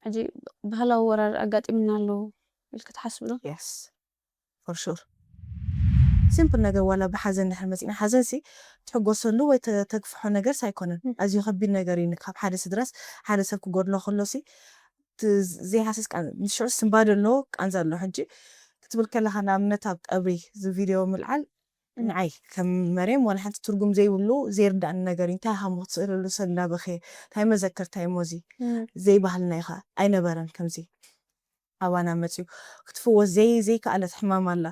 ሕጂ ባህላዊ ወራር ኣጋጢምና ኣሎ ኢልክ ትሓስብ ዶ? Yes, for sure። ሲምፕል ነገር፣ ዋላ ብሓዘን ድሕር መፂና፣ ሓዘን ሲ ትሕጎሰሉ ወይ ተ- ተግፍሖ ነገር ሳይኮነን፣ ኣዝዩ ከቢድ ነገር እዩ። ካብ ሓደ ስድራስ ሓደ ሰብ ክጎድሎ ከሎ ሲ ት- ዘይሃስስ ቃን- ንሽዑ ስንባደ ኣሎ፣ ቃንዛ ኣሎ። ሕጂ ክትብል ከለካ፣ ንኣብነት ኣብ ቀብሪ እዚ ቪድዮ ምልዓል ንዓይ ከም መርየም ዋላ ሓንቲ ትርጉም ዘይብሉ ዘይርዳእኒ ነገር እዩ። እንታይ ሃሞ ክትስእለሉ ሰብ እንዳበኸየ እንታይ መዘክርታ እሞ እዚ ዘይባህልና ኢኻ ኣይነበረን ከምዚ ኣባና መፅዩ ክትፍወስ ዘይ ዘይከኣለት ሕማም ኣላ።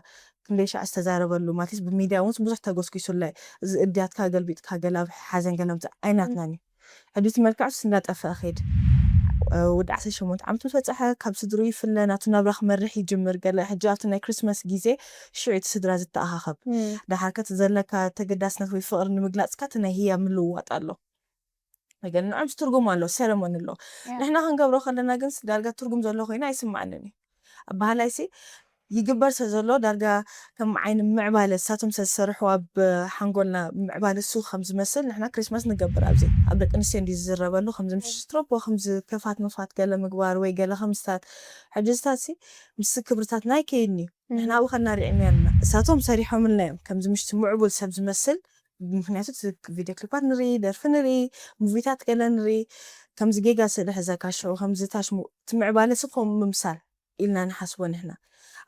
ክንደይ ሻዕ ዝተዛረበሉ ማለትስ ብሚድያ እውን ብዙሕ ተጎስጊሱላ እዩ። እዚ እድያትካ ገልቢጥካ ገለ ኣብ ሓዘን ገለ ምፅእ ኣይናትናን እዩ። ሕጂ እቲ መልክዕስ እንዳጠፍአ ከይድ። ወዲ ዓሰርተ ሸሞንተ ዓመት ምስ በፅሐ ካብ ስድሩ ይፍለ፣ ናቱ ናብራ ክመርሕ ይጅምር። ገለ ሕጂ ኣብቲ ናይ ክሪስማስ ግዜ ሽዑ እቲ ስድራ ዝተኣኻኸብ። ዳሓር ከቲ ዘለካ ተገዳስነት ወይ ፍቕሪ ንምግላፅካ እቲ ናይ ህያ ምልውዋጥ ኣሎ። ገለ ንዖምስ ትርጉም ኣሎ፣ ሰረሞኒ ኣሎ። ንሕና ክንገብሮ ከለና ግን ዳርጋ ትርጉም ዘሎ ኮይኑ ኣይስማዓንን እዩ። ኣባህላይሲ ይግበር ስለ ዘሎ ዳርጋ ከም ዓይኒ ምዕባለ እሳቶም ስለ ዝሰርሕዋ ኣብ ሓንጎልና ምዕባለ እሱ ከም ዝመስል ንሕና ክሪስማስ ንገብር። ኣብዚ ኣብ ደቂ ኣንስትዮ እንዲ ዝዝረበሉ ከምዚ ምሽ ስትሮፖ ከምዚ ከፋት መፋት ገለ ምግባር ወይ ገለ ከምስታት ሕጂ ዝታት ሲ ምስ ክብርታት ናይ ከይድኒ ንሕና ኣብኡ ከናሪዕም ያልና እሳቶም ሰሪሖምልና እዮም ከምዚ ምሽ ምዕቡል ሰብ ዝመስል ምክንያቱ ቪዲዮ ክሊፓት ንርኢ ደርፊ ንርኢ ሙቪታት ገለ ንርኢ ከምዚ ጌጋ ስእሊ ሕዘካ ሽዑ ከምዚ ታሽሙ እቲ ምዕባለ ሲ ከምኡ ምምሳል ኢልና ንሓስቦ ንሕና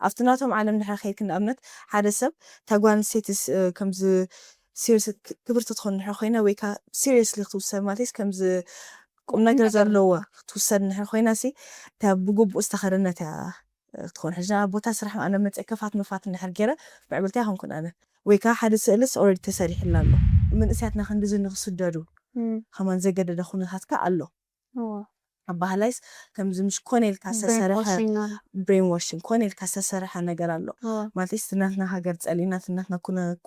ኣብቲ ናቶም ዓለም ድሕሪ ከይድኪ ንኣብነት ሓደ ሰብ እታ ጓል ኣንስተይቲ ከምዚ ሲሪየስ ክብርቲ ትኾን ድሕሪ ኮይና ወይ ከዓ ሲሪየስሊ ክትውሰድ ማለት ከምዚ ቁም ነገር ዘለዋ ክትውሰድ ድሕሪ ኮይና ሲ እታ ብግቡእ ዝተኸደነት እያ ክትኾን ሕጂ ኣብ ቦታ ስራሕ ኣነ መፀ ከፋት መፋት እንድሕር ገይረ ምዕብልቲ ኣይኮንኩን ኣነ ወይ ከዓ ሓደ ስእልስ ኦረዲ ተሰሪሕላ ኣሎ መንእስያትና ክንድዚ ንክስደዱ ከማን ዘገደደ ኩነታት ከ ኣሎ ኣባህላይስ ከምዚ ምሽ ኮነ ኢልካ ዝተሰርሐ ብሬን ዋሽንግ ኮነ ኢልካ ዝተሰርሐ ነገር ኣሎ ማለት እቲ ናትና ሃገር ፀሊእና እቲ ናትና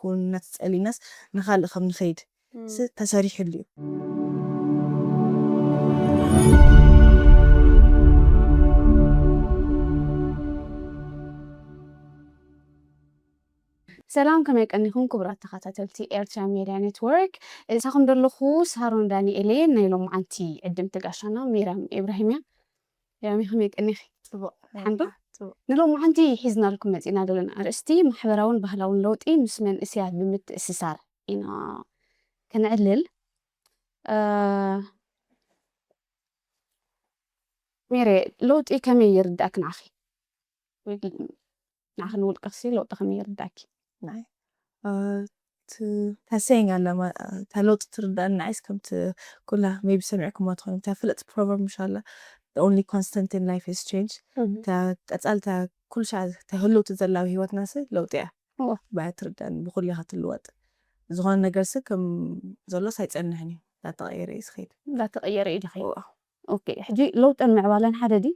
ኩነነት ፀሊእናስ ንካልእ ከም ንኸይድ ተሰሪሕሉ እዩ ሰላም ከመይ ቀኒኹም ክቡራት ተኸታተልቲ ኤርትራ ሜድያ ኔትወርክ። እሳኹም ዘለኹ ሳሮን ዳንኤል እየ። ናይ ሎምዓንቲ ዕድምቲ ጋሻና ሜርያም ኢብራሂም እያ። ሜርያም ከመይ ቀኒኺ? ጽቡቕ። ሓንዶ? ጽቡቕ። ንሎምዓንቲ ሒዝናልኩም መጺና ዘለና ኣርእስቲ ማሕበራውን ባህላውን ለውጢ ምስ መንእስያት ብምትእስሳር ኢና ከነዕልል። ሜሬ፣ ለውጢ ከመይ ይርዳእኪ ንዓኺ? ንዓኺ ንውልቅኺ ለውጢ ከመይ ይርዳእኪ? ንዓይ እታ ሰይንግ ኣላ እታ ለውጢ ትርዳእኒ ንዓይስ ከምቲ ኩላ ሜቢ ሰሚዕኩማ ትኾኑ እታ ፍልጥ ፕሮቨርብ ምሽ ኣላ only constant in life is change እታ ቀጻልታ ኩሉ ሻዕ ተህልውቲ ዘላ ኣብ ህይወትናሲ ለውጢ እያ ባያ ትርዳእኒ ብኩሉ ኢኻ ትልወጥ ዝኾነ ነገርሲ ከም ዘሎስ ኣይጸንሕን እዩ እንዳተቐየረ እዩ ዝኸይድ እንዳተቐየረ እዩ ዝኸይድ ኦኬ ሕጂ ለውጥን ምዕባለን ሓደ ድዩ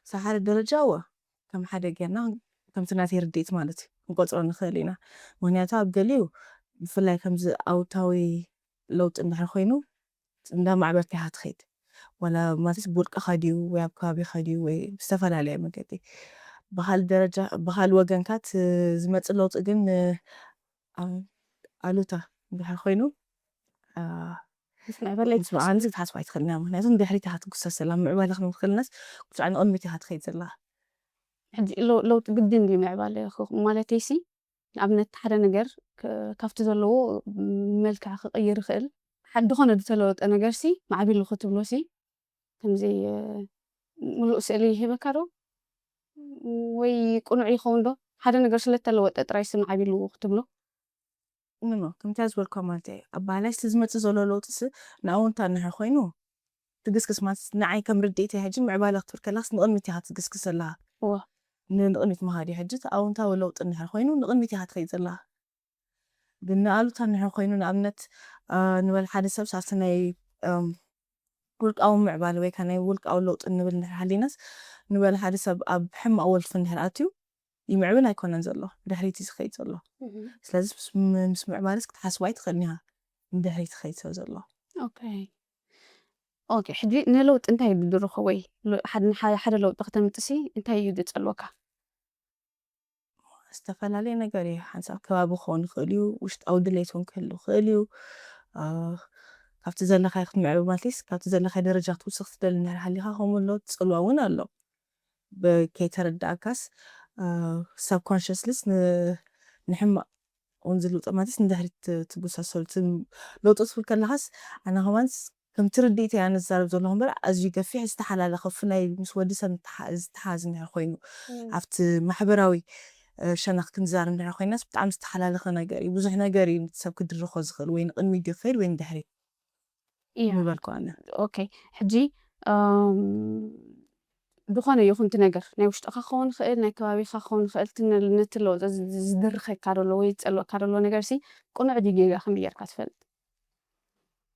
ሳሓሪ ደረጃ እወ ከም ሓደ ጌርና ከምቲ ናተይ ርድኢት ማለት እዩ ክንቆፅሮ ንኽእል ኢና። ምክንያቱ ኣብ ገሊኡ ብፍላይ ከምዚ ኣውታዊ ለውጢ እንድሕር ኮይኑ እንዳ ማዕበልቲ ኢኻ ትኸይድ ዋላ ማለት ብውልቅኻ ድዩ ወይ ኣብ ከባቢኻ ድዩ ወይ ብዝተፈላለየ መገዲ ብካል ደረጃ ብካል ወገንካ ዝመፅእ ለውጢ ግን ኣሉታ እንድሕር ኮይኑ ምስ ምዕባለ ምስ መዓልቲ ክትሓስባ ኣይትኽእልና ምክንያቱ ንድሕሪት ኢኻ ትጉሰስ ዘላ ምዕባለ ክንብል ከለናስ ኩሉ ንቕድሚት ኢኻ ትኸይድ ዘላ ሕጂ ለውጢ ግድን ድዩ ምዕባለ ማለተይሲ ንኣብነት ሓደ ነገር ካብቲ ዘለዎ መልክዕ ክቕይር ይኽእል ሓደ ዝኾነ ዝተለወጠ ነገርሲ ማዕቢሉ ክትብሎሲ ከምዚ ምሉእ ስእሊ ይህበካ ዶ ወይ ቅኑዕ ይኸውን ዶ ሓደ ነገር ስለተለወጠ ጥራይ ስም ዓቢሉ ክትብሎ ኖ ከምታ ዝበልኳ ማለት እየ ኣብ ባህላይ ስለ ዝመፅእ ዘሎ ለውጥስ ንኣውንታ እንድሕር ኮይኑ ትግስግስ ማለት ንዓይ ከም ርድኢት ሕጂ ምዕባለ ክትብል ከላስ ንቕድሚት ኢኻ ትግስግስ ዘለኻ ንቕድሚት ምኻድ እዩ ሕጂ ኣውንታዊ ለውጢ እንድሕር ኮይኑ ንቕድሚት ኢኻ ትኸይድ ዘለኻ ግን ንኣሉታ እንድሕር ኮይኑ ንኣብነት ንበል ሓደ ሰብ ሳብቲ ናይ ውልቃዊ ምዕባለ ወይ ከዓ ናይ ውልቃዊ ለውጢ እንብል እንድሕር ሃሊናስ ንበል ሓደ ሰብ ኣብ ሕማቕ ወልፊ እንድሕር ኣትዩ ይምዕብል ኣይኮነን ዘሎ ድሕሪት እዩ ዝኸይድ ዘሎ ስለዚ ምስ ምዕባለስ ክትሓስቦ ኣይትኽእልን ኢኻ ንድሕሪት ይኸይድ ሰብ ዘሎ ኦኬ ሕጂ ንለውጢ እንታይ እዩ ድርኾ ወይ ሓደ ለውጢ ከተምፅሲ እንታይ እዩ ድፀልወካ ዝተፈላለየ ነገር እዩ ሓንሳብ ከባቢ ክኸውን ይኽእል እዩ ውሽጣዊ ድሌት እውን ክህሉ ይኽእል እዩ ካብቲ ዘለካዮ ክትምዕብል ማለትስ ካብቲ ዘለካዮ ደረጃ ክትውስኽ ትደሊ እንድሕር ሃሊኻ ከምኡ ኣሎ፣ ጽልዋ እውን ኣሎ። ብ-፣ ከይተረዳእካስ፣ እ፣ subconsciously ስ-፣ ን-፣ ንሕማቕ እውን ዝልውጠ ማለትስ ንድሕሪት ት-፣ ትጉሳሰሉ። እቲ ለውጢ ክትብል ከለኻስ ኣነ ከማንስ ከምቲ ርድኢት እያ ንዛረብ ዘለኹ እምበር ኣዝዩ ገፊሕ ዝተሓላለኸ ብፍላይ ምስ ወዲ ሰብ ዝተሓ-፣ ዝተሓዝ እንድሕር ኮይኑ እም። ኣብቲ ማሕበራዊ፣ እ፣ ሸነኽ ክንዛረብ እንድሕር ኮይናስ ብጣዕሚ ዝተሓላለኸ ነገር እዩ። ብዙሕ ነገር እዩ ሰብ ክድርኾ ዝኽእል ወይ ንቕድሚት ድዩ ክኸይድ ወይ ንድሕሪት እዩ። ምበልኩ ኣነ። ኦኬ፣ ሕጂ፣ እም፣ ዝኾነ ይኹን እቲ ነገር ናይ ውሽጥኻ ክኸውን ይኽእል፣ ናይ ከባቢኻ ክኸውን ይኽእል፣ እቲ ነ-፣ ነቲ ለውጢ ዝ-፣ ዝድርኸካ ዘሎ ወይ ዝጸልወካ ዘሎ ነገር ሲ ቅኑዕ ድዩ ጌጋ ከመይ ጌርካ ትፈልጥ?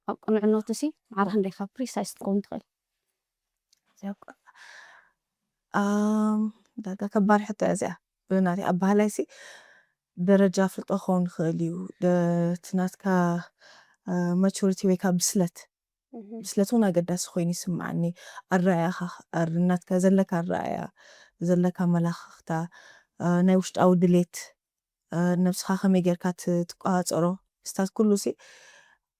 ኣብ ቅኑዕነቱ ሲ ማዕረ ክንደይ ካብ ፕሪሳይስ ክትከውን ትኽእል? እዚኣ እኮ፣ ኣም፣ ዳርጋ ከባድ ሕቶ እያ እዚኣ። ብናተይ ኣበሃህላይ ሲ ደረጃ ፍልጦ ክኸውን ይኽእል እዩ። ደ-፣ እቲ ናትካ፣ እ፣ ማቹሪቲ ወይ ከዓ ብስለት፣ እህ። ብስለት እውን ኣገዳሲ ኮይኑ ይስምዓኒ። ኣረኣእያኻ፣ ኣር-፣ ናትካ ዘለካ ኣረኣእያ፣ ዘለካ ኣመላኻኽታ፣ እ፣ ናይ ውሽጣዊ ድሌት፣ እ፣ ነብስኻ ከመይ ጌርካ ት-፣ ትቆጻጸሮ፣ ምስታት ኩሉ ሲ፣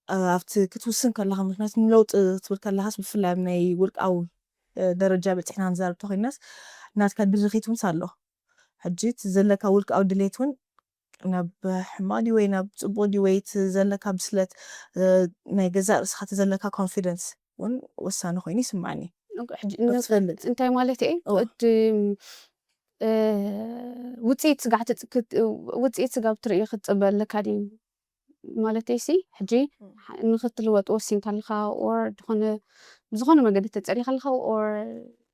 እ፣ ኣብቲ ክትውስን ከለኻ፣ ምኽንያቱ ንለውጢ ክትብል ከለኻስ ብፍላይ ኣብ ናይ ውልቃዊ፣ እ፣ ደረጃ በጺሕና ንዛረብ ተኾይናስ ናትካ ድርኺት እውን ኣሎ። ሕጂ እቲ ዘለካ ውልቃዊ ድሌት እውን ናብ ሕማቕ ድዩ ወይ ናብ ጽቡቕ ድዩ ወይ እቲ ዘለካ ብስለት፣ እ፣ ናይ ገዛእ ርእስኻ እቲ ዘለካ ኮንፊደንስ እውን ወሳኒ ኮይኑ ይስምዓኒ። ሕጂ ክትፈልጥ። እንታይ ማለት እየ? እወ። እቲ፣ እ፣ ውጽኢት ስጋዕ ትጽ-፣ ክት-፣ ውጽኢት ስጋብ ትርእዮ ክትጽበ ኣለካ ድዩ? ማለተይ ሲ፣ ሕጂ እም። ሓ-፣ ንኽትልወጥ ወሲንካ ኣለኻ፣ or ዝኾነ፣ ብዝኾነ መገዲ ተጸሪኻ ኣለኻ፣ or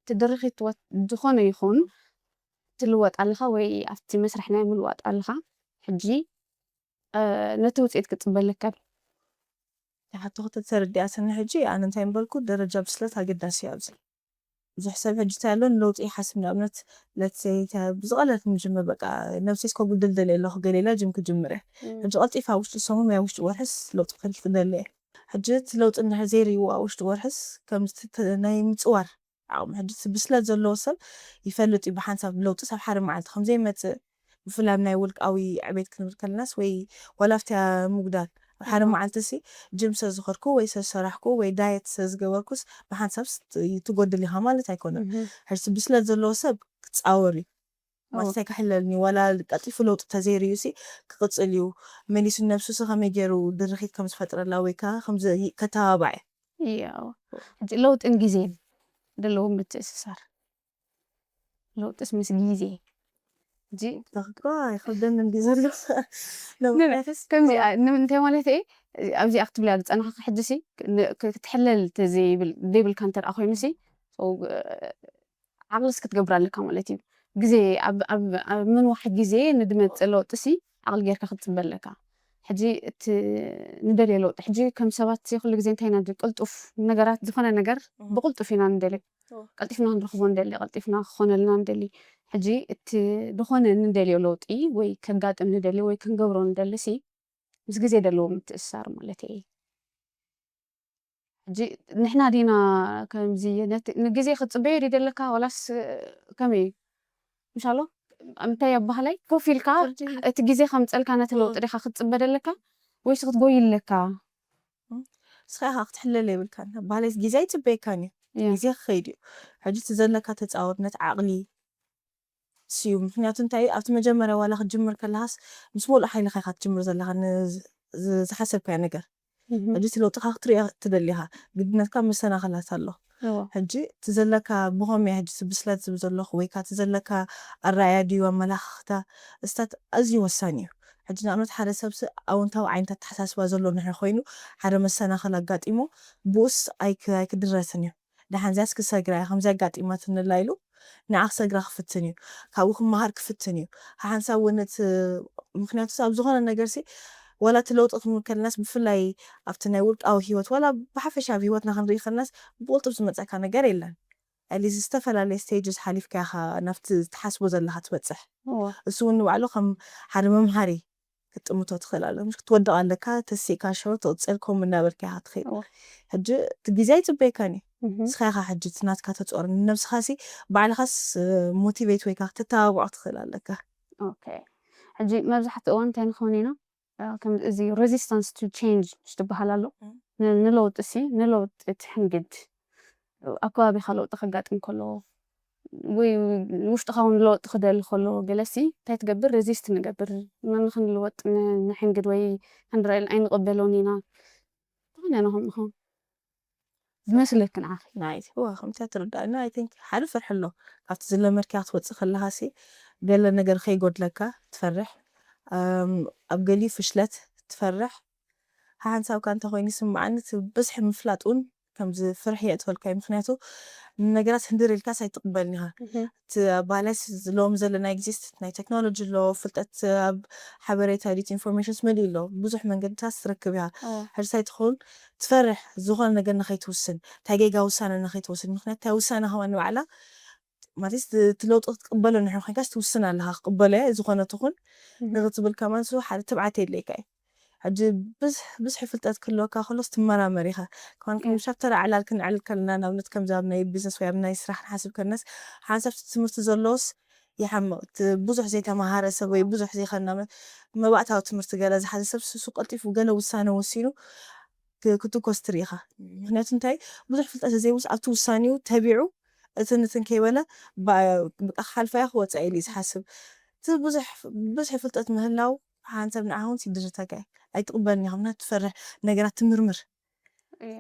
ትድርኺት ወት-፣ ዝኾነ ይኹን ትልወጥ ኣለኻ ወይ ኣብቲ መስርሕ ናይ ምልዋጥ ኣለኻ። ሕጂ፣ እ፣ ነቲ ውጽኢት ክትጽበ ኣለካ። ትሓቶ ከተተረዲኣትኒ ሕጂ፣ ኣነ እንታይ ምበልኩ፣ ደረጃ ብስለት ኣገዳሲ እዩ ኣብዚ። ብዙሕ ሰብ ሕጂ እንታይ ኣሎ፣ ንለውጢ ይሓስብ። ንኣብነት፣ let's say፣ ተ-፣ ብዝቐለል ክንጅምር፣ በቃ፣ ነብሰይ እስከ ጉድል ደልየ ኣለኹ፣ ገለ ኢለ ጅም ክጅምር እየ። እም። ሕጂ ቀልጢፋ ኣብ ውሽጢ ሰሙን ወይ ኣብ ውሽጢ ወርሕስ ለውጢ ክርኢ ክደሊ እየ። ሕጂ እቲ ለውጢ እንድሕር ዘይርእይዎ ኣብ ውሽጢ ወርሕስ፣ ከምዚ ተ-፣ ናይ ምጽዋር ዓቕሚ፣ ሕጂ እቲ ብስለት ዘለዎ ሰብ ይፈልጥ እዩ፣ ብሓንሳብ ለውጢ ኣብ ሓደ መዓልቲ ከም ዘይመጽእ፣ ብፍላይ ኣብ ናይ ውልቃዊ ዕቤት ክንብል ከለናስ፣ ወይ ዋላ ኣብቲ ምጉዳል፣ ኣብ ሓደ እም። መዓልቲ ሲ ጅም ስለ ዝኸድኩ ወይ ስለ ዝሰራሕኩ ወይ ዳየት ስለ ዝገበርኩስ ብሓንሳብ ስ-፣ ትጎድል ኢኻ ማለት ኣይኮነን። እህ። ሕጂ እቲ ብስለት ዘለዎ ሰብ ክጻወር እዩ። ማለት እወ። እንታይ ክሕለልኒ፣ ዋላ ቀልጢፉ ለውጢ ተዘይርእዩ ሲ ክቕጽል እዩ። መሊሱ ነብሱ ሲ ከመይ ገይሩ ድርኺት ከም ዝፈጥረላ ወይ ከኣ ከም ዘ-፣ ከተባባዕ እዩ። እያ፣ እወ። ሕጂ ለውጥን ግዜን ዘለዎ ምትእስሳር። ለውጥስ ምስ ግዜ። ሕጂ እኮ ኣይኸብደንን ድዩ ዘሎ? ነ-፣ ነ-፣ ከምዚ፣ እ፣ ን-፣ እንታይ ማለት እየ? ኣብዚኣ ክትብልያ ዝጸናሕኪ ሕጂ ሲ፣ ን-፣ ክ-፣ ክትሕለል ተዘይብል-፣ ዘይብልካ እንተ ደኣ ኮይኑ ሲ፣ so፣ እ፣ ዓቕልስ ክትገብር ኣለካ ማለት እዩ። ግዜ፣ ኣብ፣ ኣብ፣ ኣብ ምንዋሕ ግዜ ንድመጽእ ለውጢ ሲ፣ ዓቕሊ ጌርካ ክትጽበ ኣለካ። ሕጂ እቲ ንደልዮ ለውጢ፣ ሕጂ ከም ሰባት ሲ፣ ኩሉ ግዜ እንታይ ኢና ንደሊ? ቅልጡፍ ነገራት፣ ዝኾነ ነገር እህ። ብቕልጡፍ ኢና ንደልዮ። እወ። ቀልጢፍና ክንረኽቦ ንደሊ፣ ቀልጢፍና ክኾነልና ንደሊ። ሕጂ እቲ ዝኾነ ንደልዮ ለውጢ ወይ ከጋጥም ንደሊ ወይ ክንገብሮ ንደሊ ሲ፣ ምስ ግዜ ዘለዎ ምትእስሳር ማለት እየ። ሕጂ ንሕና ዲና ከምዚ ነቲ፣ ንግዜ ክትጽበዮ ድዩ ደለካ? ዋላስ ከመይ እዩ? ምሻሎ፣ እንታይ ኣብ ባህላይ ኮፍ ኢልካ ፍርዲ። እቲ ግዜ ከምጸልካ ነቲ እወ። ለውጢ ዲኻ ክትጽበ ደለካ? ወይስ ክትጎይ ኣለካ? እም። ንስኻ ኢኻ ክትሕለል የብልካን። ባህላይ ግዜ ኣይጽበየካን እዩ። እያ። ግዜ ክኸይድ እዩ። ሕጂ እቲ ዘለካ ተጻወርነት ዓቕሊ ስዩ። ምኽንያቱ እንታይ እዩ? ኣብቲ መጀመርያ ዋላ ክትጅምር ከለኻስ ምስ ሙሉእ ሓይልኻ ኢኻ ትጅምር ዘለኻ ን-፣ ዝ-፣ ዝሓሰብካዮ ነገር። እህ። ሕጂ እቲ ለውጥኻ ክትሪኦ ትደሊ ኢኻ። ግድነትካ መሰናኽላት ኣሎ። እወ። ሕጂ እቲ ዘለካ ብኸመይ ሕጂ እቲ ብስለት ዝብል ዘለኹ ወይ ከኣ እቲ ዘለካ ኣረኣእያ ድዩ ኣመላኻኽታ፣ እስታት ኣዝዩ ወሳኒ እዩ። ሕጂ ንኣብነት ሓደ ሰብሲ ኣወንታዊ ዓይነት ኣተሓሳስባ ዘሎ እንድሕር ኮይኑ ሓደ መሰናኽል ኣጋጢሞ ብኡስ ኣይክ-፣ ኣይክድረትን እዩ። ደሓን እዚኣስ ክሰግራ እያ፣ ከምዚ ኣጋጢማትኒ ኣላ ኢሉ ንዓ ክሰግራ ክፍትን እዩ። ካብኡ ክመሃር ክፍትን እዩ። ሓሓንሳብ እውን እቲ፣ ምኽንያቱ ኣብ ዝኾነ ነገርሲ ዋላ እቲ ለውጢ ክንብል ከለናስ ብፍላይ ኣብቲ ናይ ውልቃዊ ህይወት ዋላ ብሓፈሻ ኣብ ህይወትና ክንርኢ ከለናስ ብቕልጡፍ ዝመጸካ ነገር የለን። ኣትሊስት ዝተፈላለየ ስቴጅስ ሓሊፍካ ኢኻ ናብቲ ትሓስቦ ዘለኻ ትበጽሕ። እወ። እሱ እውን ንባዕሉ ከም ሓደ መምሃሪ ክትጥምቶ ትኽእል ኣለካ። ምሽ ክትወድቕ ኣለካ፣ ተሲእካ ሸው ትቕጽል፣ ከምኡ እናበልካ ኢኻ ትኸይድ። እወ። ሕጂ እቲ ግዜ ኣይጽበየካን እዩ። እህ። ንስኻ ኢኻ ሕጂ እቲ ናትካ ተጾር። ንነብስኻሲ ባዕልኻስ፣ እ፣ ሞቲቬት ወይ ከዓ ክትተባብዖ ትኽእል ኣለካ። ኦኬ። ሕጂ መብዛሕትኡ እዋን እንታይ ንኸውን ኢና? እ፣ ከም እዚ ሬዚስታንስ ቱ ቼንጅ ዝትበሃል ኣሎ። እም። ንለውጢ ሲ ንለውጢ ትሕንግድ ኣብ ከባቢኻ ለውጢ ከጋጥም ከሎ ወይ ውሽጥኻ እውን ለውጢ ክደሊ ከሎ ገለሲ እንታይ ትገብር? ሬዚስት ንገብር። ንኽንልወጥ ንሕንግድ ወይ ክንረእል ኣይንቕበሎን ኢና። ዝኾነ ንኹን ንኹን ዝመስለክ ንዓኺ? ናይቲ ዋ ከምቲ ትርዳእና ኣይ ቲንክ ሓደ ፍርሒ ኣሎ። ካብቲ ዝለመድካ ክትወፅእ ከለኻ ሲ ገለ ነገር ከይጎድለካ ትፈርሕ። ኣብ ገሊኡ ፍሽለት ትፈርሕ። ሓንሳብካ እንተኮይኑ ይስምዓኒ እቲ ብዝሒ ምፍላጥ እውን ከምዚ ፍርሒ የእትወልካ እዩ። ምክንያቱ ንነገራት ህንድር ኢልካስ ኣይትቕበልን ኢኻ። እቲ ኣባህላይ ሎሚ ዘለና ግዜስ ናይ ቴክኖሎጂ ኣሎ፣ ፍልጠት ኣብ ሓበሬታ ዲት ኢንፎርሜሽንስ መሊኡ ኣሎ። ብዙሕ መንገድታት ትረክብ ኢኻ። ሕርሳይ ትኸውን ትፈርሕ ዝኾነ ነገር ንኸይትውስን፣ እንታይ ጌጋ ውሳነ ንኸይትወስድ። ምክንያቱ እንታይ ውሳነ ከማን ንባዕላ ማለት እቲ ለውጢ ክትቅበሎ ንሕን ኮይንካስ ትውስን ኣለኻ። ክቅበሎ እየ ዝኾነ ትኹን ንክትብል ከማን ሱ ሓደ ትብዓት የድልየካ እዩ። ሕጂ ብዝሒ ፍልጠት ክህልወካ ከሎስ ትመራመር ኢኻ። ከማን ከም ሻፕተር ኣዕላል ክንዕል ከለና ንኣብነት ከምዚ ኣብ ናይ ቢዝነስ ወይ ኣብ ናይ ስራሕ ንሓስብ ከለናስ ሓንሳብ ትምህርቲ ዘለዎስ ይሓምቕ። እቲ ብዙሕ ዘይተማሃረ ሰብ ወይ ብዙሕ ዘይኸና መባእታዊ ትምህርቲ ገለ ዝሓዘ ሰብ ሱ ቀልጢፉ ገለ ውሳነ ወሲኑ ክትኮስ ትርኢ ኢኻ። ምክንያቱ እንታይ ብዙሕ ፍልጠት ዘይብሉስ ኣብቲ ውሳኔኡ ተቢዑ እትን እትን ከይበለ ብቃ ክሓልፋ እያ ክወፅኣ ኢሉ እዩ ዝሓስብ። እቲ ብዙሕ ብዝሒ ፍልጠት ምህላው ሓንሳብ ንዓኹን ይድርተካ እዩ። ኣይትቕበልን ኢኻ ምክንያቱ ትፈርሕ ነገራት ትምርምር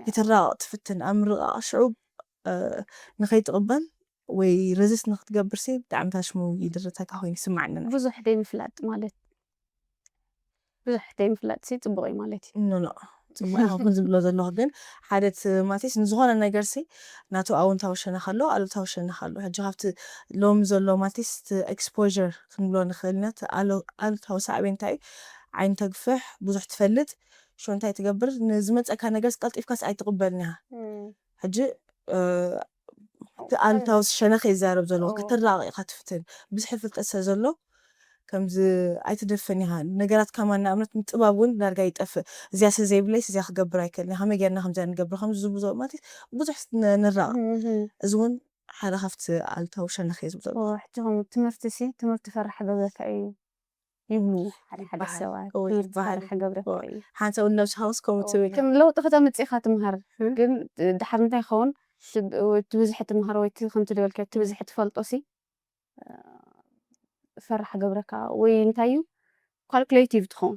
ይትራቐቕ ትፍትን ኣብ ምርቓቕ ሽዑ ንኸይትቕበል ወይ ረዚስት ንክትገብር ሲ ብጣዕሚ ታሽሙ ይድርተካ ኮይኑ ይስማዓኒ። ብዙሕ ደይ ምፍላጥ ማለት ብዙሕ ደይ ምፍላጥ ሲ ጽቡቕ እዩ ማለት እዩ። ኖ ኖ ጽቡቕ ኣይኮንኩን ዝብሎ ዘለኹ ግን ሓደ ማለት ንዝኾነ ነገር ሲ ናቱ ኣውንታዊ ሸነኽ ኣሎ ኣሉታዊ ሸነኽ ኣሎ። ሕጂ ካብቲ ሎም ዘሎ ማለት እቲ ኤክስፖር ክንብሎ ንኽእል ኢና። ኣሉታዊ ሳዕቤን እንታይ እዩ? ዓይኒ ተግፍሕ፣ ብዙሕ ትፈልጥ፣ ሽዑ እንታይ ትገብር? ንዝመፀካ ነገር ቀልጢፍካስ ኣይትቕበልን ኢኻ። ሕጂ እቲ ኣሉታዊ ሸነኽ ይዛረብ ዘለኹ ክትራቐቕ ኢኻ ትፍትን። ብዝሒ ፍልጠት ስለ ዘሎ ከምዚ ኣይትደፍን ኢኻ። ነገራት ከማን ንኣብነት ምጥባብ እውን ዳርጋ ይጠፍእ። እዚያ ስለ ዘይብለይስ እዚያ ክገብር ኣይክእልን እየ። ከመይ ጌርና ከምዚኣ ንገብር ከም ዝብሉ ማለት ብዙሕ ንራቐቕ። እዚ እውን ሓደ ካብቲ ኣሉታዊ ሸነኽ እየ ዝብሎ። ሕጂ ከም ትምህርቲ ሲ ትምህርቲ ፈራሕ ገብረካ እዩ ይብሉ ሓደ ሓደ ሰባት። ትምህርቲ ፈራሕ ገብረካ እዩ። ሓንሳብ እውን ነብስኻ ውስ ከምኡ ትብል። ከም ለውጢ ከተምፅእ ኢኻ ትምሃር ግን ድሓር እንታይ ይኸውን? ትብዝሒ ትምሃር ወይ ከምቲ ዝበልካ ትብዝሒ ትፈልጦ ሲ ፈራሕ ገብረካ ወይ እንታይ እዩ ካልኩሌቲቭ ትኸውን።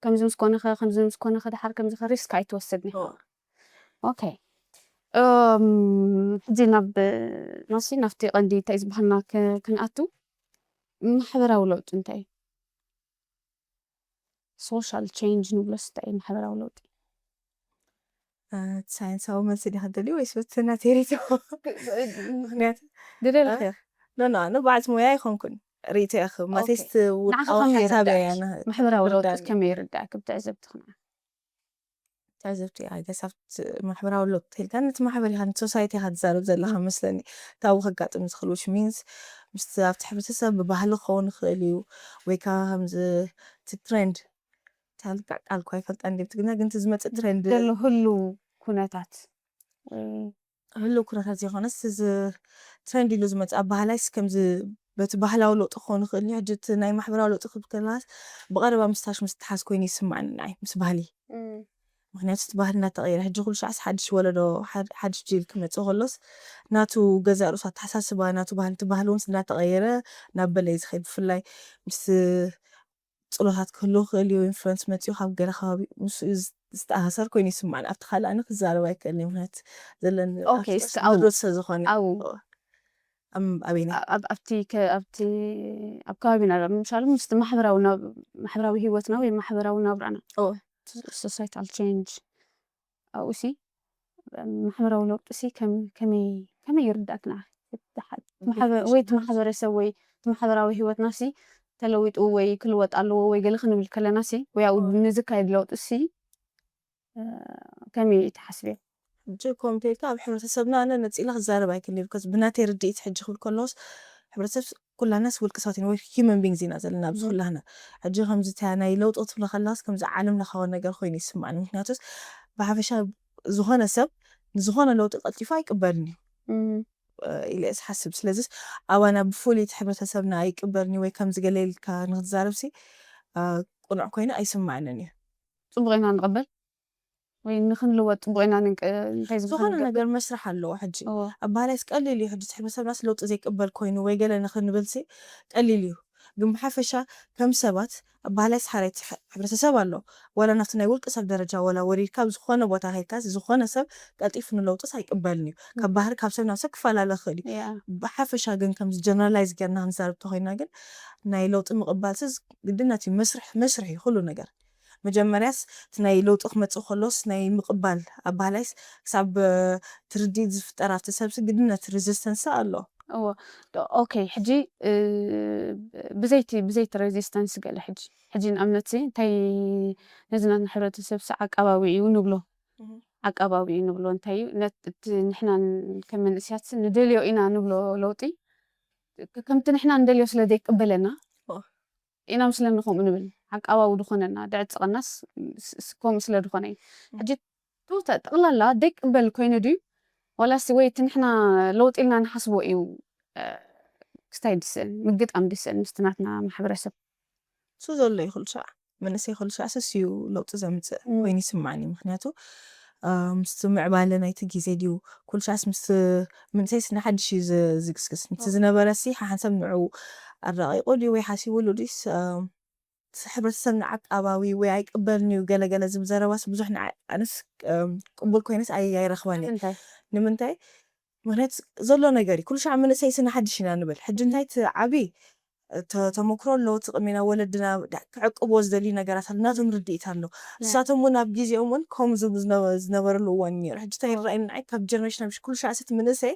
ከምዚ ምስ ኮነኸ ከምዚ ምስ ኮነኸ ድሓር ከምዚ ሪስክ ኣይትወስድን ኢኻ። ኦኬ ሕጂ ናብ ናሲ ናብቲ ቀንዲ እንታይ ዝበሃልና ክንኣቱ ማሕበራዊ ለውጢ እንታይ እዩ? ሶሻል ቼንጅ ንብሎስ እንታይ እዩ ማሕበራዊ ለውጢ? ሳይንሳዊ መልሲ ዲኻ ደልዩ ወይስ በቲ ናተይ ሪቶ? ምክንያቱ ድደልኽዮ ኖ ኖ ኣነ በዓልቲ ሞያ ኣይኮንኩን። ሪቶ ያኽ ማቴስት ውልቃዊ ሓሳብ እያ። ማሕበራዊ ለውጢ ከመይ ይርዳእክ ብትዕዘብቲ ክንዓ? ትዕዘብቲ እያ ገሳብት ማሕበራዊ ለውጢ ተልካ ነቲ ማሕበር ኢኻ ሶሳይቲ ኢኻ ትዛረብ ዘለኻ መስለኒ። ታቡ ከጋጥም ዝኽእል which means ምስቲ ኣብቲ ሕብረተሰብ ብባህሊ ክኸውን ይኽእል እዩ ወይ ከዓ ከምዚ እቲ ትሬንድ ታልቃ ቃል እኳ ይፈልጣ እንዴ ብትግርኛ ግን እቲ ዝመፅእ ትሬንድ ዘሎ ህሉ ኩነታት ህሉ ኩነታት ዘይኮነስ እዚ ትሬንድ ኢሉ ዝመፅእ ኣባህላይስ ከምዚ በቲ ባህላዊ ለውጢ ክኸውን ይኽእል እዩ። ሕጂ እቲ ናይ ማሕበራዊ ለውጢ ክብል ከለኻስ ብቐረባ ምስታሽ ምስ ተሓዝ ኮይኑ ይስማዕኒ ንዓይ ምስ ባህሊ። ምክንያቱ እቲ ባህሊ እናተቐየረ ሕጂ ኩሉ ሻዕስ ሓድሽ ወለዶ ሓድሽ ጅል ክመፅእ ከሎስ ናቱ ገዛእ ርእሱ ኣተሓሳስባ ናቱ ባህሊ እቲ ባህሊ እውን እናተቐየረ ናብ በለ እዩ ዝኸይድ። ብፍላይ ምስ ፅሎታት ክህልው ክእል እዩ ኢንፍሉንስ መፂኡ ካብ ገለ ከባቢ ምስ ዝተኣሳሰር ኮይኑ ይስማዕኒ ኣብቲ ካልእ ኣነ ክዛረብ ኣይክእልን ምክንያት ዘለኒ ኦኬ እስኪ ኣው ዝብሎ ስለ ዝኾነ ኣው ኣም ኣበይና ኣብ ኣብቲ ከ ኣብቲ ኣብ ከባቢና ዶ ምሻሉ ምስቲ ማሕበራዊ ናብ ማሕበራዊ ህይወትና ወይ ማሕበራዊ ናብራና ኦ ሶሳይታል ቼንጅ ኣብኡ ሲ ማሕበራዊ ለውጢ ሲ ከም ከመይ ከመይ ይርዳእክ ንዓኺ? እቲ ሓ- እቲ ማሕበ- ወይ እቲ ማሕበረሰብ ወይ እቲ ማሕበራዊ ህይወትና ሲ ተለዊጡ ወይ ክልወጥ ኣለዎ ወይ ገለ ክንብል ከለና ሲ ወይ ኣብኡ ንዝካየድ ለውጢ ሲ ከመይ እዩ ትሓስብዮ? ሕጂ ከምኡ እንተኢልካ ኣብ ሕብረተሰብና ኣነ ነፂለ ክዛረብ ኣይክእልን እየ because ብናተይ ርድኢት ሕጂ ክብል ከለዎስ ሕብረተሰብ ኩላናስ ውልቂ ሰባት ኢና ወይ ሂመን ቢንግስ ኢና ዘለና ኣብዚ ኩላህና ሕጂ ከምዚ እታ ናይ ለውጢ ክትብሎ ከለኻስ ከምዚ ዓለም ለኻዊ ነገር ኮይኑ ይስማዕኒ ምክንያቱስ ብሓፈሻ ዝኾነ ሰብ ንዝኾነ ለውጢ ቀልጢፉ ኣይቅበልን እዩ ኢለ እየ ዝሓስብ ስለዚስ ኣባና ብፍሉይ እቲ ሕብረተሰብና ኣይቅበልን እዩ ወይ ከምዚ ገለ ኢልካ ንክትዛረብሲ ቅኑዕ ኮይኑ ኣይስማዕንን እዩ ፅቡቅ ኢና ንቅበል ወይ ንኽንልወጥ ጽቡቕ ኢና ንንቀ-፣ እንታይ ዝበሃል ዝኾነ ንገብር? ነገር መስርሕ ኣለዎ ሕጂ። እዎ። ኣብ ባህላይስ ቀሊል እዩ። ሕጂ ሕብረተሰብናስ ለውጢ ዘይቅበል ኮይኑ ወይ ገለ ንኽንብልሲ ቀሊል እዩ። ግን ብሓፈሻ ከም ሰባት ኣብ ባህላይስ ሓራይቲ ሕ-፣ ሕብረተሰብ ኣሎ። ዋላ ናብቲ ናይ ውልቂ ሰብ ደረጃ ዋላ ወሪድካ ኣብ ዝኾነ ቦታ ከይድካ ዝኾነ ሰብ ቀልጢፉ ንለውጥስ ኣይቅበልን እዩ። ካብ ባህሪ ካብ ሰብ ናብ ሰብ ክፈላለ ይኽእል እዩ። ያ። ብሓፈሻ ግን ከምዚ ጀነራላይዝ ጌርና ክንዛረብ ተኾይና ግን ናይ ለውጢ ምቕባልሲ ግድነት እዩ። መስርሕ፣ መስርሕ እዩ ኩሉ ነገር። መጀመርያስ እቲ ናይ ለውጢ ክመጽእ ከሎስ ናይ ምቕባል ኣብ ባህላይስ ክሳብ፣ እ፣ ትርድኢት ዝፍጠር ኣብቲ ሰብሲ ግድነት ሬዚስተንስ ኣሎ። እዎ። ዶ-፣ ኦኬ፣ ሕጂ፣ እ፣ ብዘይቲ፣ ብዘይቲ ሬዚስተንስ ገለ ሕጂ፣ ሕጂ ንኣብነት ሲ እንታይ ነዚ ናትና ሕብረተሰብ ሲ ዓቃባዊ እዩ ንብሎ። እህ። ዓቃባዊ እዩ ንብሎ እንታይ እዩ? ነት-፣ እቲ ንሕና ን-፣ ከም መንእሰያት ሲ ንደልዮ ኢና ንብሎ ለውጢ፣ ክ-፣ ከምቲ ንሕና ንደልዮ ስለ ዘይቅበለና፣ እዎ። ኢና ምስለኒ ከምኡ ንብል። ዓቃባዊ ዝኾነና፣ ድዕጽቐናስ ስ-፣ ስ-፣ ከምኡ ስለ ዝኾነ እዩ። እህ። ሕጂ ቶታ-፣ ጠቕላላ ደይቅበል ኮይኑ ድዩ? ዋላስ ወይ እቲ ንሕና ለውጢ ኢልና ንሓስቦ እዩ፣ እ፣ ክስታይ ድስእን፣ ምግጣም ድስእን ምስቲ ናትና ማሕበረሰብ? እሱ ዘሎ እዩ ኩሉ ሻዕ። መንእሰይ ኩሉ ሻዕ ስስ እዩ ለውጢ ዘምጽእ እም። ኮይኑ ይስማዕኒ። ምኽንያቱ፣ እ፣ ምስቲ ምዕባለ ናይቲ ግዜ ድዩ? ኩሉ ሻዕስ ምስቲ መንእሰይስ ንሓድሽ እዩ ዝ-፣ ዝግስግስ። ምስቲ እም። ዝነበረሲ ሓሓንሳብ ንዕኡ ኣራቒቑ ድዩ ወይ ሓሲቡሉ ድዩስ፣ እ፣ እቲ ሕብረተሰብ ንዓቃባዊ ወይ ኣይቅበልን እዩ ገለ ገለ ዝብል ዘረባስ ብዙሕ ንዓ-፣ ኣነስ፣ እም፣ ቅቡል ኮይነስ ኣይ-፣ ኣይረኽባን እየ። ንምንታይ? ንምንታይ? ምኽንያቱ ዘሎ ነገር እዩ። ኩሉ ሻዕ መንእሰይ ስነ ሓድሽ ኢና ንብል። ሕጂ እንታይ እቲ ዓቢ ተ-፣ ተመክሮ ኣሎ፣ እቲ ቅድሜና ወለድና ዳ-፣ ክዕቅቦ ዝደልዩ ነገራት ኣሎ፣ ናቶም ርድኢት ኣሎ። ያ። ንሳቶም እውን ኣብ ግዜኦም እውን ከምኡ ዝብሉ ዝነ-፣ ዝነበረሉ እዋን እዩ ነይሩ። ሕጂ እንታይ ይረኣየኒ ንዓይ ካብ ጀነሬሽን ናብ ሽ-፣ ኩሉ ሻዕ እቲ መንእሰይ፣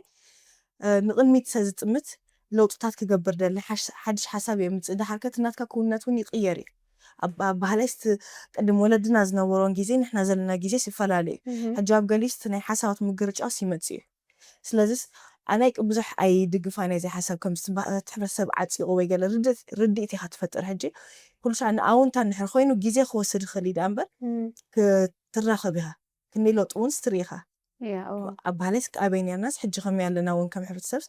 እ፣ ንቕድሚት ሰ ዝጥምት ለውጥታት ክገብር ደሊ፣ ሓሽ-፣ ሓድሽ ሓሳብ የምጽእ። ደሓር ከ እቲ ናትካ ክውንነት እውን ይቕየር እዩ። ኣብ፣ ኣብ ባህላይስ እቲ ቅድም ወለድና ዝነበሮን ግዜ ንሕና ዘለና ግዜስ ይፈላለ እዩ። እህ። ሕጂ ኣብ ገሊስ እቲ ናይ ሓሳባት ምግርጫውስ ይመጽእ እዩ። ስለዚስ ኣነ ኣይቅ-፣ ብዙሕ ኣይድግፋን እየ እዚ ሓሳብ፣ ከምዚ እቲ ባ-፣ እቲ ሕብረተሰብ ዓጺቑ ወይ ገለ ርድእ-፣ ርድኢት ኢኻ ትፈጥር። ሕጂ ኩሉ ሻዕ ንኣውንታ እንድሕር ኮይኑ ግዜ ክወስድ ይኽእል እዩ ደኣ እምበር እም። ክትራኸብ ኢኻ። ክንደይ ለውጢ እውን ስትርኢ ኢኻ። ያ፣ እዎ። ኣብ ባህላይስ ኣበይ ነርናስ ሕጂ ከመይ ኣለና እውን ከም ሕብረተሰብስ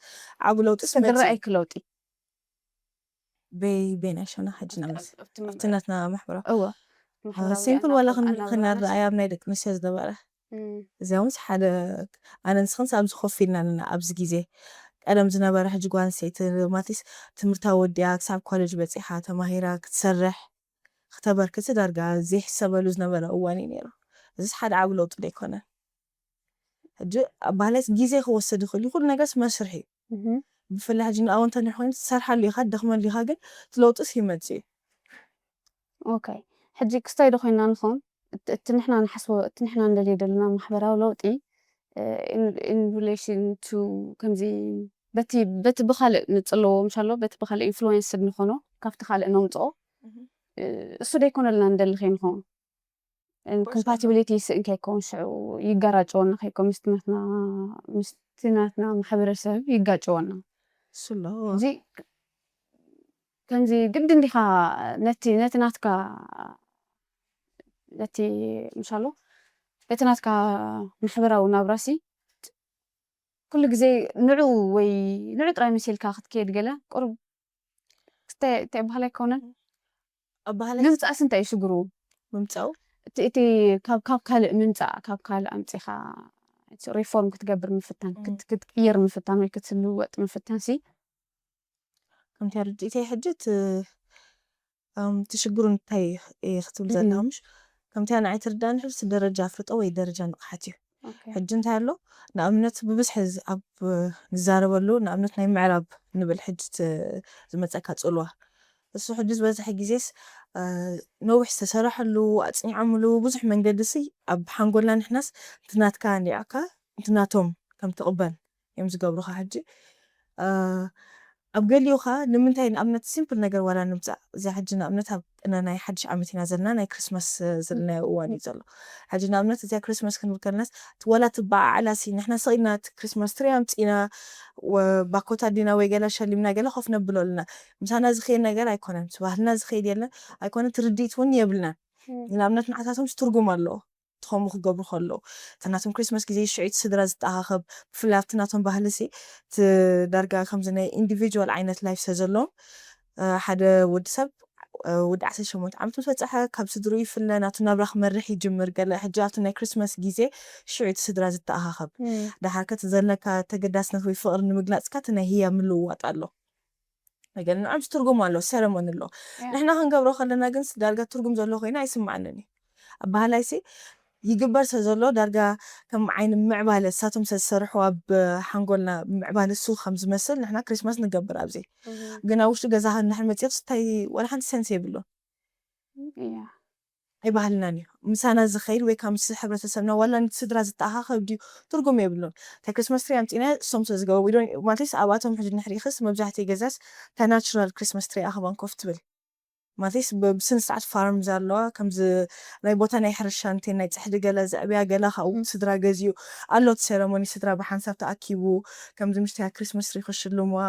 ዓቢ ለውጢስ መጺኡ። ክረኣየኪ ለውጢ? በይ-፣ በይናይ ሸና ሕጂ ኣብቲ፣ ንኣምስ-፣ ኣብቲ ኣብቲ መ-፣ ናትና ማሕበራዊ። እዎ። ማሕበራዊ ሲምፕል ዋላ ኣናብባ፣ ክን-፣ ኣናብባ ክነርኣያ ኣብ ናይ ደቂ ኣንስትዮ ዝነበረ። እም። እዚኣ እውን ሓደ ኣነ ንስኽንስ ኣብዚ ኮፍ ኢልና ኣለና ኣብዚ ግዜ። ቀደም ዝነበረ ሕጂ ጓል ኣንስተይቲ ማለትስ ትምህርታ ወዲኣ ክሳብ ኮሌጅ በጺሓ ተማሂራ ክትሰርሕ ክተበርክት ዳርጋ ዘይሕሰበሉ ዝነበረ እዋን እዩ ነይሩ። እዚስ ሓደ ዓቢ ለውጢ ዶ ኣይኮነን? ሕጂ ኣብ ባህላይስ ግዜ ክወስድ ይኽእል እዩ። ኩሉ ነገርስ መስርሕ እዩ። እህ። ብፍላይ ሕጂ ንኣወንታ እንድሕር ኮይኑ ትሰርሓሉ ኢኻ፣ ትደኽመሉ ኢኻ፣ ግን እቲ ለውጥስ ይመጽእ እዩ። ኦኬ። ሕጂ ክስታይ ዶ ኮይንና ንኸውን? እቲ፣ እቲ ንሕና ንሓስቦ፣ እቲ ንሕና ንደልዮ ዘለና ማሕበራዊ ለውጢ፣ እ፣ in፣ in relation to ከምዚ በቲ፣ በቲ ብኻልእ ንጽለዎ ምሻሎ፣ በቲ ብኻልእ ኢንፍሉዌንስድ ንኾኖ፣ ካብቲ ካልእ ነምጽኦ፣ እህ። እ፣ እሱ ዶ ኣይኮነልና ንደሊ ከይንኸውን? እ፣ ኮርስ ኮምፓቲቢሊቲ ይስእን ከይከውን ሽዑ ይጋራጨወና ከይከውን ምስቲ ናትና፣ ምስቲ ናትና ማሕበረሰብ ይጋጨወና። እሱ ኣሎ። እዚ ከምዚ ግድን ዲኻ ነቲ፣ ነቲ ናትካ፣ ነቲ ምሻሎ፣ ነቲ ናትካ ማሕበራዊ ናብራሲ ኩሉ ግዜ ንዑ ወይ ንዑ ጥራይ መሲልካ ክትከይድ ገለ ቁሩብ ክስታይ፣ እንታይ ይበሃል ኣይኮነን? ኣብ ባህላይስ ምምጻእስ እንታይ እዩ ሽግሩ? ምምጻኡ? እቲ፣ እቲ ካብ፣ ካብ ካልእ ምምጻእ፣ ካብ ካልእ ኣምጺኻ እቲ ሪፎርም ክትገብር ምፍታን፣ እም። ክት-፣ ክትቅይር ምፍታን ወይ ክትልወጥ ምፍታንሲ? ከምቲ ርድኢተይ ሕጂ እቲ፣ እም፣ እቲ ሽግሩ እንታይ እዩ ክትብል እም። ዘለኻ ምሽ? ከምቲ ንዓይ ትርዳእኒ ሕጂ እቲ ደረጃ ኣፍልጦ ወይ ደረጃ ንቕሓት እዩ። ኦኬ። ሕጂ እንታይ ኣሎ? ንኣብነት ብብዝሒ ዝ-፣ ኣብ ንዛረበሉ፣ ንኣብነት ናይ ምዕራብ ንብል ሕጂ እቲ ዝመጸካ ጽልዋ። እሱ ሕጂ ዝበዝሐ ግዜስ፣ እ፣ ነዊሕ ዝተሰረሐሉ፣ ኣጽኒዖምሉ፣ ብዙሕ መንገዲ ሲ ኣብ ሓንጎልና ንሕናስ እቲ ናትካ እንዲዓካ፣ እቲ ናቶም ከም ትቕበል እዮም ዝገብሩኻ ሕጂ። እ፣ ኣብ ገሊኡ ኸኣ ንምንታይ ንኣብነት ሲምፕል ነገር ዋላ ንምጻእ፣ እዚኣ ሕጂ ንኣብነት ኣብ ቅነ ናይ ሓድሽ ዓመት ኢና ዘለና፣ ናይ ክርስማስ፣ እ፣ ዘለናዮ እዋን እዩ ዘሎ። ሕጂ ንኣብነት እዚኣ ክርስማስ ክንብል ከለናስ፣ እቲ ዋላ እቲ በዓዕላ ሲ ንሕና ስቕ ኢልና እቲ ክርስማስ ትሪ ኣምጺእና፣ ወ-፣ ባኮታት ዲና ወይ ገለ ሸሊምና ገለ ኮፍ ነብሎ ኣለና። ምሳና ዝኸይድ ነገር ኣይኮነን፣ ምስ ባህልና ዝኸይድ የለን፣ ኣይኮነን፣ እቲ ርድኢት እውን የብልናን። እም። ንኣብነት ንዓታቶምስ ትርጉም ኣለዎ። እቲ ከምኡ ክገብሩ ከለዉ፣ እቲ ናቶም ክሪስማስ ግዜ ሽዑ እቲ ስድራ ዝተኣኻኸብ፣ ብፍላይ ኣብቲ ናቶም ባህሊ ሲ፣ እቲ ዳርጋ ከምዚ ናይ ኢንዲቪጁዋል ዓይነት ላይፍ ስለ ዘለዎም፣ እ፣ ሓደ ወዲ ሰብ ወዲ ዓሰርተ ሸሞንተ ዓመት ምስ በፅሐ ካብ ስድርኡ ይፍለ፣ ናቱ ናብራ ክመርሕ ይጅምር። ገለ ሕጂ ኣብቲ ናይ ክርስመስ ግዜ ሽዑ እቲ ስድራ ዝተኣኻኸብ። ደሓር ከ እቲ ዘለካ ተገዳስነት ወይ ፍቕሪ ንምግላፅካ እቲ ናይ ህያ ምልውዋጥ ኣሎ። ገለ ንዖምስ ትርጉም ኣሎ፣ ሴረሞኒ ኣሎ። ንሕና ክንገብሮ ከለና ግን ዳርጋ ትርጉም ዘሎ ኮይኑ ኣይስምዓንን እዩ። ኣባህላይሲ ይግበር ስለ ዘሎ ዳርጋ ከም ዓይኒ ምዕባለ እሳቶም ስለ ዝሰርሑ ኣብ ሓንጎልና ምዕባለ እሱ ከም ዝመስል ንሕና ክሪስማስ ንገብር ኣብዚ። ግን ኣብ ውሽጢ ገዛኻ እንድሕር መፂእኽስ እንታይ ዋላ ሓንቲ ሰንስ የብሉን። እያ ኣይባህልናን እዩ። ምሳና ዝኸይድ ወይ ካብ ምስ ሕብረተሰብና ዋላ ነቲ ስድራ ዝተኣኻኸብ ድዩ ትርጉም የብሉን። እንታይ ክሪስማስ ትሪ ኣምፂና እሶም ስለ ዝገበሩ ወይ ዶ- ማለትስ ኣብኣቶም ሕጂ ንሕሪኽስ መብዛሕትኡ ገዛስ እታ ናቹራል ክሪስማስ ትሪ ኣኽባን ኮፍ ትብል ማለትስ ብ- ብስነ ስርዓት ፋርም ዘለዋ ከምዚ ናይ ቦታ ናይ ሕርሻ እንተ ናይ ፅሕዲ ገለ ዘዕብያ ገለ ካብኡ ስድራ ገዚኡ ኣሎ እቲ ሴረሞኒ ስድራ ብሓንሳብ ተኣኪቡ ከምዚ ምሽትያ ክሪስማስ ትሪ ክሽልሙዋ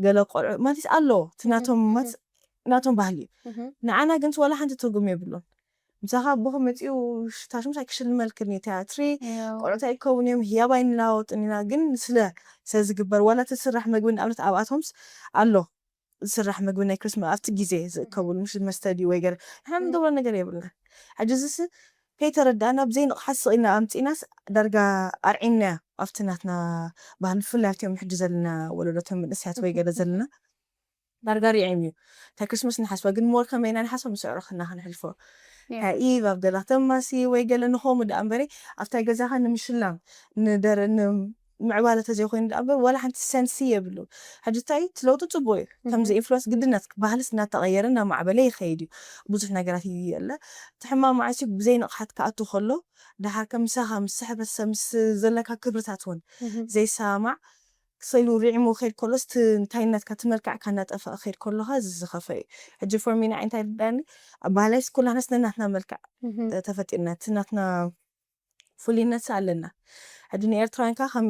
ገለ ቆልዑ ማለትስ ኣሎ እቲ ናቶም ማት ናቶም ባህሊ እዩ። ንዓና ግን ዋላ ሓንቲ ትርጉም የብሉን። ምሳኻ ኣቦኹም መፂኡ ሽታሽምስ ኣይክሽልመልክን እዩ ቲያትሪ ቆልዑት ኣይከውን እዮም ህያብ ኣይንላወጥን ኢና ግን ስለ ስለ ዝግበር ዋላ እቲ ዝስራሕ መግቢ ንኣብነት ኣብኣቶምስ ኣሎ ዝስራሕ መግቢ ናይ ክርስማ ኣብቲ ግዜ ዝእከብሉ ምሽ መስተ ድዩ ወይ ገለ ንሕና ንገብሮ ነገር የብልና። ሕጂ እዚስ ከይተረዳእና ብዘይ ንቕሓት ስቕ ኢልና ኣምፂእናስ ዳርጋ ኣርዒምናዮ ኣብቲ ናትና ባህሊ ብፍላይ ኣብቲኦም ሕጂ ዘለና ወለዶቶም መንእሰያት ወይ ገለ ዘለና ዳርጋ ሪዒም እዩ። እንታይ ክርስመስ ንሓስባ ግን ሞር ከመይ ኢና ንሓስባ ምስ ኣዕሩኽና ክንሕልፎ እንታይ ኢቭ ኣብ ገላ ተማሲ ወይ ገለ ንኸሙ ደኣ እምበሪ ኣብታይ ገዛኻ ንምሽላም ንደረ ንምዕባለ ተዘይኮይኑ ደኣ እምበር ዋላ ሓንቲ ሰንሲ የብሉን። ሕጂ እንታይ እቲ ለውጢ ፅቡቅ እዩ። ከምዚ ኢንፍሉንስ ግድነት ባህልስ እናተቐየረ እናማዕበለ ይኸይድ እዩ። ብዙሕ ነገራት ይየለ እቲ ሕማም መዓስ እዩ ብዘይ ንቕሓት ክኣቱ ከሎ ደሓር ከም ምሳኻ ምስ ሕብረተሰብ ምስ ዘለካ ክብርታት እውን ዘይሰማማዕ ክሰሉ ሪዕሙ ከይድ ከሎስ እቲ እንታይነትካ እቲ መልክዕካ እናጠፈኣ ከይድ ከሎኻ እዚ ዝኸፈ እዩ። ሕጂ ፎርሚና እንታይ ርዳኒ ባህላይስ ኩላናስ ነናትና መልክዕ ተፈጢርና እቲ ናትና ፍሉይነት ኣለና። ሕጂ ንኤርትራውያን ከዓ ከም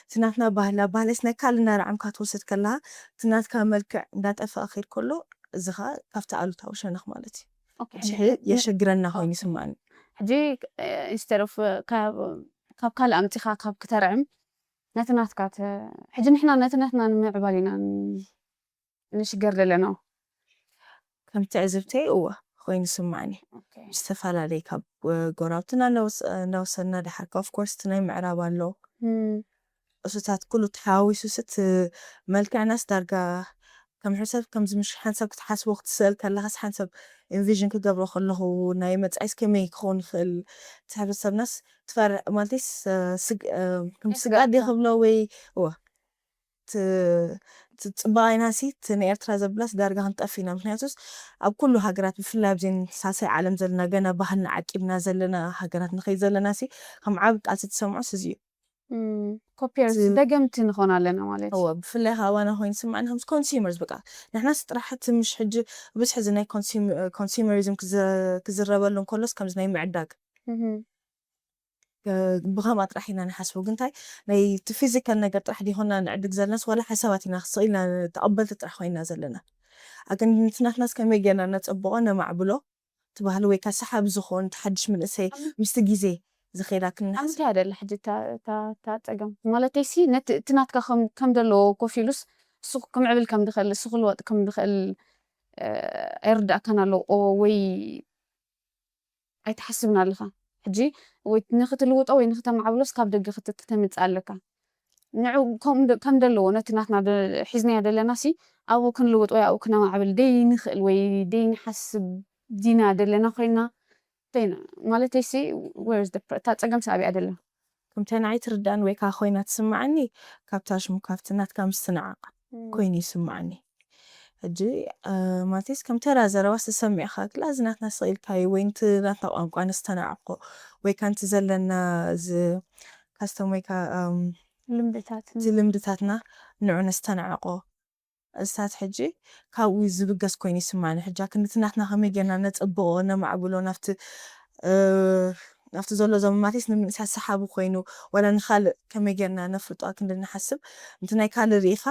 እቲ ናትና ባህሊ ኣብ ባህላይስ ነካ ልናረዓምካ ትወስድ ከለኻ እቲ ናትካ መልክዕ እንዳጠፈኣ ከይድ ከሎ እዚ ከዓ ካብቲ ኣሉታዊ ሸነኽ ማለት እዩ። ሕጂ የሸግረና ኮይኑ ይስማዕኒ። ሕጂ ኢንስተድ ኦፍ ካብ ካልእ ኣምፂኻ ካብ ክተርዕም ነቲ ናትካ ሕጂ ንሕና ነቲ ናትና ንምዕባል ኢና ንሽገር ዘለና። ከም ትዕዝብተይ እወ ኮይኑ ይስማዕኒ። ዝተፈላለዩ ካብ ጎራብትና እናወሰና ደሓርካ ኦፍኮርስ እቲ ናይ ምዕራብ ኣሎ እሱታት ኩሉ ተሓዋዊሱ ስት መልክዕናስ ዳርጋ ከም ሕብረተሰብ ከምዚ ምሽ ሓንሳብ ክትሓስቦ ክትስእል ከለኻስ ሓንሳብ ኢንቪዥን ክገብሮ ከለኹ ናይ መጻኢስ ከመይ ክኸውን ይኽእል እቲ ሕብረተሰብናስ ትፈርሕ ማለትስ ስግ- እ፣ ከም ስጋእ ድየ ክብሎ ወይ እወ እቲ እቲ ፅባቐ ኢና ሲ እቲ ንኤርትራ ዘብላስ ዳርጋ ክንጠፍ ኢና ምክንያቱስ ኣብ ኩሉ ሃገራት ብፍላይ ኣብዘን ሳልሳይ ዓለም ዘለና ገና ባህልና ዓቂብና ዘለና ሃገራት ንኸይድ ዘለና ሲ ከም ዓብ ቃልሲ ትሰምዖስ እዚ እዩ ኮፒየርስ ደገምቲ ንኾን ኣለና ማለት እዩ። እወ ብፍላይ ካባና ኮይኑ ስማዕና ከምዚ ኮንሱመርስ በቃ ንሕናስ ጥራሕ እቲ ምሽ ሕጂ ብዝሕ እዚ ናይ ኮንሱመሪዝም ክዝረበሉ እንከሎስ ከምዚ ናይ ምዕዳግ ብኸምኣ ጥራሕ ኢና ንሓስቦ ግን እንታይ ናይ እቲ ፊዚካል ነገር ጥራሕ ዲኾና ንዕድግ ዘለናስ ዋላ ሓሳባት ኢና ክስቕ ኢልና ተቐበልቲ ጥራሕ ኮይና ዘለና ኣግን ንትናትናስ ከመይ ጌርና ነፀብቆ ነማዕብሎ እቲ ባህሊ ወይ ከዓ ሰሓቢ ዝኾን እቲ ሓድሽ መንእሰይ ምስቲ ግዜ ዝኸይዳ ክንሓስ ኣምንታይ ኣደለ ሕጂ እታ ጸገም ማለተይ ሲ ነቲ እቲ ናትካ ከም ዘለዎ ኮፍ ኢሉስ እሱ ክምዕብል ከም ድኽእል እሱ ክልወጥ ከም ድኽእል ኣይርዳእካን ኣሎ ወይ ኣይትሓስብን ኣለኻ ሕጂ ወይ ንክትልውጦ ወይ ንክተማዕብሎስ ካብ ደገ ክተምፅእ ኣለካ ንዑ ከም ደለዎ ነቲ ናትና ሒዝናዮ ዘለና ሲ ኣብኡ ክንልውጥ ወይ ኣብኡ ክነማዕብል ደይ ንኽእል ወይ ደይ ንሓስብ ዲና ደለና ኮይና ደይና ማለተይ ሲ where is the እታ ፀገም ሳቢያ ደላ ከምታይ ንዓይ ትርዳእን ወይ ከዓ ኮይና ትስማዓኒ ካብታ ሽሙ ካብቲ ናትካ ምስትንዓቕ ኮይኑ ይስማዓኒ ሕጂ ማለትስ ከም ተራ ዘረባ ዝተሰሚዕካ ክላ እዚ ናትና ስቕ ኢልካዩ ወይ ንቲ ናትና ቋንቋ ነስተናዕቆ ወይ ካንቲ ዘለና እዚ ካስተም ወይ ከዓ ልምድታት እዚ ልምድታትና ንዑ ነስተናዕቆ እሳት ሕጂ ካብኡ ዝብገስ ኮይኑ ይስማኒ ሕጂ ክንዲ እቲ ናትና ከመይ ጌርና ነፀብቆ ነማዕብሎ ናብቲ ናብቲ ዘሎ ዘመማቴስ ንምንእሳ ሰሓቢ ኮይኑ ወላ ንካልእ ከመይ ጌርና ነፍልጦ ክንዲ ንሓስብንቲ ናይ ካልእ ርኢኻ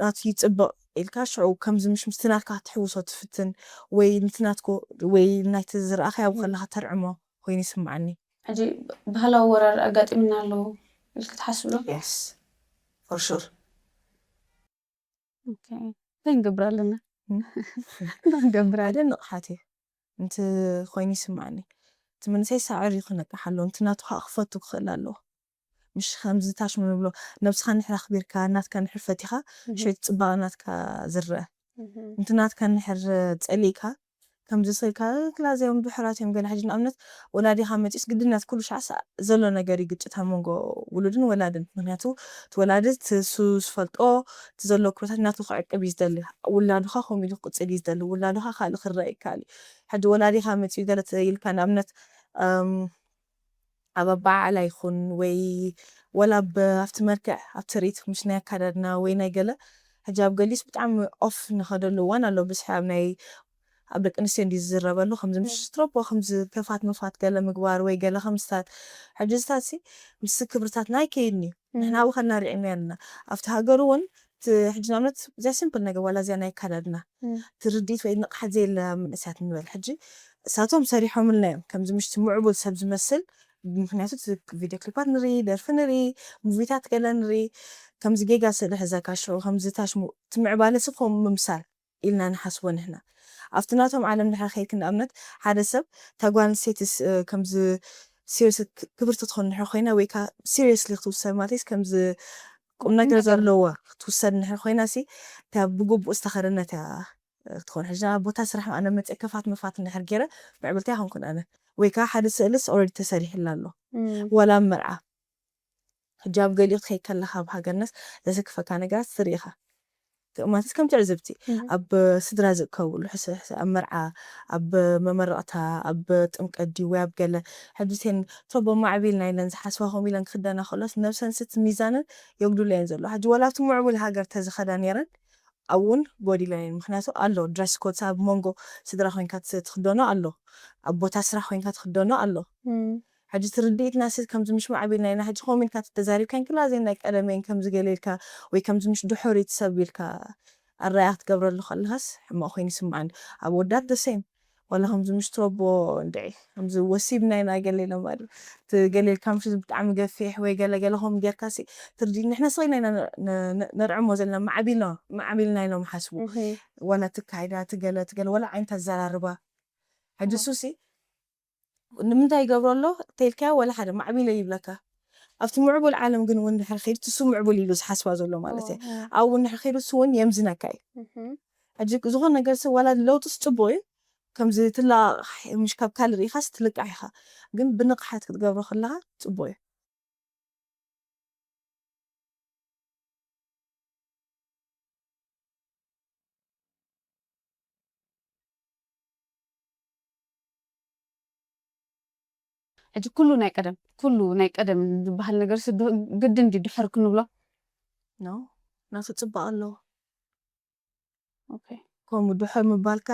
ናቱ ይፅብቕ ኢልካ ሽዑ ከምዚ ምሽ ምስቲ ናትካ ክትሕውሶ ትፍትን ወይ ንቲ ናትኮ ወይ ናይቲ ዝረኣኻዮ ኣብኡ ከለኻ ተርዕሞ ኮይኑ ይስምዓኒ። ሕጂ ባህላዊ ወራር ኣጋጢምና ኣሎ ኢልኪ ትሓስቢ ዶ? Yes for sure። እንታይ ንገብር ኣለና? ክንገብር ኣለ ሓደ ንቕሓት እዩ። እንት ኮይኑ ይስምዓኒ። እቲ መንእሰይ ሳዕር እዩ ክነቅሕ ኣለዎ። እንት ናቱ ከዓ ክፈቱ ክኽእል ኣለዎ። ምሽ ከምዚ ታሽሙ ንብሎ ነብስኻ ንሕር ኣኽቢርካ ናትካ ንሕር ፈቲኻ ሽዑ እቲ ፅባቐ ናትካ ዝረአ። እንት ናትካ ንሕር ፀሊእካ ከምዚ ስልካ ክላዚኦም ድሑራት እዮም። ገለ ሕጂ ንኣብነት ወላዲኻ መፂኡስ ግድነት ኩሉ ሻዕስ ዘሎ ነገር እዩ ግጭት ኣብ መንጎ ውሉድን ወላድን። ምክንያቱ እቲ ወላዲ እቲ እሱ ዝፈልጦ እቲ ዘሎ ኩነታት ናቱ ክዕቅብ እዩ ዝደሊ። ውላዱኻ ከምኡ ኢሉ ክቅፅል እዩ ዝደሊ። ውላዱኻ ካልእ ክረአ ይከኣል እዩ። ሕጂ ወላዲኻ መፂኡ ገለ ኢልካ ንኣብነት ኣብ ኣበዓዕላ ይኹን ወይ ወላ ኣብቲ መልክዕ ኣብ ትርኢት ምስ ናይ ኣካዳድና ወይ ናይ ገለ ሕጂ ኣብ ገሊስ ብጣዕሚ ኦፍ ንኸደሉ እዋን ኣሎ ብዝሒ ኣብ ናይ ኣብ ደቂ ኣንስትዮ እንዲ ዝዝረበሉ ከምዚ ምስ ስትሮፖ ከምዚ ከፋት መፋት ገለ ምግባር ወይ ገለ ከምስታት ሕጂ ዝታት ሲ ምስ ክብርታትና ኣይከይድን እዩ ንሕና ኣብኡ ከናሪዕና ኣለና ኣብቲ ሃገር እውን ሕጂ ናብነት እዚያ ሲምፕል ነገር ዋላ እዚያ ናይ ኣካዳድና ትርዲት ወይ ንቕሓት ዘየለ መንእስያት ንበል ሕጂ እሳቶም ሰሪሖምልና እዮም ከምዚ ምሽቲ ምዕቡል ሰብ ዝመስል ምክንያቱ ቪድዮ ክሊፓት ንርኢ ደርፊ ንርኢ ሙቪታት ገለ ንርኢ ከምዚ ጌጋ ስእሊ ሕዘካ ሽዑ ከምዚ ታሽሙ ትምዕባለ ሲ ከምኡ ምምሳል ኢልና ንሓስቦ ንሕና ኣብቲ ናቶም ዓለም ድሕሪ ከይድክ ንኣብነት ሓደ ሰብ እታ ጓል ኣንስተይቲ ከምዚ ሲሪየስ ክብርቲ ትኾን ድሕሪ ኮይና ወይ ከዓ ሲሪየስሊ ክትውሰድ ማለት ከምዚ ቁም ነገር ዘለዋ ክትውሰድ ድሕሪ ኮይና ሲ እታ ብግቡእ ዝተኸደነት እያ ትኾን ሕጂ ኣብ ቦታ ስራሕ ኣነ መፅእ ከፋት መፋት እንድሕር ገይረ ምዕብልቲ ኣይኮንኩን ኣነ ወይ ከዓ ሓደ ስእልስ ኦረዲ ተሰሪሕላ ኣሎ ወላ ኣብ መርዓ ሕጂ ኣብ ገሊኡ ክትከይድ ከለካ ኣብ ሃገርናስ ዘሰክፈካ ነገራት ትርኢ ኢካ ማለት ከም ትዕዝብቲ ኣብ ስድራ ዝእከብሉ ሕስሕስ ኣብ መርዓ ኣብ መመረቕታ ኣብ ጥምቀት ድዩ ወይ ኣብ ገለ ሕጂ ቴን ቶቦ ማዕቢልና ኢለን ዝሓስባ ከምኡ ኢለን ክክደና ከሎስ ነብሰን ስት ሚዛነን የጉድሎ እየን ዘሎ ሕጂ ወላ ኣብቲ ምዕቡል ሃገር ተዝኸዳ ነይረን ኣብኡ እውን ጎዲለን እየን ምክንያቱ ኣሎ ድረስ ኮድስ ኣብ መንጎ ስድራ ኮይንካ ትክደኖ ኣሎ ኣብ ቦታ ስራሕ ኮይንካ ትክደኖ ኣሎ ሕጂ ትርድኢትና ሲ ከምዚ ምሽ ማዕቢልና ኢና ሕጂ ከምኡ ኢልካ ተተዛሪብካን ክላ ዘይ ናይ ቀደመይን ከምዚ ገለ ኢልካ ወይ ከምዚ ምሽ ድሑሪት ሰብ ኢልካ ኣረኣያ ክትገብረሉ ከለካስ ሕማቅ ኮይኑ ይስምዓኒ ኣብ ወዳት ደሴም ዋላ ከምዚ ምሽ ትረቦ እንድዒ ከምዚ ወሲብና ኢና ገለ ኢሎም ኣሉ እቲ ገለ ኢልካ ምሽ ብጣዕሚ ገፊሕ ወይ ገለ ገለ ከም ጌርካ ሲ ትርዲ ንሕና ስቕ ኢልና ኢና ነ- ነ- ነርዕሞ ዘለና ማዕቢልና ማዕቢልና ኢሎም ሓስቡ ዋላ ትካይዳ ትገለ ትገለ ዋላ ዓይነት ኣዘራርባ ሕጂ ሱሲ ንምንታይ ይገብሮ ኣሎ ተይልካዮ ወላ ሓደ ማዕቢለ ይብለካ ኣብቲ ምዕቡል ዓለም ግን እውን ድሕር ከይዱ ትሱ ምዕቡል ኢሉ ዝሓስባ ዘሎ ማለት እየ ኣብኡ እውን ድሕር ከይዱ እሱ እውን የምዝነካ እዩ ሕጂ ዝኾነ ነገር ሰብ ዋላ ለውጥስ ፅቡቅ እዩ ከምዚ ትላቃቕ ምሽ ካብ ካልእ ርኢኻስ ትልቃሕ ኢኻ ግን ብንቕሓት ክትገብሮ ከለኻ ፅቡቅ እዩ ሕጂ ኩሉ ናይ ቀደም ኩሉ ናይ ቀደም ዝበሃል ነገር ስ ድ- ግድን ድዩ ድሕር ክንብሎ? ኖ ናቱ ፅባቅ ኣለዎ ኦኬ። ከምኡ ድሑር ምባልካ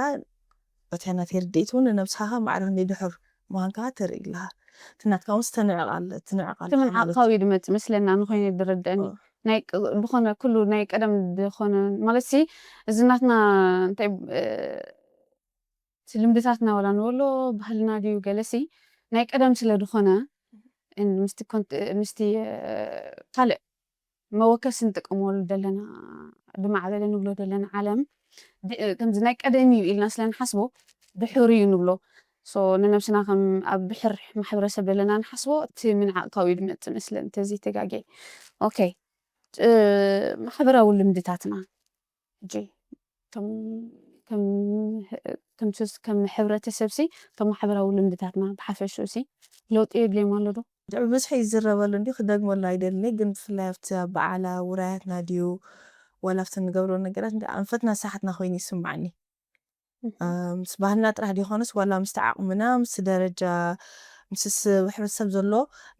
በታ ናተይ ርድኢት እውን ንነብስኻ ከዓ ማዕረ ክንደይ ድሑር ምዃንካ ከዓ ተርኢ ኣለኻ እቲ ናትካ እውን ዝተንዕቕ ኣለ ትንዕቕ ኣለኻ እቲ ማለት ምንዓቕካዊ ድመጽእ መስለና ንኮይኑ ድረድአኒ ናይ ቅ- ብኾነ ኩሉ ናይ ቀደም ዝኾነ ማለት ሲ እዚ ናትና እንታይ እ፣ እቲ ልምድታትና ወላ ንበሎ ባህልና ድዩ ገለሲ ናይ ቀደም ስለ ዝኾነ እ፣ ምስቲ ኮንት- ምስቲ እ፣ ካልእ መወከሲ ንጥቀመሉ ዘለና ድማዕበለ ንብሎ ዘለና ዓለም ድ- ከምዚ ናይ ቀደም እዩ ኢልና ስለ ንሓስቦ ድሑር እዩ ንብሎ ሶ ንነብስና ከም ኣብ ድሕር ማሕበረሰብ ዘለና ንሓስቦ እቲ ምንዓቕካዊ ድመፅእ መስለን ተዘይተጋጌ ኦኬ እ፣ ማሕበራዊ ልምድታትና ሕጂ ከም ከም ከም ሱስ ከም ሕብረተሰብ ሲ ከም ማሕበራዊ ልምድታትና ብሓፈሽኡ ሲ ለውጢ የድልዮም ኣሎ ዶ? ብዝሒ ይዝረበሉ እንዲ ክደግመሉ ኣይደልን ግን ብፍላይ ኣብቲ ኣብ በዓላ ውራያትና ድዩ ዋላ ኣብቲ ንገብሮ ነገራት እንዲ ኣንፈትና ሳሓትና ኮይኑ ይስምዓኒ ምስ ባህልና ጥራሕ ዲኾነስ ዋላ ምስቲ ዓቕምና ምስቲ ደረጃ ምስስ ሕብረተሰብ ዘሎ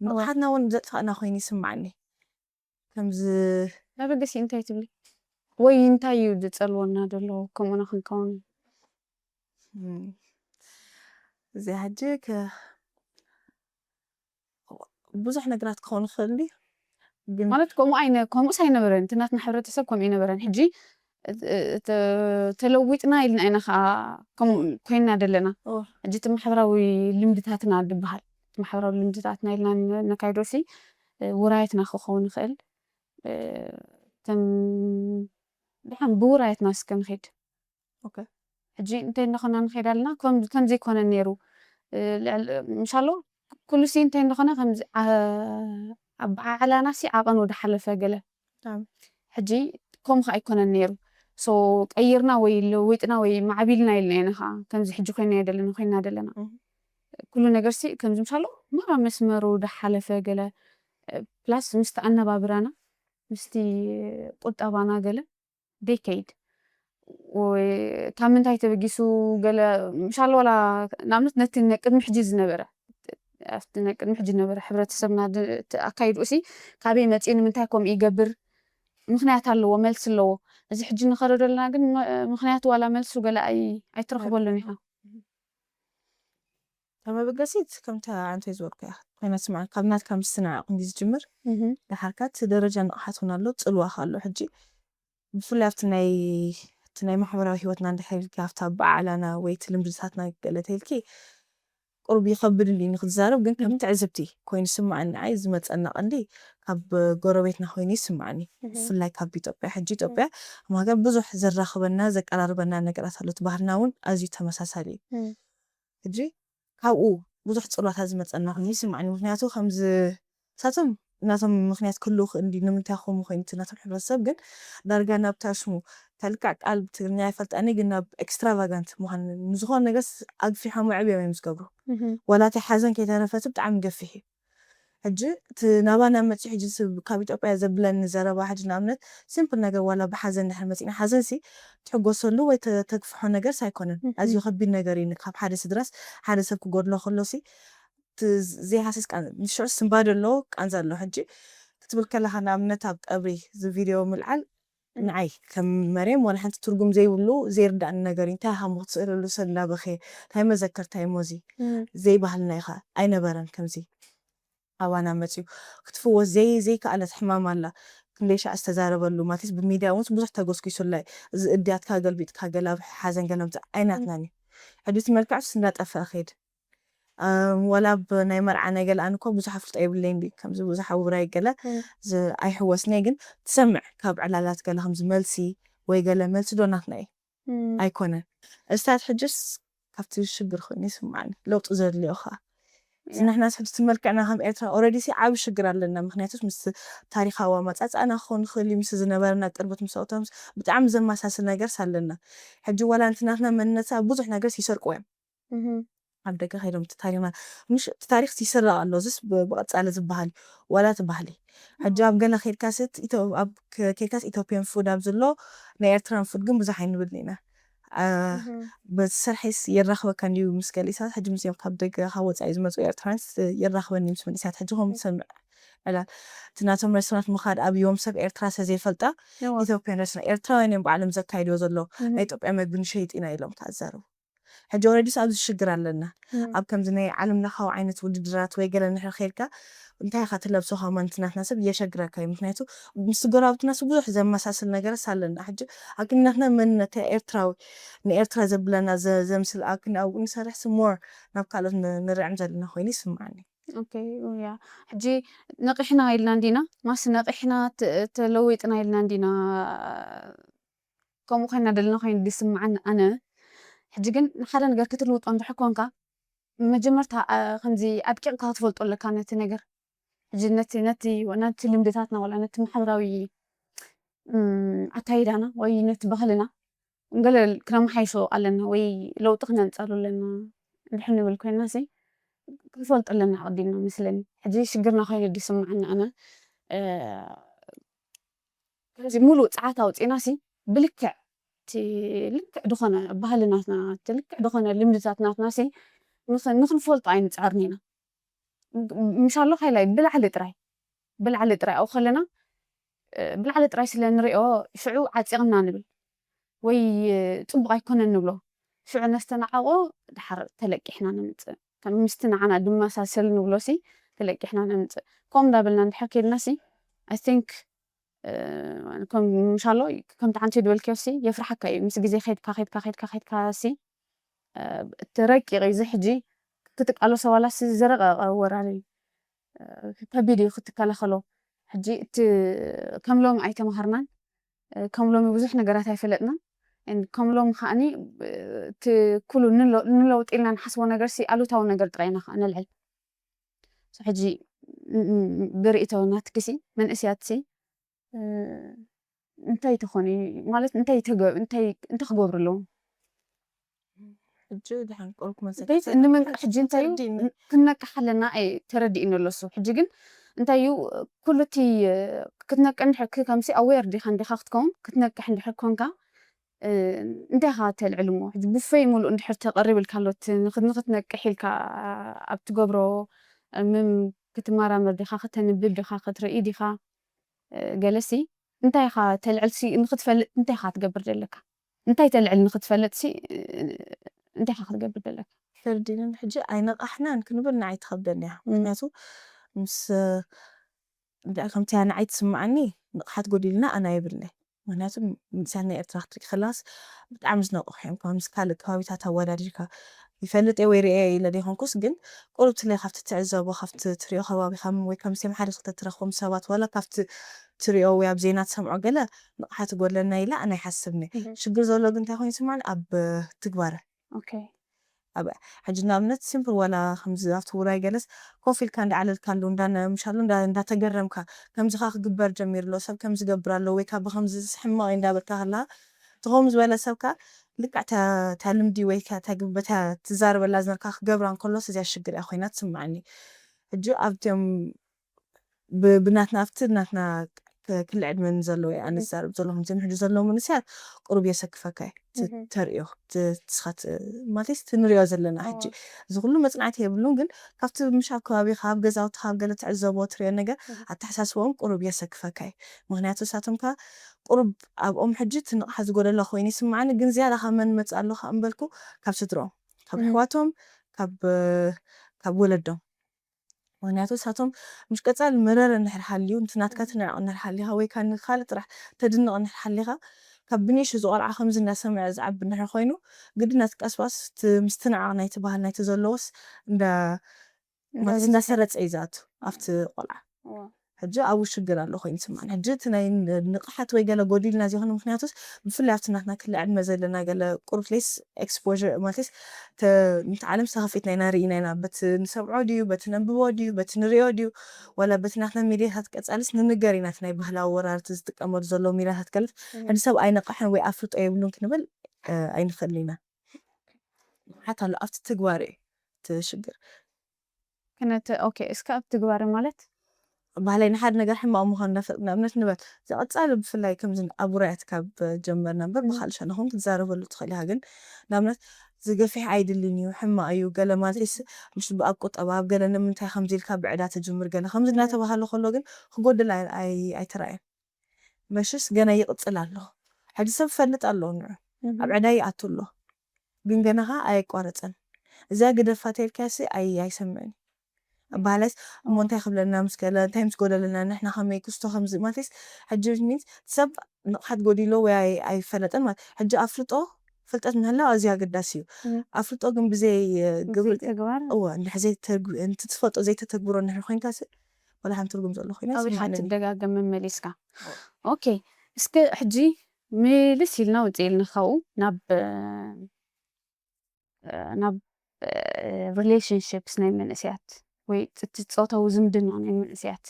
ንቕሓትና እውን ዘጥፋእና ኮይኑ ይስምዓኒ ከምዚ መበገሲ እንታይ ትብሊ ወይ እንታይ እዩ ዝፀልወና ዘሎ ከምኡና ክንከውን እዚኣ ሕጂ ብዙሕ ነገራት ክኸውን ይኽእል ድዩ ግን ማለት ከምኡ ኣይነ ከምኡስ ኣይነበረን እቲ ናትና ሕብረተሰብ ከምኡ ኣይነበረን ሕጂ ተ- ተለዊጥና ኢልና ኢና ከዓ ከምኡ ኮይና ዘለና ኦ። ሕጂ እቲ ማሕበራዊ ልምድታትና ዝበሃል እቲ ማሕበራዊ ልምድታትና ኢልና ን- ነካይዶ ሲ ውራየትና ክኸውን ይኽእል እ፣ ከም ድሓን ብውራየትና እስከ ንኸይድ ሕጂ እንታይ እንዳኾና ንኸይድ ኣለና ከም ዘይኮነ ነይሩ። ምሻሎ ኩሉሲ እንታይ እንዳኾነ ከምዚ ኣበዓዕላናሲ ዓቐን ወደ ሓለፈ ገለ ሕጂ ከምኡ ከ ኣይኮነን ነይሩ። ሶ ቀይርና ወይ ለዊጥና ወይ ማዕቢልና ኢልና ኢና ከዓ ከምዚ ሕጂ ኮይና ዘለና ኮይና ዘለና ኩሉ ነገርሲ ከምዚ ምሻሎ ማራ መስመሩ ዳሓለፈ ገለ ፕላስ ምስቲ ኣነባብራና ምስቲ ቁጠባና ገለ ደይከይድ ካብ ምንታይ ተበጊሱ ገለ ምሻሎ ዋላ ንኣብነት ነቲ ቅድሚ ሕጂ ዝነበረ ኣብቲ ናይ ቅድሚ ሕጂ ዝነበረ ሕብረተሰብና ኣካይድኡ ሲ ካበይ መፂኡ ንምንታይ ከምኡ ይገብር ምክንያት ኣለዎ መልሲ ኣለዎ። እዚ ሕጂ ንኸዶ ዘለና ግን ምክንያቱ ዋላ መልሱ ገለ ኣይትረኽበሉን ኢኻ። ካብ መበገሲት ከምታ ኣንተ ዝበልኩ እያ ኮይና ስማዕ ካብ ናትካ ምስናዕ ቅንዲ ዝጅምር ደሓርካ እቲ ደረጃ ንቕሓት እውን ኣሎ ፅልዋ ኣሎ ሕጂ ብፍላይ ኣብቲ ናይ እቲ ናይ ማሕበራዊ ሂወትና እንድሕር ኢልኪ ኣብቲ ኣበዓዕላና ወይ እቲ ልምድታትና ገለ ተይልኪ ቁሩብ ይኸብድ እንድዩ ንክትዛረብ ግን ከም ትዕዝብቲ ኮይኑ ይስምዓኒ ንዓይ ዝመፀና ቀንዲ ካብ ጎረቤትና ኮይኑ ይስምዓኒ ብፍላይ ካብ ኢትዮጵያ ሕጂ ኢትዮጵያ ከም ሃገር ብዙሕ ዘራኽበና ዘቀራርበና ነገራት ኣሎ እቲ ባህልና እውን ኣዝዩ ተመሳሳሊ እዩ ሕጂ ካብኡ ብዙሕ ፅልዋታት ዝመፀና ኮይኑ ይስምዓኒ ምክንያቱ ከምዚ እሳቶም ናቶም ምክንያት ክህልው ክእል ድዩ ንምንታይ ከምኡ ኮይኑ እቲ ናቶም ሕብረተሰብ ግን ዳርጋ ናብታ ሽሙ ተልካዕ ቃል ብትግርኛ ኣይፈልጣኒ ግን ናብ extravagant ምኳን ንዝኮነ ነገር ኣግፊሖም ኣዕብዮም እዮም ዝገብሩ ዋላ እቲ ሓዘን ከይተረፈ እቲ ብጣዕሚ ገፊሕ እዩ ሕጂ እቲ ናባና መፂኡ ሕጂ ካብ ኢትዮጵያ ዘብለኒ ዘረባ ሕጂ ንኣብነት simple ነገር ዋላ ብሓዘን ድሕር መፂእና ሓዘን ሲ ትሕጎሰሉ ወይ ተግፍሖ ነገር ሳይኮነን ኣዝዩ ከቢድ ነገር እዩ ካብ ሓደ ስድራስ ሓደ ሰብ ክጎድሎ ከሎ ሲ ዘይሃስስ ቃንዛ ምስ ሽዑ ስንባደ ኣሎ ቃንዛ ኣሎ ሕጂ ክትብል ከለካ ንኣብነት ኣብ ቀብሪ እዚ ቪድዮ ምልዓል ንዓይ ከም መርየም ዋላ ሓንቲ ትርጉም ዘይብሉ ዘይርዳእኒ ነገር እዩ እንታይ ሃሞ ክትስእለሉ ሰብ እንዳበኸየ እንታይ መዘከርታ እሞ እዚ ዘይባህልና ኢኻ ኣይነበረን ከምዚ ኣባና መፅዩ ክትፍወስ ዘይ ዘይከኣለት ሕማም ኣላ ክንደይ ሻዕ ዝተዛረበሉ ማለት ብሚድያ እውን ብዙሕ ተጎስጊሱላ እዚ እድያትካ ገልቢጥካ ገላ ሓዘን ገለምፅ ኣይናትናን እዩ ሕጂ እቲ መልክዕስ እንዳጠፈአ ከይድ ዋላ ብ ናይ መርዓ ናይ ገለ ኣነ እኮ ብዙሕ ኣፍልጦ የብለይን ድዩ ከምዚ ብዙሕ ኣውራ ይገለ ኣይሕወስኒ ግን ትሰምዕ ካብ ዕላላት ገለ ከምዚ መልሲ ወይ ገለ መልሲ ዶ ናትና እዩ ኣይኮነን እስታት ሕጅስ ካብቲ ሽግር ኮይኑ ይስምዓኒ ለውጢ ዘድልዮ ከዓ እዚ ንሕና ስሕቲ መልክዕና ከም ኤርትራ already ሲ ዓብ ሽግር ኣለና ምክንያቱ ምስ ታሪኻዊ ኣመፃፅኣና ክኸውን ይኽእል እዩ ምስ ዝነበረና ቅርበት ምስ ኣውቶም ብጣዕሚ ዘመሳስል ነገር ኣለና ሕጂ ዋላ እንት ናትና መንነት ኣብ ብዙሕ ነገር ይሰርቅዎ እዮም ኣብ ደገ ከይዶም እቲ ታሪኽና ምሽ እቲ ታሪኽ ይስረቕ ኣሎ እዚስ ብቐጻሊ ዝበሃል ዋላ እቲ ባህሊ ሕጂ ኣብ ገለ ከይድካስ ኣብ ከይድካስ ኢትዮጵያን ፉድ ኣብ ዘሎ ናይ ኤርትራን ፉድ ግን ብዙሕ ኣይንብል ኢና በቲ ስርሒስ የራኽበካ እንድዩ ምስ ገሊሳት ሕጂ ምስኦም ካብ ደገ ካብ ወፃኢ ዝመፁ ኤርትራንስ የራኽበኒ ምስ መንእሰያት ሕጂ ከም ትሰምዕ ዕላል እቲ ናቶም ሬስቶራንት ምኻድ ኣብዮም ሰብ ኤርትራ ስለ ዘይፈልጣ ኢትዮጵያን ሬስቶራንት ኤርትራውያን እዮም ባዕሎም ዘካይድዎ ዘለዉ ናይ ኢትዮጵያ መግቢ ንሸይጥ ኢና ኢሎም ተዛረቡ ሕጂ ወረዲስ ኣብዚ ሽግር ኣለና ኣብ ከምዚ ናይ ዓለም ለኻዊ ዓይነት ውድድራት ወይ ገለ ንሕር ከይድካ እንታይ ኢኻ ትለብሶ ከማን እቲ ናትና ሰብ የሸግረካ እዩ ምክንያቱ ምስ ጎረባብትና ሰብ ብዙሕ ዘመሳስል ነገርስ ኣለና ሕጂ ኣክን ናትና መንነት ኤርትራዊ ንኤርትራ ዘብለና ዘምስል ኣክን ኣብኡ ንሰርሕ ሞር ናብ ካልኦት ንርዕም ዘለና ኮይኑ ይስምዓኒ ያ ሕጂ ነቂሕና ኢልና እንዲና ማስ ነቂሕና ተለዊጥና ኢልና እንዲና ከምኡ ኮይና ደለና ኮይኑ ዝስምዓኒ ኣነ ሕጂ ግን ንሓደ ነገር ክትልውጦ እንድሕር ኮንካ መጀመርታ ከምዚ ኣድቂቕካ ክትፈልጦ ኣለካ ነቲ ነገር ሕጂ ነቲ ነቲ ነቲ ልምድታትና ወላ ነቲ ማሕበራዊ ኣካይዳና ወይ ነቲ ባህልና ገለ ክነመሓይሾ ኣለና ወይ ለውጢ ክነምፀሉ ኣለና እንድሕር ንብል ኮይና ሲ ክንፈልጦ ኣለና ኣቐዲምና መስለኒ ሕጂ ሽግርና ኮይኑ ዝስምዓኒ ኣነ ስለዚ ሙሉእ ፀዓት ኣውፂእና ሲ ብልክዕ እቲ ልክዕ ዝኾነ ባህልናትና እቲ ልክዕ ዝኾነ ልምድታት ናትና ሲ ንኽንፈልጦ ኣይንፅዕርን ኢና ምሻሎ ካይላይ ብላዕሊ ጥራይ ብላዕሊ ጥራይ ኣብኡ ከለና ብላዕሊ ጥራይ ስለ ንሪኦ ሽዑ ዓፂቕና ንብል ወይ ፅቡቕ ኣይኮነን ንብሎ ሽዑ ነስተናዓቆ ድሓር ተለቂሕና ነምፅእ ምስቲ ንዓና ድመሳሰል ንብሎ ሲ ተለቂሕና ነምፅእ ከምኡ እንዳበልና እንድሕር ከይድና ሲ I think ምሻሎ ከምቲ ሓንቲ ድበልክዮ ሲ የፍርሓካ እዩ ምስ ግዜ ከድካ ከድካ ከድካ ከድካ ሲ እቲ ረቂቕ እዩ እዚ ሕጂ ክትቃለሶ ዋላ ሲ ዝረቐቐ ወራሪ ከቢድ እዩ ክትከላኸሎ ሕጂ እቲ ከም ሎሚ ኣይተማሃርናን ከም ሎሚ ብዙሕ ነገራት ኣይፈለጥናን ከምሎም ከዓኒ እቲ ኩሉ ንለውጢ ኢልና ንሓስቦ ነገር ሲ ኣሉታዊ ነገር ጥራይ ኢና ከዓ ነልዕል። ሕጂ ብርእቶ ናትክሲ መንእስያትሲ እንታይ ተኾኒ ማለት እንታይ እንታይ ክገብሩ ኣለዎም? ሕጂ ድሓን ቆልኩ መሰ ቤት እንመንቅሕ ሕጂ እንታይ እዩ ክንነቅሕ ኣለና ተረዲእኒ ኣለሱ። ሕጂ ግን እንታይ እዩ ኩሉ እቲ ክትነቅሕ እንድሕር ከምሲ ኣዌር ዲኻ እንዲኻ ክትከውን ክትነቅሕ እንድሕር ኮንካ እንታይ ኢኻ ተልዕል እሞ ሕጂ ቡፌ ሙሉእ እንድሕር ተቐሪብ ኢልካ ኣሎ ንኽትነቅሕ ኢልካ ኣብ ትገብሮ ምም ክትመራመር ዲኻ ከተንብብ ዲኻ ክትርኢ ዲኻ ገለሲ እንታይ ኢኻ ተልዕልሲ ንኽትፈልጥ እንታይ ኢኻ ትገብር ዘለካ እንታይ ተልዕል ንኽትፈልጥሲ እንታይ ኢኻ ክትገብር ዘለካ ፈርዲንን ሕጂ ኣይነቃሕናን ክንብል ንዓይ ትኸብደኒ እያ ምክንያቱ ምስ ከምቲ እያ ንዓይ ትስምዓኒ ንቕሓት ጎዲልና ኣና የብልኒ ምክንያቱ ምንሳት ናይ ኤርትራ ክትርኢ ከላስ ብጣዕሚ ዝነቕሑ እዮም ካብ ምስ ካልእ ከባቢታት ኣወዳዲርካ ይፈልጥ እየ ወይ ርእየ ኢለ ዘይኮንኩስ ግን ቁሩብ ትለይ ካብቲ ትዕዘቦ ካብቲ ትሪኦ ከባቢኻ ወይ ከምስም ሓደ ክልተ ትረኽቦም ሰባት ዋላ ካብቲ ትሪኦ ወይ ኣብ ዜና ትሰምዖ ገለ ንቕሓት ጎድለና ኢለ ኣና ይሓስብኒ ሽግር ዘሎ ግን እንታይ ኮይኑ ይስማዕኒ ኣብ ትግባረ ኦኬ ኣብ ሕጂ ንኣብነት ሲምፕል ዋላ ከምዚ ኣብቲ ውራይ ገለስ ኮፍ ኢልካ እንዳዓለልካሉ እንዳምሻሉ እንዳተገረምካ ከምዚ ካ ክግበር ጀሚሩ ኣሎ ሰብ ከምዚ ገብር ኣሎ ወይ ካብ ከምዚ ሕማቕ እንዳበልካ ከላ ትኸም ዝበለ ሰብካ ልክዕ እታ ልምዲ ወይ በታ ትዛረበላ ዝነበርካ ክገብራ እንከሎስ እዚኣ ሽግር እያ ኮይና ትስምዓኒ ሕጂ ኣብቲኦም ብናትና ኣብቲ ናትና ክሊ ዕድመ ንዘለዉ እየ ኣነ ዝዛረብ ዘለኹ እዚኦም ሕጂ ዘለዉ መንእሰያት ቁሩብ የሰክፈካ እዩ ተርእዮ ስኻት ማለት ትንሪኦ ዘለና ሕጂ እዚ ኩሉ መፅናዕቲ የብሉን ግን ካብቲ ምሽ ኣብ ከባቢኻ ኣብ ገዛውትኻ ኣብ ገለ ትዕዘቦ ትሪኦ ነገር ኣተሓሳስቦም ቁሩብ የሰክፈካ እዩ ምክንያቱ እሳቶም ከ ቁሩብ ኣብኦም ሕጂ ትንቕሓ ዝጎደሎ ኮይኑ ይስምዓኒ ግን ዝያዳ ካብ መን መፅእ ኣለካ እምበልኩ ካብ ስድሮም ካብ ኣሕዋቶም ካብ ወለዶም ምክንያቱ ንሳቶም ምሽ ቀፃሊ መረረ እንድሕር ሃልዩ፣ እቲ ናትካ ትንዕቕ እንድሕር ሃሊኻ ወይ ከዓ ንኻልእ ጥራሕ ተድንቕ እንድሕር ሃሊኻ፣ ካብ ብንእሽቱ እዚ ቆልዓ ከምዚ እንዳሰምዐ ዝዓቢ እንድሕር ኮይኑ፣ ግድን ናቲ ቀስባስ እቲ ምስትንዓቕ ናይቲ ባህል ናይቲ ዘለዎስ እንዳ ማለት እንዳሰረፀ እዩ ዝኣቱ ኣብቲ ቆልዓ። ሕጂ ኣብኡ ሽግር ኣሎ ኮይኑ ይስምዓኒ። ሕጂ እቲ ናይ ንቕሓት ወይ ገለ ጎዲልና ዘይኮነ፣ ምክንያቱስ ብፍላይ ኣብቲ ናትና ክሊ ዕድመ ዘለና ገለ ቁሩብ ሌስ ኤክስፖር ማለትስ ነቲ ዓለም ዝተኸፊትና ኢና ርኢና ኢና። በቲ ንሰምዖ ድዩ፣ በቲ ነንብቦ ድዩ፣ በቲ ንሪኦ ድዩ፣ ዋላ በቲ ናትና ሚድያታት ቀጻልስ ንንገር ኢና። እቲ ናይ ባህላዊ ወራርቲ ዝጥቀመሉ ዘለዉ ሚድያታት ገለ ሕጂ ሰብ ኣይነቕሐን ወይ ኣፍልጦ የብሉን ክንብል ኣይንኽእልን ኢና። ንቕሓት ኣሎ ኣብቲ ትግባር እዩ እቲ ሽግር። ክነተ ኦኬ እስከ ኣብ ትግባረ ማለት ባህላይ ንሓደ ነገር ሕማቕ ምዃኑ እንዳፈለጥ ንኣብነት ንበል እዚ ቀጻሊ ብፍላይ ከምዚ ኣብ ውራያት ካብ ጀመርና እምበር ብኻልእ ሸነኹም ክትዛረበሉ ትኽእል ኢኻ ግን ንኣብነት እዚ ገፊሕ ኣይድልን እዩ ሕማቕ እዩ ገለ ማለትስ ምሽ ኣብ ቁጠባ ኣብ ገለ ንምንታይ ከምዚ ኢልካ ብዕዳ ትጅምር ገለ ከምዚ እናተባሃለ ከሎ ግን ክጎድል ኣይተራእየን መሽስ ገና ይቕጽል ኣሎ ሕጂ ሰብ ፈልጥ ኣሎ ንዑ ኣብ ዕዳ ይኣቱ ኣሎ ግን ገና ኸዓ ኣየቋረጸን እዚኣ ግደፋ ተልካሲ ኣይሰምዕን እዩ ኣባህላይስ እሞ እንታይ ክብለና ምስ ገለ እንታይ ምስ ጎደለና ንሕና ከመይ ክስቶ ከምዚ ማለትስ ሕጂ ሚንስ ሰብ ንቕሓት ጎዲሎ ወይ ኣይፈለጠን ማለት ሕጂ ኣፍልጦ ፍልጠት ምህላው ኣዝዩ ኣገዳሲ እዩ ኣፍልጦ ግን ብዘይ ግብሪ ተግባር እወ እንድሕር ዘይተትፈልጦ ዘይተተግብሮ እንድሕር ኮይንካ ወላ ሓንቲ ትርጉም ዘሎ ኮይና ኣብ ሓንቲ ደጋገም መመሊስካ ኦኬ እስከ ሕጂ ምልስ ኢልና ውፅእ ኢልና ካብኡ ናብ ናብ ሪሌሽንሽፕስ ናይ መንእስያት ወይ እቲ ፆታዊ ዝምድና ናይ መንእስያት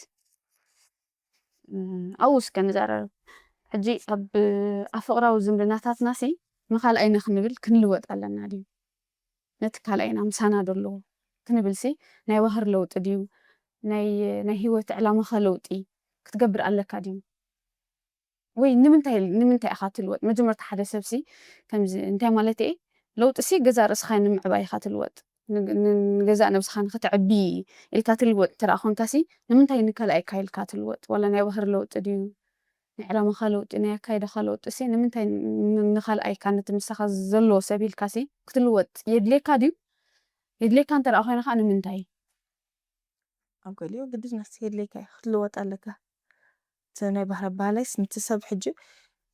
ኣብኡ እስከ ንዛረብ ሕጂ ኣብ ኣፍቕራዊ ዝምድናታትና ሲ ንካልኣይና ክንብል ክንልወጥ ኣለና ድዩ ነቲ ካልኣይና ምሳና ዶ ኣለዎ ክንብል ሲ ናይ ባህር ለውጢ ድዩ ናይ ህይወት ዕላማኻ ለውጢ ክትገብር ኣለካ ድዩ ወይ ንምንታይ ንምንታይ ኢኻ ትልወጥ መጀመርታ ሓደ ሰብሲ ከምዚ እንታይ ማለት እየ ለውጥሲ ገዛ ርእስኻ ንምዕባይ ኢኻ ትልወጥ ንገዛእ ነብስኻ ንክትዕቢ ኢልካ ትልወጥ እንተ ኮንካሲ ንምንታይ ንካልኣይካ ኢልካ ትልወጥ ዋላ ናይ ባህሪ ለውጢ ድዩ ናይ ዕላማኻ ለውጢ ናይ ኣካይዳኻ ለውጢ ሲ ንምንታይ ንካልኣይካ ነቲ ምሳኻ ዘለዎ ሰብ ኢልካሲ ክትልወጥ የድልየካ ድዩ የድልየካ እንተ ኮይነ ከዓ ንምንታይ ኣብ ገሊኡ ግድነት የድልየካ እዩ ክትልወጥ ኣለካ እቲ ናይ ባህሪ ኣባህላይስ ነቲ ሰብ ሕጂ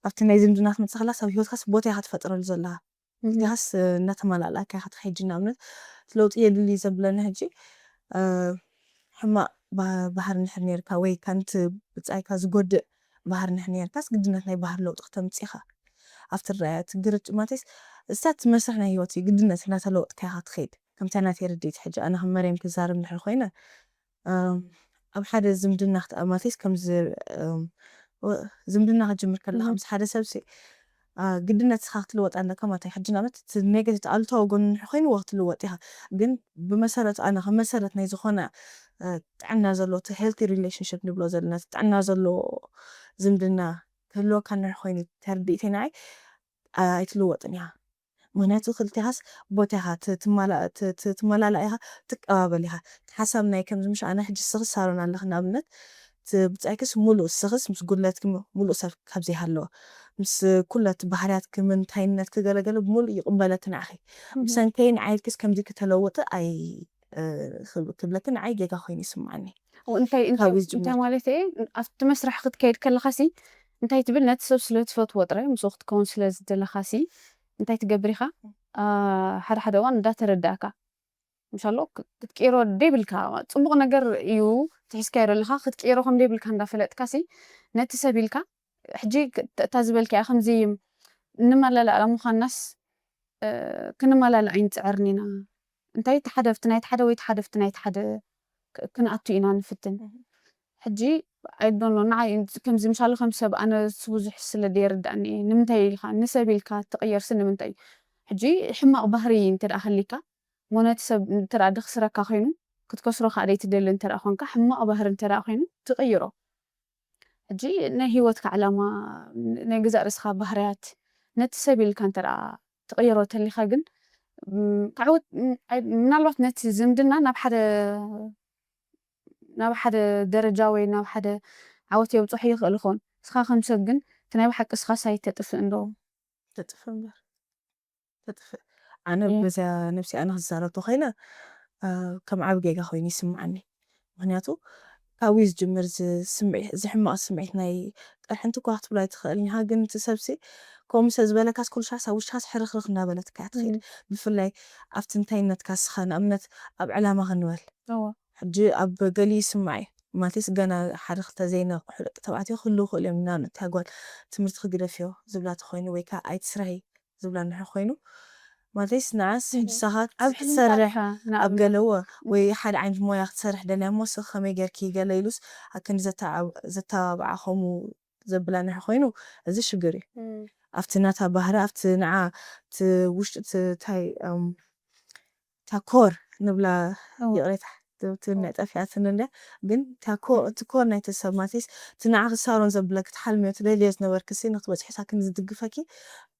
ኣብቲ ናይ ዝምድና ክትመፅእ ከላ ኣብ ሂወትካስ ቦታ ኢካ ትፈጥረሉ ዘለካ እዚኻስ እናተመላእላካ ኢካ ትኸይድ ንኣብነት ለውጢ የድሊ ዘብለኒ ሕጂ ሕማቕ ባህሪ እንድሕር ነርካ ወይ ከንቲ ብፃይካ ዝጎድእ ባህሪ እንድሕር ነርካስ ግድነት ናይ ባህሪ ለውጢ ክተምፅእ ኢካ ኣብቲ ራያ እቲ ግርጭ ማለትስ እሳት መስርሕ ናይ ህይወት እዩ። ግድነት እናተለወጥካ ኢኻ ትኸይድ። ከምታ ናተይ ርድኢት ሕጂ ኣነ ከም መርየም ክዛረብ እንድሕር ኮይነ፣ እም፣ ኣብ ሓደ ዝምድና ክት-፣ ማለትስ ከምዚ፣ እም፣ ወ-፣ ዝምድና ክጅምር ከለኻ ምስ ሓደ ሰብ ሲ፣ አ፣ ግድነት ስኻ ክትልወጥ ኣለካ ማለት እዩ። ሕጂ ንኣብነት እቲ ኔጌቲቭ ኣሉታዊ ጎኑ እንድሕር ኮይኑ ወ ክትልወጥ ኢኻ። ግን ብመሰረቱ ኣነ ከም መሰረት ናይ ዝኾነ፣ እ፣ ጥዕና ዘለዎ እቲ ሄልቲ ሪሌሽንሽፕ ንብሎ ዘለና፣ እቲ ጥዕና ዘለዎ ዝምድና ክህልወካ እንድሕር ኮይኑ ተርድኢተይ ንዓይ፣ አ፣ ኣይትልወጥን ኢኻ። ምኽንያቱ ክልቴኻስ ቦታ ኢኻ ት-፣ ትማላ-፣ ት-፣ ት-፣ ትመላላእ ኢኻ፣ ትቀባበል ኢኻ። እቲ ሓሳብ ናይ ከምዚ ምሽ ኣነ ሕጂ ስኽስ ሳሮን ኣለኺ ንኣብነት፣ እቲ ብጻይክስ ሙሉእ ስኽስ ምስ ጉድለትኪ ሙ-፣ ሙሉእ ሰብ ካብ ዘይሃለወ፣ ምስ ኩለ እቲ ባህርያትኪ፣ መንታይነትኪ ገለገለ ብምሉእ ይቕበለኪ ንዓኺ። እህ። ብሰንከይ ንዓይ ኢልክስ ከምዚ ክተለውጢ ኣይ-፣ እ፣ ክብ-፣ ክብለኪ ንዓይ ጌጋ ኮይኑ ይስምዓኒ። ው፣ እንታይ፣ እንታይ፣ ካብዚ ዝጅምር። እንታይ ማለት እየ? ኣብቲ መስርሕ ክትከይድ ከለኻሲ እንታይ ትብል? ነቲ ሰብ ስለ ትፈትዎ ጥራይ፣ ምስኡ ክትከውን ስለ ዝደለኻሲ እንታይ ትገብር ኢኻ? እ። አ፣ ሓደ ሓደ እዋን እንዳተረዳእካ፣ ምሻሎ ክ-፣ ክትቅይሮ ደይብልካ፣ ጽቡቕ ነገር እዩ ትሒዝካዮ ዘለኻ፣ ክትቅይሮ ከም ደይብልካ እንዳፈለጥካሲ ነቲ ሰብ ኢልካ፣ ሕጂ ክ-፣ እታ ዝበልካያ ከምዚ እንመላላእ ምዃንናስ፣ እ፣ ክንመላላእ ኣይንጽዕርን ኢና። እንታይ እቲ ሓደ ኣብቲ ናይቲ ሓደ ወይ እቲ ሓደ ኣብቲ ናይቲ ሓደ ክ-፣ ክንኣቱ ኢና ንፍትን። እህ። ሕጂ፣ I don't know፣ ንዓይ ከምዚ ምሻሎ ከም ሰብ ኣነ እሱ ብዙሕ ስለ ደይርዳእኒ እየ። ንምንታይ ኢልካ፣ ንሰብ ኢልካ ትቕየርሲ ንምንታይ? ሕጂ ሕማቕ ባህሪ እንተ ደኣ ሃሊካ፣ እሞ ነቲ ሰብ እንተ ደኣ ደኽስረካ ኮይኑ፣ ክትከስሮ ከኣ ደይትደሊ እንተ ደኣ ኾንካ፣ ሕማቕ ባህሪ እንተ ደኣ ኮይኑ፣ ትቕይሮ። ሕጂ ናይ ህይወትካ ዕላማ፣ ናይ ገዛእ ርእስኻ ባህርያት፣ ነቲ ሰብ ኢልካ እንተ ደኣ ትቕይሮ ተሊኻ ግን፣ ም፣ ክዕወት፣ ም፣ ኣይ፣ ምናልባት ነቲ ዝምድና ናብ ሓደ፣ ናብ ሓደ ደረጃ ወይ ናብ ሓደ ዓወት የብጽሖ ይኽእል ይኸውን። ንስኻ ከም ሰብ ግን እቲ ናይ ብሓቂ ንስኻስ ኣይተጥፍእን ዶ? ተጥፍእ እምበር። ተጥፍእ። ኣነ እየ። በዚኣ ነብሲ ኣነ ክዛረብ ተኾይነ፣ እ፣ ከም ዓቢ ጌጋ ኮይኑ ይስምዓኒ። ምኽንያቱ ካብኡ ዝጅምር እዚ ስምዒ-፣ እዚ ሕማቕ ስምዒት ናይ ጥርሕንቲ እኳ ክትብሎ ኣይትኽእልን ኢኻ፣ ግን እቲ ሰብሲ ከምኡ ስለ ዝበለካስ ኩሉ ሻዕስ ኣብ ውሽጥኻስ ሕርኽርኽ እናበለትካ እያ ትኸይድ። እም። ብፍላይ ኣብቲ እንታይነትካ ንስኻ፣ ንኣብነት ኣብ ዕላማ ክንበል። እወ። ሕጂ ኣብ ገሊኡ ይስማዕ እዩ። ማለትስ ገና ሓደ ክልተ ዘይነቕሑ ደቂ ተባዕትዮ ክህልዉ ይኽእሉ እዮም። ንኣብነት እታ ጓል ትምህርትኺ ግደፍዮ ዝብላ ተኾይኑ ወይ ከኣ ኣይትስራሒ ዝብላ እንድሕር ኮይኑ፣ ማለትስ ንዓስ ሕጂ እም። ንስኻ ኣብ ክትሰርሕ ሕልምታትካ ኣብ ንኣብነት። ገለ እወ፣ እም። ወይ ሓደ ዓይነት ሞያ ክትሰርሕ ደልያ እሞ ንስኺ ከመይ ጌርኪ ገለ ኢሉስ ኣብ ክንዲ ዘተዓብ-፣ ዘተባብዓ ከምኡ ዘብላ እንድሕር ኮይኑ፣ እዚ ሽግር እዩ። እም። ኣብቲ ናታ ባህሪ፣ ኣብቲ ንዓ እቲ ውሽጢ እቲ እንታይ፣ እም፣ እታ ኮር ንብላ እወ። ይቕሬታ፣ ትብል ናይ እወ። ጠፊኣትኒ እንድያ። ግን እታ ኮ-፣ እም። እቲ ኮር ናይቲ ሰብ ማለትስ እቲ ንዓኺ ሳሮን ዘብለኪ ትሓልምዮ ትደልዮ ዝነበርኪ ሲ ንክትበጽሒ እሳ ክንዲ ዝድግፈኪ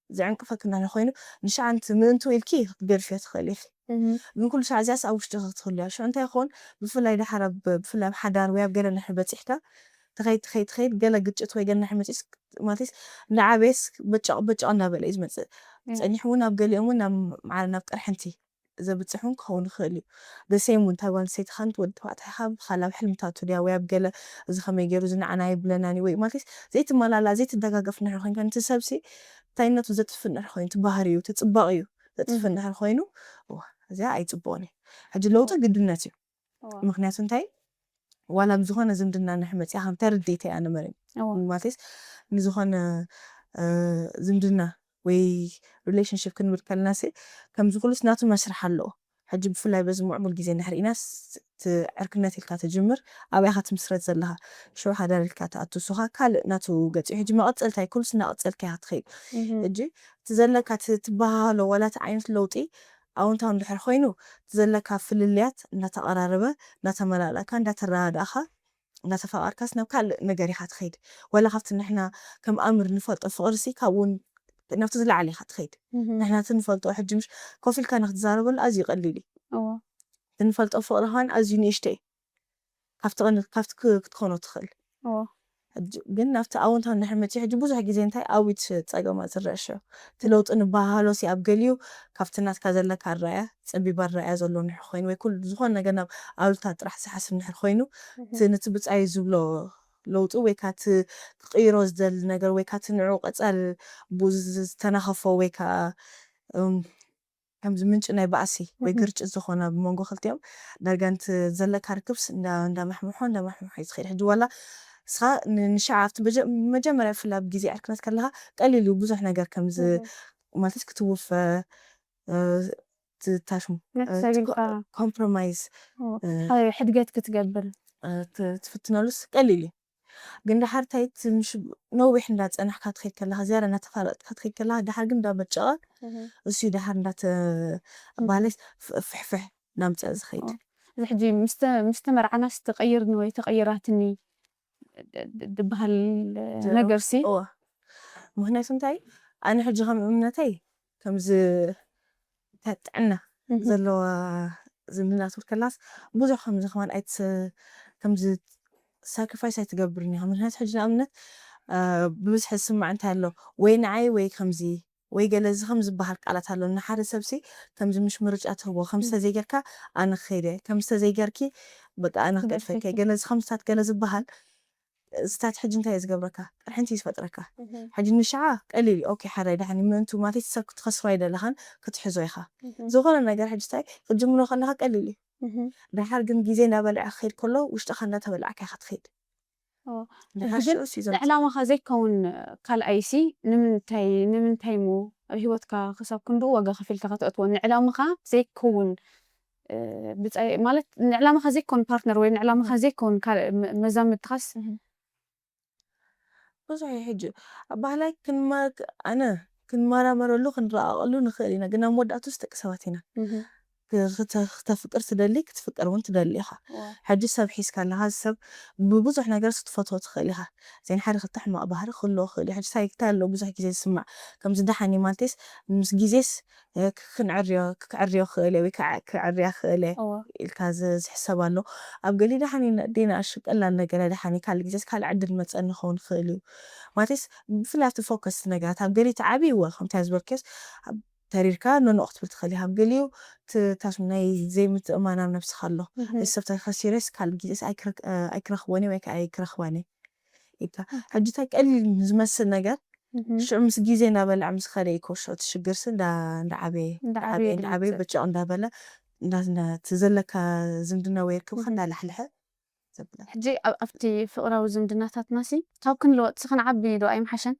ዝዕንቅፈኪ እንድሕር ኮይኑ ንሽዓ ምእንቱ ኢልኪ ክትገድፍዮ ትኽእሊ ኢኺ። እህ። ግን ኩሉ ሳዕ እዚኣስ ኣብ ውሽጥኺ ክትህሉ እያ። ሽዑ እንታይ ይኸውን? ብፍላይ ደሓር ኣብ፣ ብፍላይ ኣብ ሓዳር ወይ ኣብ ገለ እንድሕር በጺሕካ ትኸይድ፣ ትኸይድ፣ ትኸይድ ገለ ግጭት ወይ ገለ እንድሕር መጺኡስ ማለትስ እንዳዓበየስ በጨቕ፣ በጨቕ እንዳበለ እዩ ዝመጽእ። እም። ጸኒሑ እውን ኣብ ገሊኦም እውን ናብ መዓ-፣ ናብ ጥርሕንቲ ዘብጽሕ እውን ክኸውን ይኽእል እዩ። The same እውን እታ ጓል ኣንስተይቲ ኻን ወዲ ተባዕታይ ኻብ ኻል ኣብ ሕልምታቱ ድያ ወይ ኣብ ገለ እዚ ኸመይ ገይሩ እዚ ንዓና ኣይብለናን እዩ ወይ ማለትስ ዘይትመላላእ ዘይትደጋገፍ እንድሕር ኮይንካ ነቲ ሰብሲ እንታይነቱ ዘጥፍእ እንድሕር ኮይኑ እቲ ባህሪኡ እቲ ጽባቕኡ ዘጥፍእ እም። እንድሕር ኮይኑ እዋ እዚኣ ኣይጽቡቕን እዩ። ሕጂ ለውጢ ግድነት እዩ። እዋ። ምኽንያቱ እንታይ ዋላ ኣብ ዝኾነ ዝምድና እንድሕር መጺኣ ከም ተርድኢተይ ኣነ መሪም እዋ። ማለትስ ንዝኾነ፣ እ፣ ዝምድና ወይ ሪሌሽንሺፕ ክንብል ከለና ሲ ከምዚ ኩሉስ ናቱ መስርሕ ኣለዎ። ሕጂ ብፍላይ በዚ ምዕቡል ግዜ እንድሕር ኢናስ እቲ ዕርክነት ኢልካ ትጅምር፣ ኣብያ ኢኻ ትምስረት ዘለኻ፣ ሽዑ ሓዳር ኢልካ ትኣቱ፣ ንሱ ኸኣ ካልእ ናቱ ገጽ እዩ። ሕጂ መቐጸልታ እዩ፣ ኩሉስ እናቐጸልካ ኢኻ ትኸይድ። እህ። ሕጂ እቲ ዘለካ ት-፣ ትበሃሃሎ ዋላ እቲ ዓይነት ለውጢ ኣውንታዊ እንድሕር ኮይኑ፣ እቲ ዘለካ ፍልልያት እናተቐራረበ፣ እናተመላላእካ፣ እንዳተረዳዳእካ፣ እናተፋቐርካስ ናብ ካልእ ነገር ኢኻ ትኸይድ። ዋላ ካብቲ ንሕና ከም ኣምር ንፈልጦ ፍቕሪሲ ካብኡ እውን ናብቲ ዝለዓለ ኢኻ ትኸይድ። እህ። ንሕና እቲ ንፈልጦ ሕጂ ምሽ ኮፍ ኢልካ ንክትዛረበሉ ኣዝዩ ቀሊል እዩ። እዎ። እቲ ንፈልጦ ፍቕሪ ኸን ኣዝዩ ንእሽቶ እዩ። ካብቲ ቕን-፣ ካብቲ ክ-፣ ክትኮኖ ትኽእል። እዎ። ሕጂ ግን ናብቲ ኣወንታዊ እንድሕር መጺኡ ሕጂ ብዙሕ ግዜ እንታይ ኣዊት ጸገማት ዝረአ ሽዑ። እቲ ለውጢ ንበሃሃሎሲ ኣብ ገሊኡ ካብቲ ናትካ ዘለካ ኣረኣእያ፣ ጸቢብ ኣረኣእያ ዘሎ እንድሕር ኮይኑ ወይ ኩሉ ዝኾነ ነገር ናብ ኣሉታ ጥራሕ ዝሓስብ እንድሕር ኮይኑ፣ እህ። እቲ ነቲ ብጻዩ ዝብሎ ለውጢ ወይ ከኣ እቲ ክቕይሮ ዝደሊ ነገር ወይ ከኣ እቲ ንዕኡ ቀጻሊ ብኡ ዝ-፣ ዝተናኸፎ ወይ ከኣ፣ እም፣ ከምዚ ምንጪ ናይ ባእሲ ወይ እህ። ግርጭት ዝኾነ ብመንጎ ክልቲኦም ዳርጋ ነቲ ዘለካ ርክብስ እንዳ-፣ እንዳማሕምሖ፣ እንዳማሕምሖ እዩ ዝኸይድ። ሕጂ ዋላ ንስኻ ን- ንሽዓ ኣብቲ በጀ- መጀመርያ ብፍላይ ኣብ ግዜ ዕርክነት ከለኻ ቀሊል እዩ ብዙሕ ነገር ከምዚ እህ። ማለት ክትውፈ እ፣ ትታሽሙ ነቲ ሰብ ኢልካ ኮምፕሮማይዝ ኦ፣ ሕድገት ክትገብር ትፍትነሉስ ቀሊል እዩ። ግን ድሓር እንታይ እቲ ምሽ ነዊሕ እንዳፀናሕካ ትኸይድ ከለኻ ዝያዳ እናተፋለጥካ ትኸይድ ከለኻ ድሓር ግን እንዳበጨቐ እህ። እሱ እዩ ድሓር እንዳተ ባህለይ ፍሕፍሕ እናምፀ ዝኸይድ ኦ፣ እዚ ሕጂ ምስተ- ምስ ተመርዓናስ ተቐይርኒ ወይ ተቐይራትኒ ድ- ድ- ድበሃል ጀ- ነገርሲ እወ ምክንያቱ እንታይ ኣነ ሕጂ ከም እምነተይ ከምዚ እንታይ ጥዕና እህ። ዘለዋ ዝምድና ትብል ከላስ ብዙሕ ከምዚ ከማን ኣይትስ ከምዚ ሳክሪፋይስ ኣይትገብርን ኢኻ። ምክንያቱ ሕጂ ንኣብነት እ፣ ብብዝሒ ዝስማዕ እንታይ ኣሎ ወይ ንዓይ ወይ ከምዚ ወይ ገለ እዚ ከም ዝበሃል ቃላት ኣሎ ንሓደ ሰብሲ ከምዚ ምሽ ምርጫ ትህቦ ከምዚ ተዘይገርካ ኣነ ክኸይደ ከምዚ ተዘይገርኪ በቃ ኣነ ክገድፈኪ ገለ እዚ ከምስታት ገለ ዝበሃል እዚታት ሕጂ እንታይ እዩ ዝገብረካ ቅርሕንቲ እዩ ዝፈጥረካ ሕጂ ንሽዓ ቀሊል እዩ ኦኬ ሓራይ ዳሕኒ ምእንቱ ማለት ሰብ ክትኸስሮ ኣይደለኻን ክትሕዞ ኢኻ ዝኾነ ነገር ሕጂ እንታይ ክትጅምሮ ከለኻ ቀሊል እዩ ድሓር ግን ግዜ እናበልዐ ክኸይድ ከሎ ውሽጥኻ እናተበላዕካ ኢኻ ትኸይድ ንዕላማኻ ዘይከውን ካልኣይሲ ንምንታይ ንምንታይ ሞ ኣብ ህይወትካ ክሳብ ክንድኡ ዋጋ ከፊልካ ከተእትዎ ንዕላማኻ ዘይከውን ማለት ንዕላማኻ ዘይከውን ፓርትነር ወይ ንዕላማኻ ዘይከውን መዛምድትኻስ ብዙሕ እዩ ሕጂ ኣብ ባህላይ ክንማ ኣነ ክንመራመረሉ ክንረኣቐሉ ንኽእል ኢና ግን ኣብ መወዳእቱስ ደቂ ሰባት ኢና ክተፍቅር ትደሊ ክትፍቅር እውን ትደሊ ኢኻ ሕጂ ሰብ ሒዝካ ኣለኻ ሰብ ብብዙሕ ነገር ክትፈትዎ ትኽእል ኢኻ ዘይን ሓደ ክልተ ሕማቕ ባህሪ ክህልዎ ክእል እዩ ሕጂ እንታይ ኣሎ ብዙሕ ግዜ ዝስማዕ ከምዚ ደሓን እዩ ማለትስ ምስ ግዜስ ክንዕርዮ ክዕርዮ ክእል ወይ ክዕርያ ክእል ኢልካ ዝሕሰብ ኣሎ ኣብ ገሊ ደሓን ዲና እሺ ቀላል ነገረ ደሓን ካልእ ግዜስ ካልእ ዕድል መፀ ንኸውን ክእል እዩ ማለትስ ብፍላይ ኣብቲ ፎከስ ነገራት ኣብ ገሊ እቲ ዓብይ እወ ከምታ ዝበልክዮስ ተሪርካ ኖኖ ክትብል ትኽእል ኢኻ ኣብ ገሊኡ ታስም ናይ ዘይምትእማን ኣብ ነብስኻ ኣሎ እዚ ሰብ ተኸሲረስ ካልእ ግዜስ ኣይክረኽቦን ወይ ኣይክረኽባን ኢልካ ሕጂ እንታይ ቀሊል ዝመስል ነገር ሽዑ ምስ ግዜ እናበልዐ ምስ ኸደ እዩ ከውሽዑ እቲ ሽግርሲ እንዳዓበየ እንዳዓበየ ብጭቕ እንዳበለ እቲ ዘለካ ዝምድና ወይ ርክብካ እንዳላሕልሐ ዘብለ ሕጂ ኣብቲ ፍቕራዊ ዝምድናታትና ሲ ካብ ክንልወጥሲ ክንዓቢ ዶ ኣይምሓሸን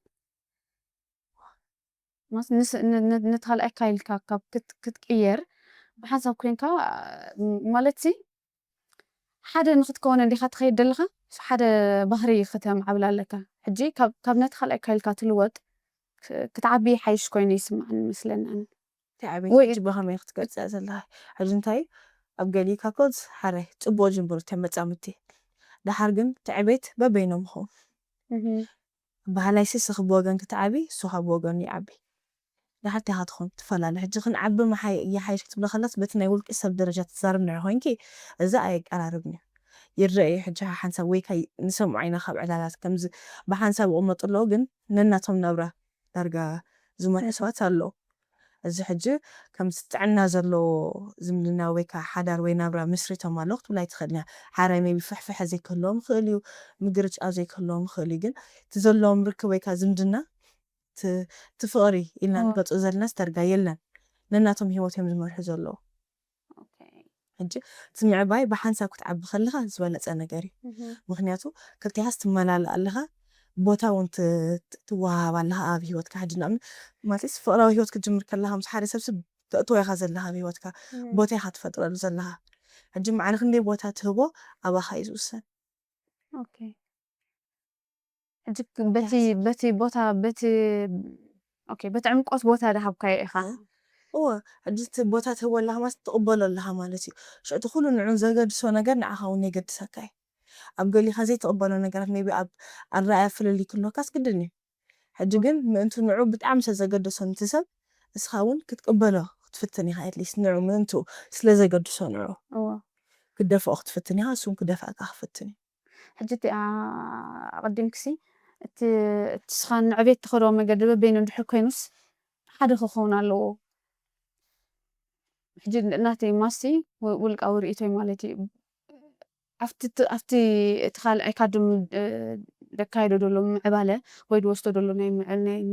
ነቲ ካልኣይካ ኢልካ ካብ ክትቅየር ብሓንሳብ ኮይንካ ማለት ሓደ ንክትከውን እንዲካ ትኸይድ ዘለካ ሓደ ባህሪ ክተማዕብል ኣለካ ሕጂ ካብ ነቲ ካልኣይ ካይልካ ትልወጥ ክትዓቢ ሓይሽ ኮይኑ ይስምዓኒ ይመስለኒ ኣነ ትዕቤት ብከመይ ክትገልፅያ ዘለካ ሕጂ እንታይ ኣብ ገሊካ ኮዝ ሓደ ፅቡቅ ጅምሩ እተ መፃምድቲ ድሓር ግን ትዕቤት በበይኖም ይኸውን ባህላይሲ ስኺ ብወገንኪ ትዓብዪ እሱ ኻብ ብወገኑ ይዓቢ። ደሓር እንታይ ኢኻ ትኾን ትፈላለ። ሕጂ ክንዓቢ ምሓይ ይሓይሽ ክትብሊ ከላስ በቲ ናይ ውልቂ ሰብ ደረጃ ትዛረቢ እንድሕር ኮይንኪ እዚ ኣየቀራርብን እዩ። ይረአ እዩ ሕጂ ሓሓንሳብ ወይ ካይ ንሰምዖ ኢና ካብ ዕላላት ከምዚ ብሓንሳብ ይቕመጡ ኣለዉ ግን ነናቶም ናብራ ዳርጋ ዝመርሑ ሰባት ኣለዉ። እዚ ሕጂ ከምዚ ጥዕና ዘለዎ ዝምድና ወይ ከዓ ሓዳር ወይ ናብራ መስሪቶም ኣለዉ ክትብላ ኣይትኽእልን እያ። ሓራይ maybe ፍሕፍሐ ዘይክህልዎም ይኽእል እዩ፣ ምግርጫው ዘይክህልዎም ይኽእል እዩ፣ ግን እቲ ዘለዎም ርክብ ወይ ከዓ ዝምድና እቲ ፍቕሪ ኢልና ንገልፆ ዘለናስ ዳርጋ የለን። ነናቶም ህይወት እዮም ዝመርሑ ዘለዉ። ሕጂ እቲ ምዕባይ ብሓንሳብ ክትዓቢ ከለኻ ዝበለፀ ነገር እዩ። ምክንያቱ ክልቲኻስ ትመላላእ ኣለኻ፣ ቦታ እውን ትወሃሃብ ኣለኻ ኣብ ህይወትካ። ሕጂ ንኣብነት ማለትስ ፍቕራዊ ህይወት ክትጅምር ከለኻ ምስ ሓደ ሰብሲ ተእትዎ ኢኻ ዘለኻ ኣብ ህይወትካ፣ ቦታ ኢኻ ትፈጥረሉ ዘለኻ። ሕጂ ማዕረ ክንደይ ቦታ ትህቦ ኣባኻ እዩ ዝውሰን። ሕጂ በቲ በቲ ቦታ በቲ ኦኬ በቲ ዕምቆት ቦታ ድሃብካዮ ኢኻ እወ ሕጂ እቲ ቦታ ትህቦ ኣለኻ ማለት ትቕበሎ ኣለኻ ማለት እዩ ሽዕቲ ኩሉ ንዑ ዘገድሶ ነገር ንዓኻ እውን የገድሰካ እዩ ኣብ ገሊኻ ዘይትቕበሎ ነገራት maybe ኣብ ኣረኣያ ፍልልይ ክህልወካስ ግድን እዩ ሕጂ ግን ምእንቱ ንዑ ብጣዕሚ ስለ ዘገደሶ ንቲ ሰብ እስኻ እውን ክትቅበሎ ክትፍትን ኢኻ at least ንዑ ምእንቱ ስለ ዘገድሶ ንዑ ክደፍኦ ክትፍትን ኢኻ እሱ እውን ክደፍኣካ ክፍትን እዩ ሕጂ እቲኣ ኣቐዲምክሲ እቲ እቲ ስኻ ንዕቤት ትኸዶ መገዲ በበይኑ እንድሕር ኮይኑስ ሓደ ክኸውን ኣለዎ ሕጂ ናተይ ማሲ ውልቃዊ ርእቶይ ማለት እዩ ኣብቲ እቲ ካልኣይ ካድም ደካይዶ ደሎ ምዕባለ ወይ ድወስዶ ደሎ ናይ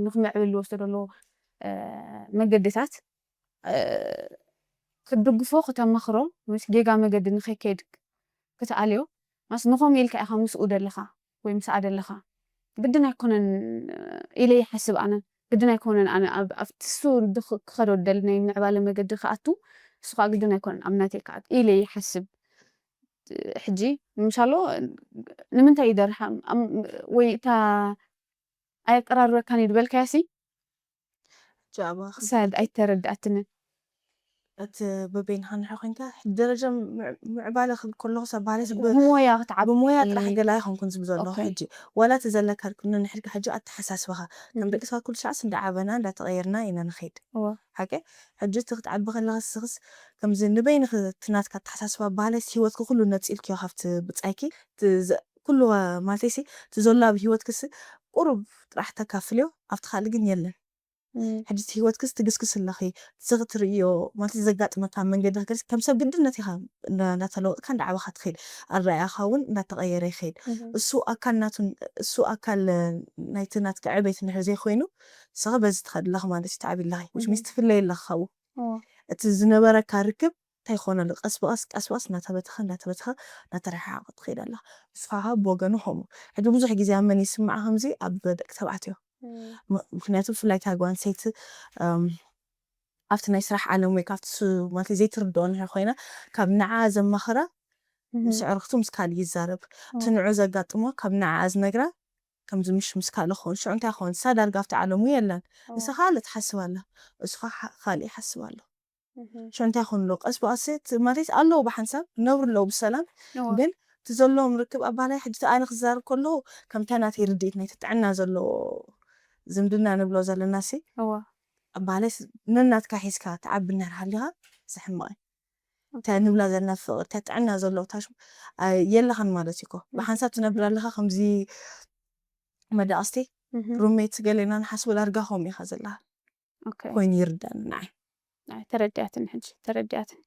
ንክምዕብል ድወስዶ ደሎ መገድታት ክትድግፎ ክተማኽሮ ምስ ጌጋ መገዲ ንኸይከይድ ክትኣልዮ ማስ ንኸም ኢልካ ኢኻ ምስኡ ደለኻ ወይ ምስኣ ደለኻ ግድን ኣይኮነን ኢለ ይሓስብ ኣነ። ግድን ኣይኮነን ኣነ ኣብ ኣብቲ እሱ ድኽ ክኸዶ ደል ናይ ምዕባለ መገዲ ክኣቱ እሱ ከዓ ግድን ኣይኮነን ኣብ ናተይ ክኣቱ ኢለ ይሓስብ። ሕጂ ምሻሎ ንምንታይ ይደርሓ ወይ እታ ኣየቀራርበካን እዩ ዝበልካያ ሲ ጃባ ሳድ ኣይተረዳእትንን። እቲ በበይንኻ ንሕር ኮይንካ ደረጃ ምዕ- ምዕባለ ክብል ከለኹ ሰብ ባህለስ ብ- ብሞያ ክትዓቢ ብሞያ ጥራሕ ገላ ኣይኮንኩን ዝብሎ ኣለኹ ኦኬ። ሕጂ ዋላ እቲ ዘለካ ርክብና ንሕድካ ሕጂ ኣተሓሳስባኻ ከም ደቂ ሰባት ኩሉ ሰዓት እንዳዓበና እንዳተቐየርና ኢና ንኸይድ እወ። ሓቂ ሕጂ እቲ ክትዓቢ ከለኻ ስኽስ ከምዚ ንበይንኺ እቲ ናትካ ኣተሓሳስባ ባህለስ ህይወትኪ ኩሉ ነፂልክዮ ካብቲ ብፃይኪ እቲ ዘ- ኩሉ ማለተይሲ እቲ ዘሎ ኣብ ህይወትክሲ ቁሩብ ጥራሕ ተካፍልዮ ኣብቲ ካልእ ግን የለን እም፣ ሕጂ እቲ ህይወትክስ ትግስግስ ኣለኺ እዚ ክትርእዮ ማለት ዘጋጥመካ መንገዲ ክገልጽ ከም ሰብ ግድነት ኢኻ እንዳ- እንዳተለወጥካ እንዳዓበኻ ትኸይድ ኣረኣያኻ እውን እንዳተቐየረ ይኸይድ እም፣ እሱ ኣካል ናቱን እሱ ኣካል ናይቲ ናትካ ዕቤት እንድሕር ዘይኮይኑ ንስኺ በዚ ትኸዲ ኣለኺ ማለት እዩ ትዓቢ ኣለኺ which means እም፣ ትፍለይ ኣለኺ ካብኡ እወ፣ እቲ ዝነበረካ ርክብ እንታይ ይኾነሉ ቀስ ብቐስ ቀስ ብቐስ እናተበተኸ እናተበተኸ እናተረሓሓቐ ትኸይድ ኣለኻ ንስኻ ከዓ ብወገኑ ከምኡ ሕጂ ብዙሕ ግዜ ኣብ መን ይስማዕ ከምዚ ኣብ ደቂ ተባዕትዮ እም፣ ም- ምክንያቱ ብፍላይ እታ ጓል ኣንስተይቲ እም፣ ኣብቲ ናይ ስራሕ ዓለም ወይ ካብቲ ሱ- ማለት ዘይትርድኦ እንድሕር ኮይና ካብ ንዓ ዘማኽራ እም፣ ምስ ኣዕርኽቱ ምስ ካልእ ይዛረብ እቲ እም፣ ንዑ ዘጋጥሞ ካብ ንዓ ዝነግራ ከምዚ ምሽ ምስ ካልእ ክኸውን ሽዑ እንታይ ክኸውን ንሳ ዳርጋ ኣብቲ ዓለሙ የላን ንሳ እም፣ ካልእ ትሓስብ ኣላ እሱ ከዓ ካ- ካልእ ይሓስብ ኣሎ እም፣ ሽዑ እንታይ ክኾን ኣሎ ቀስ ብቐስ እቲ ማለት ኣለዉ ብሓንሳብ ነብሩ ኣለዉ ብሰላም እወ፣ ግን እቲ ዘለዎም ርክብ ኣባላይ ሕጂ ኣነ ክዛረብ ከለዉ ከምታ ናተይ ርድኢት ናይ ጥዕና ዘለዎ ዝምድና ንብሎ ዘለና ሲ እወ፣ ኣባላይ ነናትካ ሒዝካ ትዓቢ እንድሕር ሃሊኻ ዝሕምቕ እዩ እታ ንብላ ዘለና ፍቕሪ እታ ጥዕና ዘለዎ ታሽ የለኻን ማለት እዩ እኮ ብሓንሳብ ትነብር ኣለኻ ከምዚ መዳቕስቲ እም፣ ሩሜት ገሌና ንሓስቡ ዳርጋ ከምኡ ኢኻ ዘለኻ ኦኬ። ኮይኑ ይርዳኒ ንዓይ ኣይ፣ ተረዲኣትኒ ሕጂ ተረዲኣትኒ።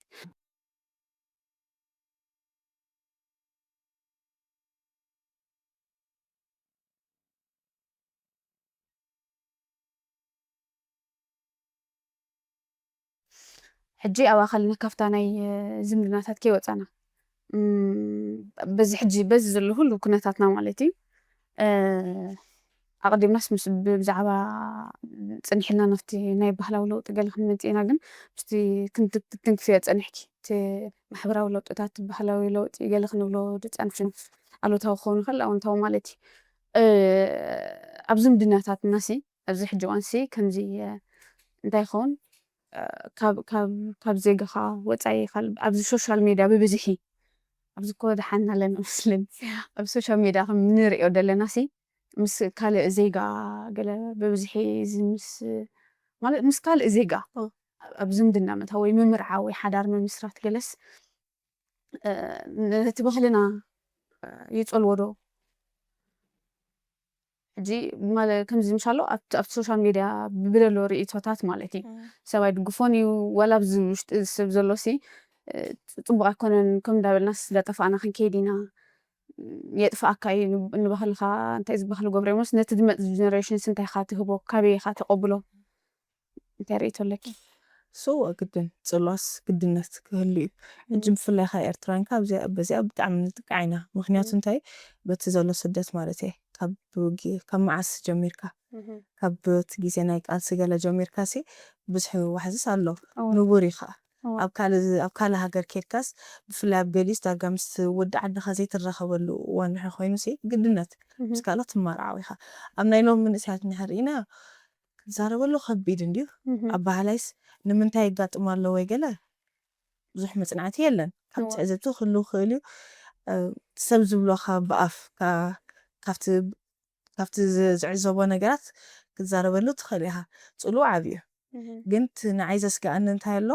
ሕጂ ኣብ ኣኻልና ካብታ ናይ ዝምድናታት ከይወፃና እም፣ በዚ ሕጂ በዚ ዘሎ ሁሉ ኩነታትና ማለት እዩ እ፣ ኣቐዲምናስ ምስ ብዛዕባ ፅኒሕልና ናብቲ ናይ ባህላዊ ለውጢ ገለ ክንመፅእ ኢና ግን ምስቲ ክንት- ክትትንክፍዮ ፀኒሕኪ እቲ ማሕበራዊ ለውጥታት ባህላዊ ለውጢ ገለ ክንብሎ ዝፀንሕና ኣሉታዊ ክኸውን ይኽእል ኣወንታዊ ማለት እዩ እ፣ ኣብ ዝምድናታትና ሲ ኣብዚ ሕጂ እዋን ሲ ከምዚ እ፣ እንታይ ይኸውን እ፣ ካብ ካብ ካብ ዜጋኻ ወፃኢ ካልእ ኣብዚ ሶሻል ሜድያ ብብዝሒ ኣብዚ እኮ ደሓን ኣለና መስለኒ ኣብ ሶሻል ሜድያ ከም ንሪኦ ዘለና ሲ ምስ ካልእ ዜጋ ገለ ብብዝሒ እዚ ምስ ማለት ምስ ካልእ ዜጋ ኣብ ዝምድና ምእታው ወይ ምምርዓው ወይ ሓዳር ምምስራት ገለስ ነቲ ባህልና ይፀልዎ ዶ? ሕጂ ማለ ከምዚ ምሻሎ ኣብቲ ኣብቲ ሶሻል ሜድያ ብደሎ ርእቶታት ማለት እዩ ሰብኣይ ድግፎን እዩ ዋላ ኣብዚ ውሽጢ ሰብ ዘሎ ሲ ፅቡቅ ኣይኮነን ከም እንዳበልናስ እንዳጠፋእና ክንከይድ ኢና የጥፍኣካ እዩ ንባህልካ እንታይ ዝበሃል ገብረ ሞስ ነቲ ዝመፅ ጀነሬሽንስ እንታይ ኢካ ትህቦ ካበይ ኢካ ተቀብሎ እንታይ ርእቶ ኣለኪ ሶ ግድን ፅሏስ ግድነት ክህሉ እዩ ሕጂ ብፍላይ ከ ኤርትራን ካብ በዚኣ ብጣዕሚ ንጥቃዕ ኢና ምክንያቱ እንታይ በቲ ዘሎ ስደት ማለት እየ ካብ ካብ መዓስ ጀሚርካ ካብ እቲ ግዜ ናይ ቃልሲ ገለ ጀሚርካ ሲ ብዙሕ ዋሕዝስ ኣሎ ንቡር እዩ ከዓ ኣብ ካልእ ኣብ ካልእ ሃገር ኬድካስ ብፍላይ ኣብ ገሊኡስ ዳርጋ ምስ ወዲ ዓድኻ ዘይትራኸበሉ እዋን ድሕሪ ኮይኑ ሲ ግድነት ምስ ካልኦት ትመርዓው ኢኻ ኣብ ናይ ሎም መንእሰያት እንድሕር ርኢና ክዛረበሉ ከቢድ እንድዩ ኣባህላይስ ንምንታይ የጋጥም ኣሎ ወይ ገለ ብዙሕ መፅናዕቲ የለን ካብ ትዕዝብቲ ክህሉ ክእል እዩ ሰብ ዝብሎካ ብኣፍ ካብቲ ካብቲ ዝዕዘቦ ነገራት ክትዛረበሉ ትኽእል ኢኻ ፅሉው ዓብዩ ግን እቲ ንዓይ ዘስግኣኒ እንታይ ኣሎ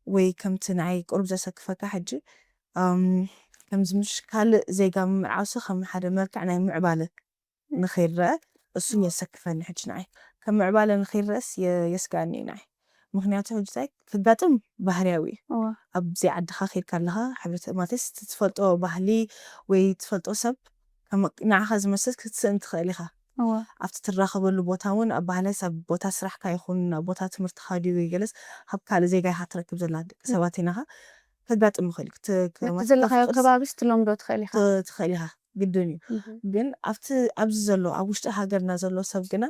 ወይ ከምቲ ንዓይ ቁሩብ ዘሰክፈካ ሕጂ ከምዚ ምሽ ካልእ ዜጋ ምምርዓውሲ ከም ሓደ መልክዕ ናይ ምዕባለ ንኸይረአ እሱ የሰክፈኒ ሕጂ ንዓይ ከም ምዕባለ ንኸይረአስ የስግኣኒ እዩ ንዓይ ምክንያቱ ሕጂ እንታይ ክጋጥም ባህርያዊ እዩ ኣብዘይ ዓድኻ ከይድካ ኣለኻ ሕብረተ ማለትስ እቲ ትፈልጦ ባህሊ ወይ ትፈልጦ ሰብ ከም ንዓኻ ዝመስል ክትስእን ትኽእል ኢኻ ኣብቲ ትራኸበሉ ቦታ እውን ኣብ ባህላይስ ኣብ ቦታ ስራሕካ ይኹን ኣብ ቦታ ትምህርትኻ ድዩ ወይ ገለስ ካብ ካልእ ዜጋ ኢኻ ትረክብ ዘላ ደቂ ሰባት ኢናኻ ከጋጥም ይኽእል እዩ ክት- ክት- ዘለኻዮ ክትፍቅድ ከባቢ ስትለምዶ ትኽእል ኢኻ ትኽእል ኢኻ ግድን እዩ። ግን ኣብቲ ኣብዚ ዘሎ ኣብ ውሽጢ ሃገርና ዘሎ ሰብ ግና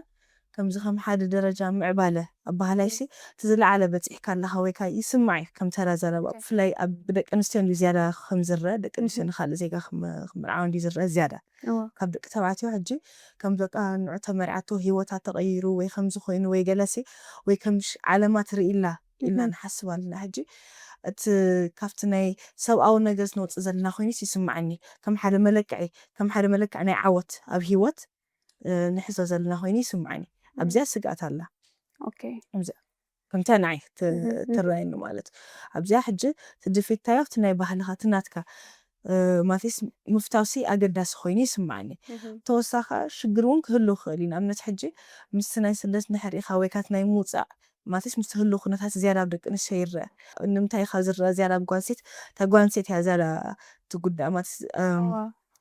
ከምዚ ከም ሓደ ደረጃ ምዕባለ ኣባህላይሲ እቲ ዝለዓለ በፂሕካ ኣለኻ ወይ ከዓ ይስማዕ እዩ ከም ተራ ዘረባ። ብፍላይ ኣብ ብደቂ ኣንስትዮ እንዲ ዝያዳ ከም ዝረአ፣ ደቂ ኣንስትዮ ንካልእ ዜጋ ክምርዓው እንዲ ዝረአ ዝያዳ ካብ ደቂ ተባዕትዮ። ሕጂ ከም በቃ ንዑ ተመርዓቶ ህይወታ ተቐይሩ ወይ ከምዚ ኮይኑ ወይ ገለሲ ወይ ከም ዓለማ ትርኢ ኢልና ንሓስብ ኣለና። ሕጂ እቲ ካብቲ ናይ ሰብኣዊ ነገር ዝነውፅእ ዘለና ኮይኑስ ይስማዓኒ። ከም ሓደ መለክዒ ከም ሓደ መለክዒ ናይ ዓወት ኣብ ህይወት ንሕዞ ዘለና ኮይኑ ይስማዓኒ። ኣብዚኣ ስግኣት ኣላ። ከምታ ንዓይ ትረኣየኒ ማለት ኣብዚኣ ሕጂ ትድፊታዮ ኣብቲ ናይ ባህልኻ ትናትካ ማለትስ ምፍታውሲ ኣገዳሲ ኮይኑ ይስማዓኒ። ተወሳኻ ሽግር እውን ክህሉ ይኽእል እዩ። ንኣብነት ሕጂ ምስቲ ናይ ስደት ንሕር ኢኻ ወይ ካት ናይ ምውፃእ ማለትስ ምስቲ ህሉ ኩነታት ዝያዳ ኣብ ደቂ ኣንስትዮ ይረአ። ንምንታይ ኢኻ ዝረአ ዝያዳ ኣብ ጓንሴት? እታ ጓንሴት እያ ዝያዳ ትጉዳእ ማለት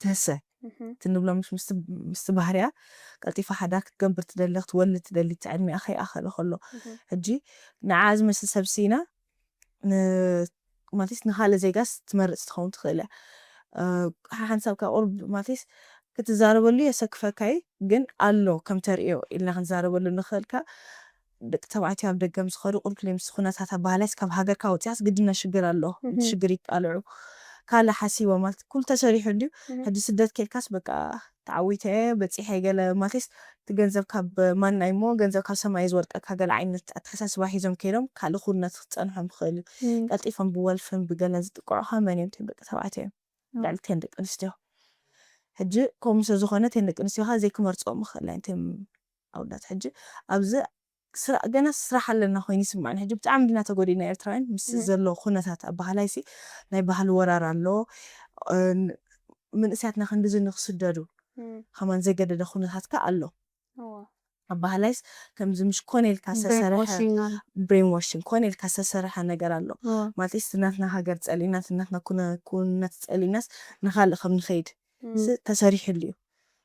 ትህሰ ትንብሎ ምስቲ ባህርያ ቀልጢፋ ሓዳር ክትገብር ትደሊ ክትወልድ ትደሊ እቲ ዕድሚኣ ከይኣኸለ ከሎ ሕጂ ንዓ ዝመስል ሰብ ሲና ማለት ንካልእ ዜጋስ ትመርፅ ትኸውን ትኽእል እያ። ሓሓንሳብ ካብ ቁርብ ማለት ክትዛረበሉ የሰክፈካ እዩ፣ ግን ኣሎ ከም ተርእዮ ኢልና ክንዛረበሉ ንኽእል። ካብ ደቂ ተባዕትዮ ኣብ ደገ ምስ ኸዱ ቁልቁል ምስ ኩነታት ኣባህላይስ ካብ ሃገርካ ወፂኣስ ግድና ሽግር ኣሎ፣ ሽግር ይቃልዑ ካልእ ሓሲቦ ማለት ኩሉ ተሰሪሑ እንድዩ። ሕጂ ስደት ከድካስ በቃ ተዓዊተ በፂሐ ገለ ማለትስ እቲ ገንዘብ ካብ ማናይ እሞ ገንዘብ ካብ ሰማይ ዝወድቀካ ገለ ዓይነት ኣተሓሳስባ ሒዞም ከይዶም ካልእ ኩነት ክፀንሖም ይኽእል እዩ። ቀልጢፎም ብወልፍን ብገለን ዝጥቅዑኻ መን እዮም? እቶም ደቂ ተባዕትዮ እዮም። ልዕሊ እተን ደቂ ኣንስትዮ ሕጂ ከምኡ ስለ ዝኾነ እተን ደቂ ኣንስትዮ ኸዓ ዘይክመርፅኦም ይኽእል እተን ኣውዳት ሕጂ ኣብዚ ገና ስራሕ ኣለና ኮይኑ ይስማዕኒ። ሕጂ ብጣዕሚ ድና ተጎዲና ኤርትራውያን ምስ ዘሎ ኩነታት ኣባህላይሲ ናይ ባህሊ ወራር ኣሎ። መንእስያትና ክንድዚ ንክስደዱ ከማን ዘገደደ ኩነታት ከ ኣሎ። ኣባህላይስ ከምዚ ምሽ ኮነ ኢልካ ዝተሰርሐ ብሬን ዋሽንግ ኮነ ኢልካ ዝተሰርሐ ነገር ኣሎ ማለት እቲ ናትና ሃገር ፀሊእናስ ናትና ኩነት ፀሊእናስ ንካልእ ከም ንኸይድ ተሰሪሕሉ እዩ።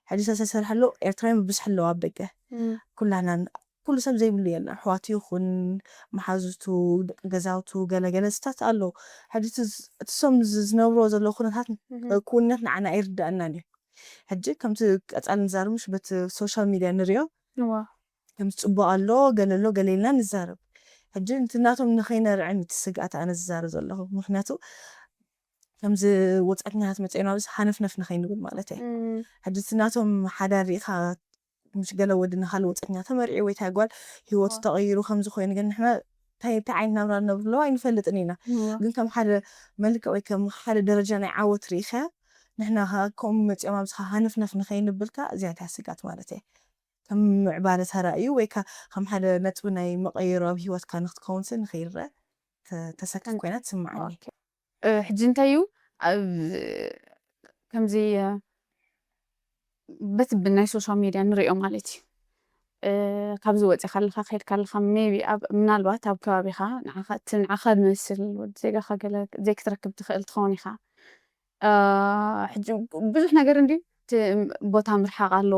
ሕጂ ዝተሰርሐ ኣሎ ኤርትራውያን ብብዝሒ ኣለዉ ኣብ ደገ ኩላና ኩሉ ሰብ ዘይብሉ የለን። ኣሕዋቱ ይኹን መሓዙቱ፣ ደቂ ገዛውቱ፣ ገለገለ ስታት ኣለዉ። ሕጂ እቲ ሶም ዝነብርዎ ዘለዉ ኩነታት ክውንነት ንዓና ኣይርድኣናን እዩ። ሕጂ ከምቲ ቀጻሊ ንዛረብ ምሽ በቲ ሶሻል ሚድያ ንሪኦ ከምዚ ጽቡቕ ኣሎ ገለ ኣሎ ገለ ኢልና ንዛረብ። ሕጂ ነቲ ናቶም ንኸይነርዕም እቲ ስግኣት ኣነ ዝዛረብ ዘለኹ። ምኽንያቱ ከምዚ ወጻእተኛታት መጺኦም ኣብዚ ሃነፍነፍ ንኸይንብል ማለት እየ። ሕጂ እቲ ናቶም ሓዳር ርኢኻ ምሽ ገለ ወዲ ንኻልእ ወጻእተኛ ተመርዒ ወይ ታይ ጓል ህይወቱ ተቐይሩ ከምዚ ኮይኑ ግን ንሕና እንታይ እንታይ ዓይነት ናብራ ንነብር ኣለዋ ኣይንፈልጥን ኢና። ግን ከም ሓደ መልክዕ ወይ ከም ሓደ ደረጃ ናይ ዓወት ርኢኻ ንሕና ኸኣ ከምኡ መጺኦም ኣብዚ ሃነፍነፍ ንኸይንብል ከኣ እዚኣ እያ ስግኣት ማለት እየ። ከም ምዕባለ ተራእዩ ወይ ከ ከም ሓደ ነጥቢ ናይ መቐየሮ ኣብ ህይወትካ ንክትከውንሲ ንኸይረአ ተሰክፍ ኮይና ትስምዓኒ። ሕጂ እንታይ እዩ ኣብ ከምዚ በቲ ብናይ ሶሻል ሚድያ ንሪኦ ማለት እዩ። ካብዚ ወፂኻ ኣለካ ከይድካ ኣለካ maybe ኣብ ምናልባት ኣብ ከባቢኻ ንዓኻ እቲ ንዓኻ ዝመስል ወዲ ዜጋኻ ገለ ዘይክትረክብ ትኽእል ትኸውን ኢኻ። ሕጂ ብዙሕ ነገር እንዲ እቲ ቦታ ምርሓቕ ኣሎ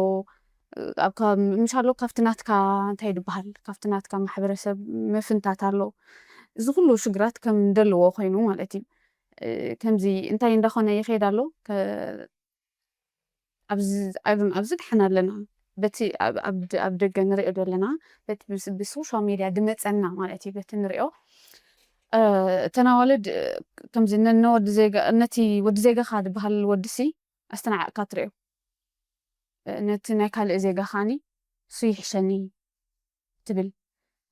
ኣብ ከባቢ ምሽ ኣሎ ካብቲ ናትካ እንታይ ድበሃል ካብቲ ናትካ ማሕበረሰብ ምፍንታት ኣሎ። እዚ ኩሉ ሽግራት ከም እንደለዎ ኮይኑ ማለት እዩ። ከምዚ እንታይ እንዳኾነ ይኸይድ ኣሎ ኣብዚ ደሓን ኣለና በቲ ኣብ ደገ ንሪኦ ዘለና በቲ ብሶሻል ሚድያ ድመፀና ማለት እዩ በቲ ንሪኦ እተን ኣዋልድ ከምዚ ነወዲ ዜጋ ነቲ ወዲ ዜጋኻ ዝበሃል ወድሲ ኣስተናዕቕካ ትሪኦ ነቲ ናይ ካልእ ዜጋ ኻኒ እሱ ይሕሸኒ ትብል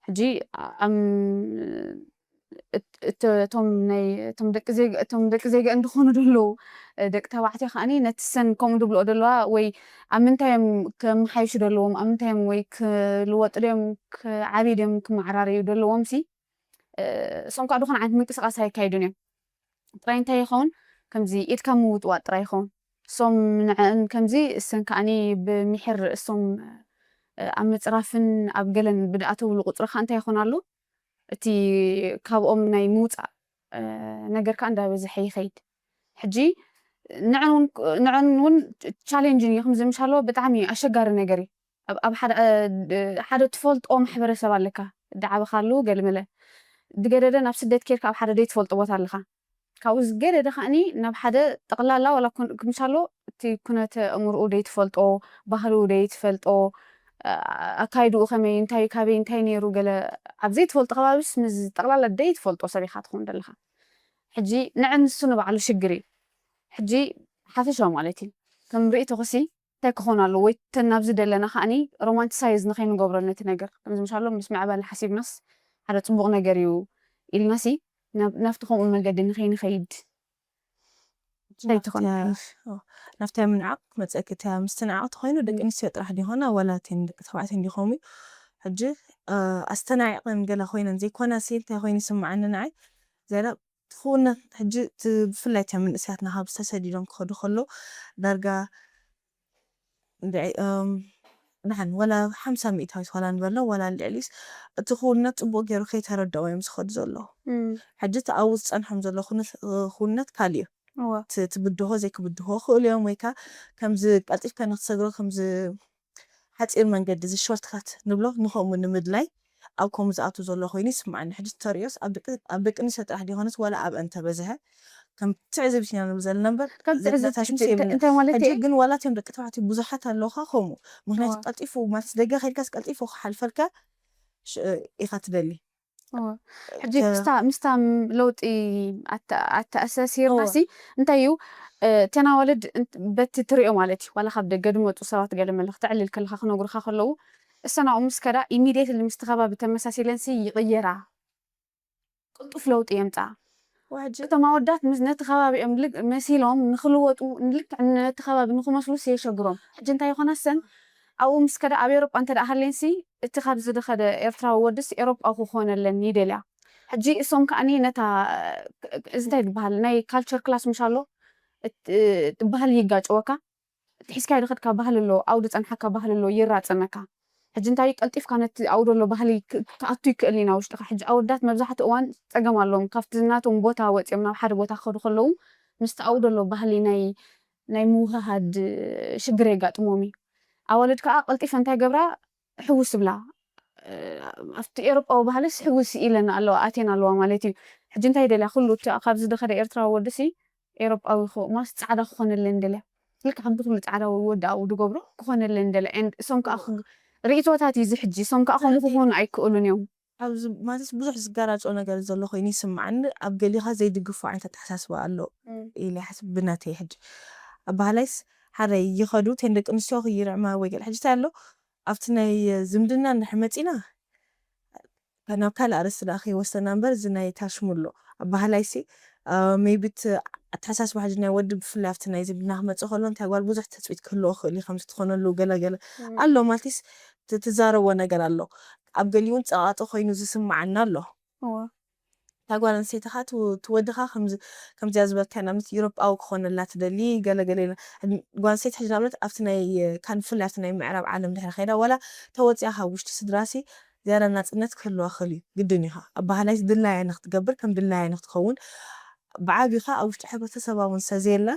ሕጂ እቶም ናይ እቶም ደቂ ዜጋ እቶም ደቂ ዜጋ እንድኾኑ ደለዉ ደቂ ተባዕትዮ ከዓኒ ነቲ ሰን ከምኡ ድብልኦ ደለዋ ወይ ኣብ ምንታይ እዮም ከመሓይሹ ደለዎም ኣብ ምንታይ እዮም ወይ ክልወጡ ድዮም ክዓብዩ ድዮም ክመዓራረዩ ደለዎም ሲ እሶም ከዓ ዝኾነ ዓይነት ምንቅስቃስ ኣይካይዱን እዮም ጥራይ እንታይ ይኸውን ከምዚ ኢድካ ምውጥዋጥ ጥራይ ይኸውን እሶም ንዕን ከምዚ እሰን ከዓኒ ብምሒር እሶም ኣብ ምፅራፍን ኣብ ገለን ብድኣተውሉ ቁፅሪ ከዓ እንታይ ይኾን ኣሎ እቲ ካብኦም ናይ ምውፃእ ነገር ከዓ እንዳበዝሐ ይኸይድ ሕጂ ንዕን እውን ቻሌንጅን እዩ ከምዚ ምሻለዎ ብጣዕሚ ኣሸጋሪ ነገር እዩ ኣብ ሓደ ትፈልጦ ማሕበረሰብ ኣለካ ድዓበኻሉ ገልመለ ድገደደ ናብ ስደት ኬድካ ኣብ ሓደ ደይ ትፈልጦ ቦታ ኣለካ ካብኡ ዝገደደ ከዓኒ ናብ ሓደ ጠቕላላ ዋላ ኩን-፣ ክምሻሎ እቲ ኩነተ እምርኡ ደይትፈልጦ፣ ባህሉ ደይትፈልጦ፣ ኣ-፣ ኣካይድኡ ከመይ፣ እንታይ፣ ካበይ፣ እንታይ ነይሩ፣ ገለ ኣብ ዘይትፈልጦ ከባቢስ ምስ ጠቕላላ ደይትፈልጦ ሰብ ኢኻ ትኸውን ዘለኻ። ሕጂ ንዕ ንሱ ንባዕሉ ሽግር እዩ። ሕጂ ሓፈሻዊ ማለት እዩ። ከም ርእይቶኽሲ እንታይ ክኾን ኣለዎ? ወይ ተን ናብዚ ደለና ከዓኒ ሮማንቲሳይዝ ንኸይንገብሮ ነቲ ነገር። ከምዚ ምሻሎ ምስ ምዕባለ ሓሲብናስ ሓደ ጽቡቕ ነገር እዩ ኢልናሲ ናብ-፣ ናብቲ ከምኡ መገዲ ንኸይንኸይድ። እንታይ ትኾን? ናብቲ፣ ኦ፣ ናብቲ ምንዓቕ ክመጸኪ፣ እቲ ምስቲ ንዓቕ ተኾይኑ ደቂ ኣንስትዮ ጥራሕ ዲኾና ዋላ እተን ደቂ ተባዕትዮ እንዲኾም እዩ። ሕጂ፣ እ፣ ኣስተናዒቐን ገለ ኮይነን ዘይኮናሲ እንታይ ኮይኑ ይስምዓኒ ንዓይ? ዝያዳ ትኽውነት ሕጂ እቲ ብፍላይ እተን መንእሰያትና ካብ ዝተሰዲዶም ክኸዱ ከለዉ ዳርጋ እንድዒ፣ እም፣ ደሓን ዋላ ሓምሳ ሚእታዊት ዋላ ንበሎ ዋላ ልዕሊስ እቲ ክውንነት ጽቡቕ ገይሩ ከይተረድኦ እዮም ዝኸዱ ዘለዉ። እም። ሕጂ እቲ ኣብኡ ዝጸንሖም ዘሎ ኩነት፣ ክውንነት ካልእ እዩ። እወ። እቲ፣ እቲ ብድሆ ዘይክብድሆ ክእሉ እዮም ወይ ከኣ ከምዚ ቀልጢፍካ ንክትሰግሮ ከምዚ ሓጺር መንገዲ እዚ ሾርትካት ንብሎ ንኸምኡ ንምድላይ ኣብ ከምኡ ዝኣቱ ዘሎ ኮይኑ ይስምዓኒ። ሕጂ ተርእዮስ ኣብ ደቂ፣ ኣብ ደቂ ኣንስትዮ ጥራሕ ዲኾነስ ዋላ ኣብ እንተበዝሐ ከም ትዕዝብት ኢና ንብል ዘለና እምበር ከም ትዕዝብቲ ዘተታሽምስ እንታይ፣ የብልና። እንታይ ማለት ሕጂ እዩ? ግን ዋላ እቶም ደቂ ተባዕትዮ ብዙሓት ኣለውኻ ከምኡ። ምኽንያቱ እወ። ቀልጢፉ ማለት ደገ ከይድካስ ቀልጢፉ ክሓልፈልካ ሽ-፣ ኢኻ ትደሊ። እወ። ሕጂ ከ- ምስታ፣ ምስታ ለውጢ ኣተ-፣ ኣተኣሳሲርናሲ እወ። እንታይ እዩ፣ እ፣ እተን ኣዋልድ እንት-፣ በቲ ትሪኦ ማለት እዩ። ዋላ ካብ ደገ ድመጹ ሰባት ገለ መለ ክተዕልል ከለኻ ክነግሩኻ ከለዉ፣ እሰን ኣብኡ ምስ ከዳ ኢሚድየትሊ ምስቲ ከባቢ ተመሳሲለንሲ ይቕየራ። ቅልጡፍ ለውጢ የምጽኣ። ወሕጂ እቶም ኣወዳት ምስ ነቲ ከባቢኦም ልክ መሲሎም ንኽልወጡ፣ ልክዕ ነቲ ከባቢ ንኽመስሉስ የሸግሮም። ሕጂ እንታይ ይኾና ሰን ኣብኡ ምስ ከደ ኣብ ኤውሮጳ እንተ ደኣ ሃልየንሲ፣ እቲ ካብዚ ዝኸደ ኤርትራዊ ወድስ ኤውሮጳዊ ክኾነለን ይደልያ። ሕጂ እሶም ከኣኒ ነታ፣ እዚ እንታይ ዝበሃል ናይ ካልቸር ክላሽ ምሽ ኣሎ፣ እት-፣ ባህሊ ይጋጨወካ። እቲ ሒዝካዮ ዝኸድካ ባህሊ ኣሎ፣ ኣብኡ ዝጸንሓካ ባህሊ ኣሎ፣ ይራጸመካ። ሕጂ እንታይ ቀልጢፍካ ነቲ ኣብኡ ዘሎ ባህሊ ክ-፣ ክኣቱ ይክእል ኢና ውሽጥኻ። ሕጂ ኣወዳት መብዛሕትኡ እዋን ጸገም ኣለዎም። ካብቲ ናቶም ቦታ ወጺኦም ናብ ሓደ ቦታ ክኸዱ ከለዉ፣ ምስቲ ኣብኡ ዘሎ ባህሊ ናይ፣ ናይ ምውህሃድ ሽግር የጋጥሞም እዩ። ኣዋልድ ከኣ ቀልጢፈን እንታይ ገብራ? ሕውስ ብላ። እ፣ ኣብቲ ኤውሮጳዊ ባህልስ ሕውስ ኢለን ኣለዋ፣ ኣትየን ኣለዋ ማለት እዩ። ሕጂ እንታይ ደልያ? ኩሉ እቲ ካብዚ ዝኸደ ኤርትራዊ ወድሲ ኤውሮጳዊ ክኾ-፣ ማለት ጻዕዳ ክኾነለን ደልያ። ልክዕ ከምቲ ኩሉ ጻዕዳ ወዲ ኣብኡ ዝገብሮ ክኾነለን ደልያ። And እሶም ከኣ እወ። ክ-፣ ርእይቶታት እዩ እዚ ሕጂ። እሶም ከኣ ከምኡ ስለዚ ክኾኑ ኣይክእሉን እዮም። ኣብዚ ማለት ብዙሕ ዝጋራጮ ነገር ዘሎ ኮይኑ ይስምዓኒ። ኣብ ገሊኻ ዘይድግፎ ዓይነት ኣተሓሳስባ ኣሎ እም። ኢለ ይሓስብ ብናተይ ሕጂ። ኣባህላይስ ሓረይ ይኸዱ፣ እተን ደቂ ኣንስትዮ ክይርዕማ ወይ ገለ። ሕጂ እንታይ ኣሎ? ኣብቲ ናይ ዝምድና እንድሕር መጺና፣ ናብ ካልእ ኣርእስቲ ደኣ ከይወስደና እምበር፣ እዚ ናይ ታሽሙሎ ኣበሃህላይሲ፣ አ፣ ሜቢ እቲ ኣተሓሳስባ ሕጂ ናይ ወዲ ብፍላይ ኣብቲ ናይ ዝምድና ክመጽእ ከሎ፣ እንታይ ጓል ብዙሕ ትጽቢት ክህልዎ ክእል እዩ፣ ከምዚ ትኾነሉ ገለ ገለ እም። ኣሎ፣ ማለትስ ት-፣ ትዛረቦ ነገር ኣሎ። ኣብ ገሊኡ እውን ጸቓጢ ኮይኑ ዝስምዓና ኣሎ። እወ። እታ ጓል ኣንስተይቲ ኸኣ ት-፣ እቲ ወዲ ኸኣ ከምዚ፣ ከምዚኣ ዝበልካያ ንኣብነት ኤውሮጳዊ ክኾነላ ትደሊ፣ ገለ ገለ ኢላ። ጓል ኣንስተይቲ ሕጂ ንኣብነት ኣብቲ ናይ፣ ካን ብፍላይ ኣብቲ ናይ ምዕራብ ዓለም ድሕሪ ከይዳ፣ ዋላ ተወጺኣ ካብ ውሽጢ ስድራሲ ዝያዳ ናጽነት ክህልዋ ክእል እዩ። ግድን እዩ ኸኣ። ኣበሃህላይስ ድላያ ንክትገብር፣ ከም ድላያ ንክትኸውን፣ ብዓቢ ኸኣ ኣብ ውሽጢ ሕብረተሰባ እውን ሰ ዘየላ፣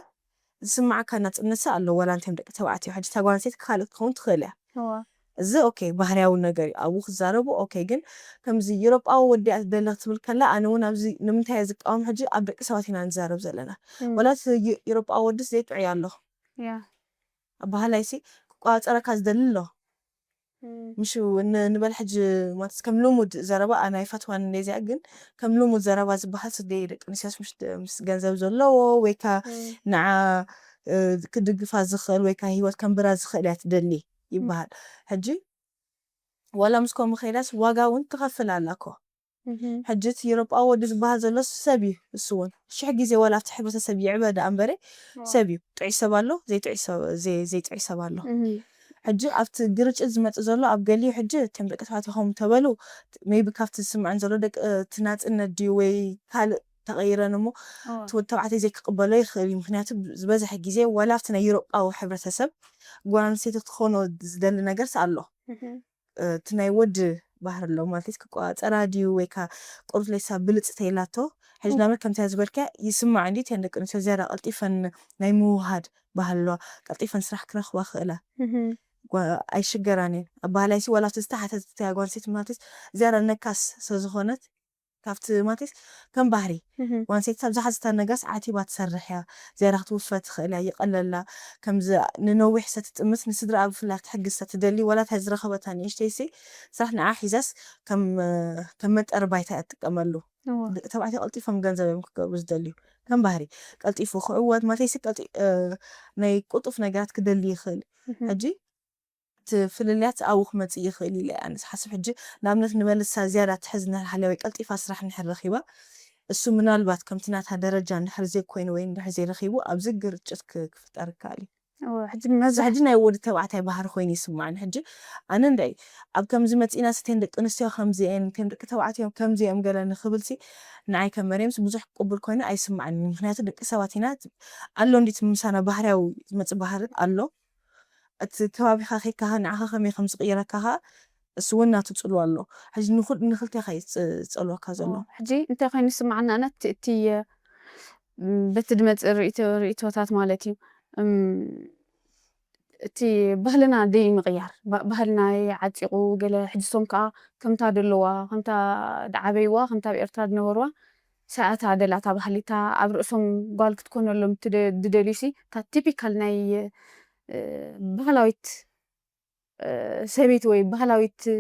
ዝስምዓካ ናጽነት ሰ ኣሎ፣ ዋላ እንተም ደቂ ተባዕትዮ። ሕጂ እታ ጓል ኣንስተይቲ ካልእ ክትኸውን ትኽእል እያ። እዋ። እዚ ኦኬ፣ ባህርያዊ ነገር እዩ። ኣብኡ ክዛረቡ ኦኬ፣ ግን ከምዚ ኤውሮጳዊ ወዲ እያ ትደሊ ክትብል ከላ፣ ኣነ እውን ኣብዚ ንምንታይ እየ ዝቃወም፣ ሕጂ ኣብ ደቂ ሰባት ኢና ንዛረብ ዘለና። እም። ዋላ እቲ ዩ-፣ ኤውሮጳዊ ወድስ ዘይጥዑይ ኣሎ። ያ። ኣበሃህላይሲ ክቋጸረካ ዝደሊ ኣሎ። እም። ምሽ ን-፣ ንበል ሕጂ ማለት ከም ልሙድ ዘረባ ኣነ ኣይፈትዋን እንደዚኣ፣ ግን ከም ልሙድ ዘረባ ዝበሃል ስደይ ደቂ ኣንስትዮስ ምሽ ደ-፣ ምስ ገንዘብ ዘለዎ ወይ ከኣ እም። ንዓ፣ እ፣ ክድግፋ ዝኽእል ወይ ከኣ ህይወት ከንብራ ዝኽእል እያ ትደሊ እም። ይበሃል። ሕጂ ዋላ ምስ ከምኡ ከይዳስ ዋጋ እውን ትኸፍል ኣላ እኮ። እህ። ሕጂ እቲ ኤውሮጳዊ ወዲ ዝበሃል ዘሎ ሰብ እዩ፣ እሱ እውን ሽሕ ግዜ ዋላ ኣብቲ ሕብረተሰብ ይዕበ ደኣ እምበረ እዋ። ሰብ እዩ። ጥዑይ ሰብ ኣሎ፣ ዘይጥዑይ ሰብ፣ ዘይ-፣ ዘይጥዑይ ሰብ ኣሎ። እህ። ሕጂ ኣብቲ ግርጭት ዝመጽእ ዘሎ ኣብ ገሊኡ ሕጂ እቶም ደቂ ተባዕትዮ ከምኡ እንተበሉ፣ ሜይቢ ካብቲ ዝስምዐን ዘሎ ደቂ፣ እቲ ናጽነት ድዩ ወይ ካልእ ተቐይረን እሞ፣ እዋ። እቲ ወዲ ተባዕታይ ዘይክቕበሎ ይኽእል እዩ። ምኽንያቱ ዝበዝሐ ግዜ ዋላ ኣብቲ ናይ ኤውሮጳዊ ሕብረተሰብ ጓል ኣንስተይቲ ክትኾኖ ዝደሊ ነገርስ ኣሎ። እህ። እ፣ እቲ ናይ ወዲ ባህሪ ኣሎ ማለት እዩ። ክቆጻጸራ ድዩ ወይ ከኣ ቁሩብ ለይሳ ብልጽ ተይላቶ። ሕጂ እም። ንኣብነት ከምቲ ዝበልካያ ይስማዕ እንድዩ፣ እተን ደቂ ኣንስትዮ ዝያዳ ቀልጢፈን ናይ ምውህሃድ ባህሊ ኣለዋ። ቀልጢፈን ስራሕ ክረኽባ ክእላ። እህ። ጓ-፣ ኣይሽገራን እየን። ኣበሃህላይሲ ዋላ እቲ ዝተሓተተትያ ጓል ኣንስተይቲ ማለት እዩ፣ ዝያዳ ነካስ ስለ ዝኾነት፣ ካብቲ ማለትስ ከም ባህሪ እህም። ጓል ኣንስተይቲ ኣብ ዝሓዘታ ነጋስ ዓቲባ ትሰርሕ እያ። ዝያዳ ክትውፈ ትኽእል እያ፣ ይቐለላ። ከምዚ ንነዊሕ ሰትጥምት ንስድራኣ ብፍላይ ክትሕግዝ ሰትደሊ፣ ዋላ እታ ዝረኸበታ ንእሽተይሲ ስራሕ ንዓ ሒዛስ ከም ከም መጠሪ ባይታ እያ ትጥቀመሉ። እወ። ደቂ ተባዕትዮ ቀልጢፎም ገንዘብ እዮም ክገብሩ ዝደልዩ። ከም ባህሪ ቀልጢፉ ክዕወት ማለትሲ ቀልጢ ናይ ቅልጡፍ ነገራት ክደሊ ይኽእል። እህም። ሕጂ እቲ ፍልልያት ኣብኡ ክመጽእ ይኽእል ኢለ እየ ኣነ ዝሓስብ። ሕጂ ንኣብነት ንበልሳ ዝያዳ ትሕዝ እንድሕር ሃልያ ወይ ቀልጢፋ ስራሕ እንድሕር ረኺባ፣ እሱ ምናልባት ከምቲ ናታ ደረጃ እንድሕር ዘይኮይኑ ወይ እንድሕር ዘይረኺቡ ኣብዚ ግርጭት ክ- ክፍጠር ይከኣል እዩ። እወ፣ ሕጂ እዚ መብዛሕ ሕጂ ናይ ወዲ ተባዕታይ ባህሪ ኮይኑ ይስማዓኒ። ሕጂ ኣነ እንዳይ ኣብ ከምዚ መጺና ስተን ደቂ ኣንስትዮ ከምዚኤን ከም ደቂ ተባዕትዮ ከምዚኦም ገለ ንኽብልሲ ንዓይ ከም መርየምስ ብዙሕ ቅቡል ኮይኑ ኣይስማዓኒ። ምክንያቱ ደቂ ሰባት ኢና፣ ኣሎ እንዲት ምሳና ባህርያዊ ዝመጽእ ባህሪ ኣሎ። እቲ ከባቢኻ ከይካኻ ንዓኻ ከመይ ከም ዝቕይረካ ኸኣ እሱ እውን ናቱ ጽልዋ ኣሎ። ሕጂ ንኹል ንኽልቴኻ እዩ ጽ- ጸልወካ ዘሎ። ሕጂ እንታይ ኮይኑ ዝስማዓና ኣነ እቲ እቲ እ፣ ም፣ በቲ ዝመጽእ ርእይቶ ርእይቶታት ማለት እዩ። እም፣ እቲ ባህልና ደይ ምቕያር ባ- ባህልና ዓጺቑ ገለ ሕጂ ሶም ከኣ ከምታ ደለዋ ከምታ ደዓበይዋ ከምታ ኣብ ኤርትራ ዝነበርዋ ሰኣታ ደላታ ባህሊታ ኣብ ርእሶም ጓል ክትኮነሎም ትደ- ዝደልዩሲ እታ ቲፒካል ናይ እ፣ ባህላዊት እ፣ ሰበይቲ ወይ ባህላዊት እ፣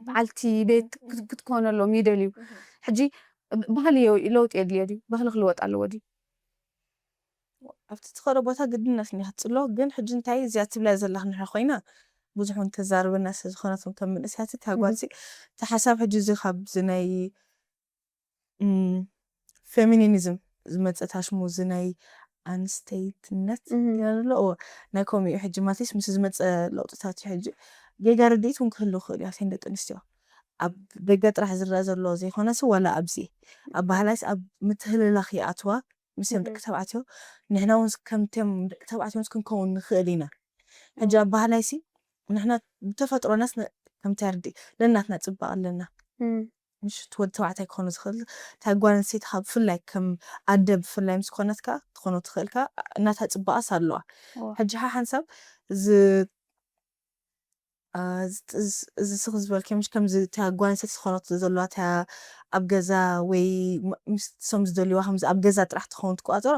በዓልቲ ቤት ክት- ክትኮነሎም ይደልዩ። ሕጂ ብ- ባህሊ የ- ለውጢ የድልዮ ድዩ? ባህሊ ክልወጥ ኣለዎ ድዩ? ኣብቲ ትኸዶ ቦታ ግድነት እኒኻ ትጽሎ። ግን ሕጂ እንታይ እዚኣ ትብላ ዘለኽ ንሕና ኮይና ብዙሕ እውን ተዛርበና ስለ ዝኾነት እውን ከም መንእሰያት እታ ጓልሲ እቲ ሓሳብ ሕጂ እዚ ካብዚ ናይ ም፣ ፌሚኒኒዝም ዝመጸ ታሽሙ እዚ ናይ ኣንስተይትነት እም። ይላል ኣሎ እዎ ናይ ኮሚኡ ሕጂ ማለትስ ምስ ዝመጸ ለውጥታት እዩ ሕጂ ጌጋ ርድኢት እውን ክህሉ ይኽእል እዩ ኣብተን ደቂ ኣንስትዮ ኣብ ደገ ጥራሕ ዝረአ ዘሎ ዘይኮነስ ዋላ ኣብዚ ኣብ ባህላይስ ኣብ ምትህልላኽ ይኣትዋ ምስም ደቂ ተባዕትዮ ንሕና እውን ከምቶም ደቂ ተባዕትዮ ክንከውን ንኽእል ኢና ሕጂ ኣብ ባህላይሲ ንሕና ብተፈጥሮናስ ከምታ ርዲ ለናትና ፅባቕ ኣለና እም። ምሽ እቲ ወዲ ተባዕታይ ክኾኑ ዝኽእል እታ ጓል ኣንስተይቲ ካብ ብፍላይ ከም ኣደ ብፍላይ ምስ ኮነት ከዓ ትኾኖ ትኽእል ከዓ እናታ ፅባቐስ ኣለዋ እዋ። ሕጂ ሓ ሓንሳብ እዚ አ፣ እዚ እዚ- እዚ ስኽ ዝበልከ ምሽ ከምዚ እታ ጓል ኣንስተይቲ ዝኾነት ዘለዋ እታ ኣብ ገዛ ወይ ም- ምስ እሶም ዝደልዋ ከምዚ ኣብ ገዛ ጥራሕ ትኸውን ትቆፃፀሮ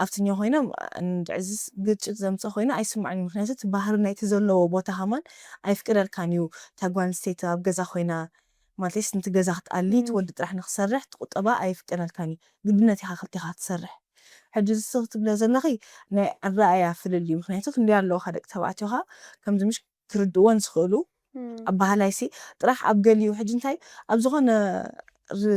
ኣብትኛ ኮይኖም እንድዕዚ ግጭት ዘምፀ ኮይኑ ኣይስማዕን ምክንያቱ እቲ ባህሪ ናይቲ ዘለዎ ቦታ ከማን ኣይፍቅደልካን እዩ እታ ጓል ኣንስተይቲ ኣብ ገዛ ኮይና ማለትስ ነቲ ገዛ ክትኣሊ እቲ ወዲ ጥራሕ ንክሰርሕ እቲ ቁጠባ ኣይፍቀደልካን እዩ ግድነት ኢኻ ክልቴኻ ክትሰርሕ ሕጂ እዚ ክትብለ ዘለኺ ናይ ኣረኣያ ፍልል እዩ ምክንያቱ ክንደይ ኣለዉ ደቂ ተባዕትዮ ከዓ ከምዚ ምሽ ክርድእወን ዝኽእሉ ኣባህላይሲ ጥራሕ ኣብ ገሊኡ ሕጂ እንታይ ኣብ ዝኾነ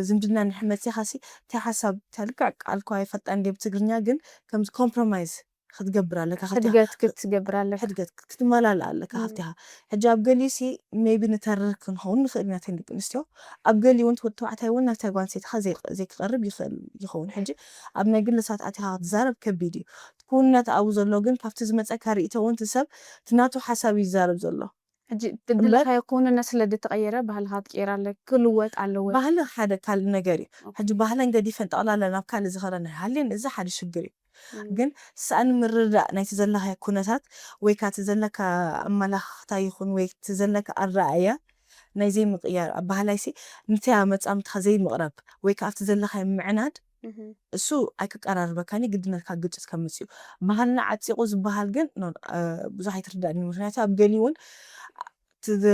ዝምድና ንሕመፂኻሲ እንታይ ሓሳብ ተልክዕ ቃልኳ ይፈልጣ እንደ ብትግርኛ ግን ከምዚ ኮምፕሮማይዝ ክትገብር ኣለካ ሕድገት ክትገብር ኣለካ ሕድገት ክትመላላ ኣለካ ካብቲኻ ሕጂ ኣብ ገሊኡ ሲ ሜቢ ንተርር ክንኸውን ንኽእል ኢና ተን ደቂ ኣንስትዮ ኣብ ገሊኡ እውን ተባዕታይ እውን ናብታ ጓል ኣንስተይትኻ ዘይክቐርብ ይኽእል ይኸውን ሕጂ ኣብ ናይ ግለሰባት ኣቲኻ ክትዛረብ ከቢድ እዩ ክውንነት ኣብኡ ዘሎ ግን ካብቲ ዝመፀካ ርእቶ እውን እቲ ሰብ እቲ ናቱ ሓሳብ እዩ ዝዛረብ ዘሎ ሕጂ ትድለኻዮ ክውንነት ስለ ዝተቐየረ ባህልኻ ትቀይር ኣለ ክልወጥ ኣለዎ ባህሊ ሓደ ካልእ ነገር እዩ ሕጂ ባህለን ገዲፈን ጠቕላላ ናብ ካልእ ዝኸረን ሃልየን እዚ ሓደ ሽግር እዩ ግን ሰኣን ምርዳእ ናይቲ ዘለኻዮ ኩነታት ወይ ካቲ ዘለካ ኣመላኽታ ይኹን ወይ እቲ ዘለካ ኣረኣያ ናይ ዘይምቕያር ኣባህላይሲ ንተያ መጻምትኻ ዘይምቕራብ ወይ ከዓ ኣብቲ ዘለኻዮ ምዕናድ እሱ ኣይክቀራርበካን እዩ ግድነትካ ግጭት ከምፅእ እዩ ባህልና ዓፂቑ ዝበሃል ግን ብዙሕ ኣይትርዳእኒ ምክንያቱ ኣብ ገሊ እውን እቲ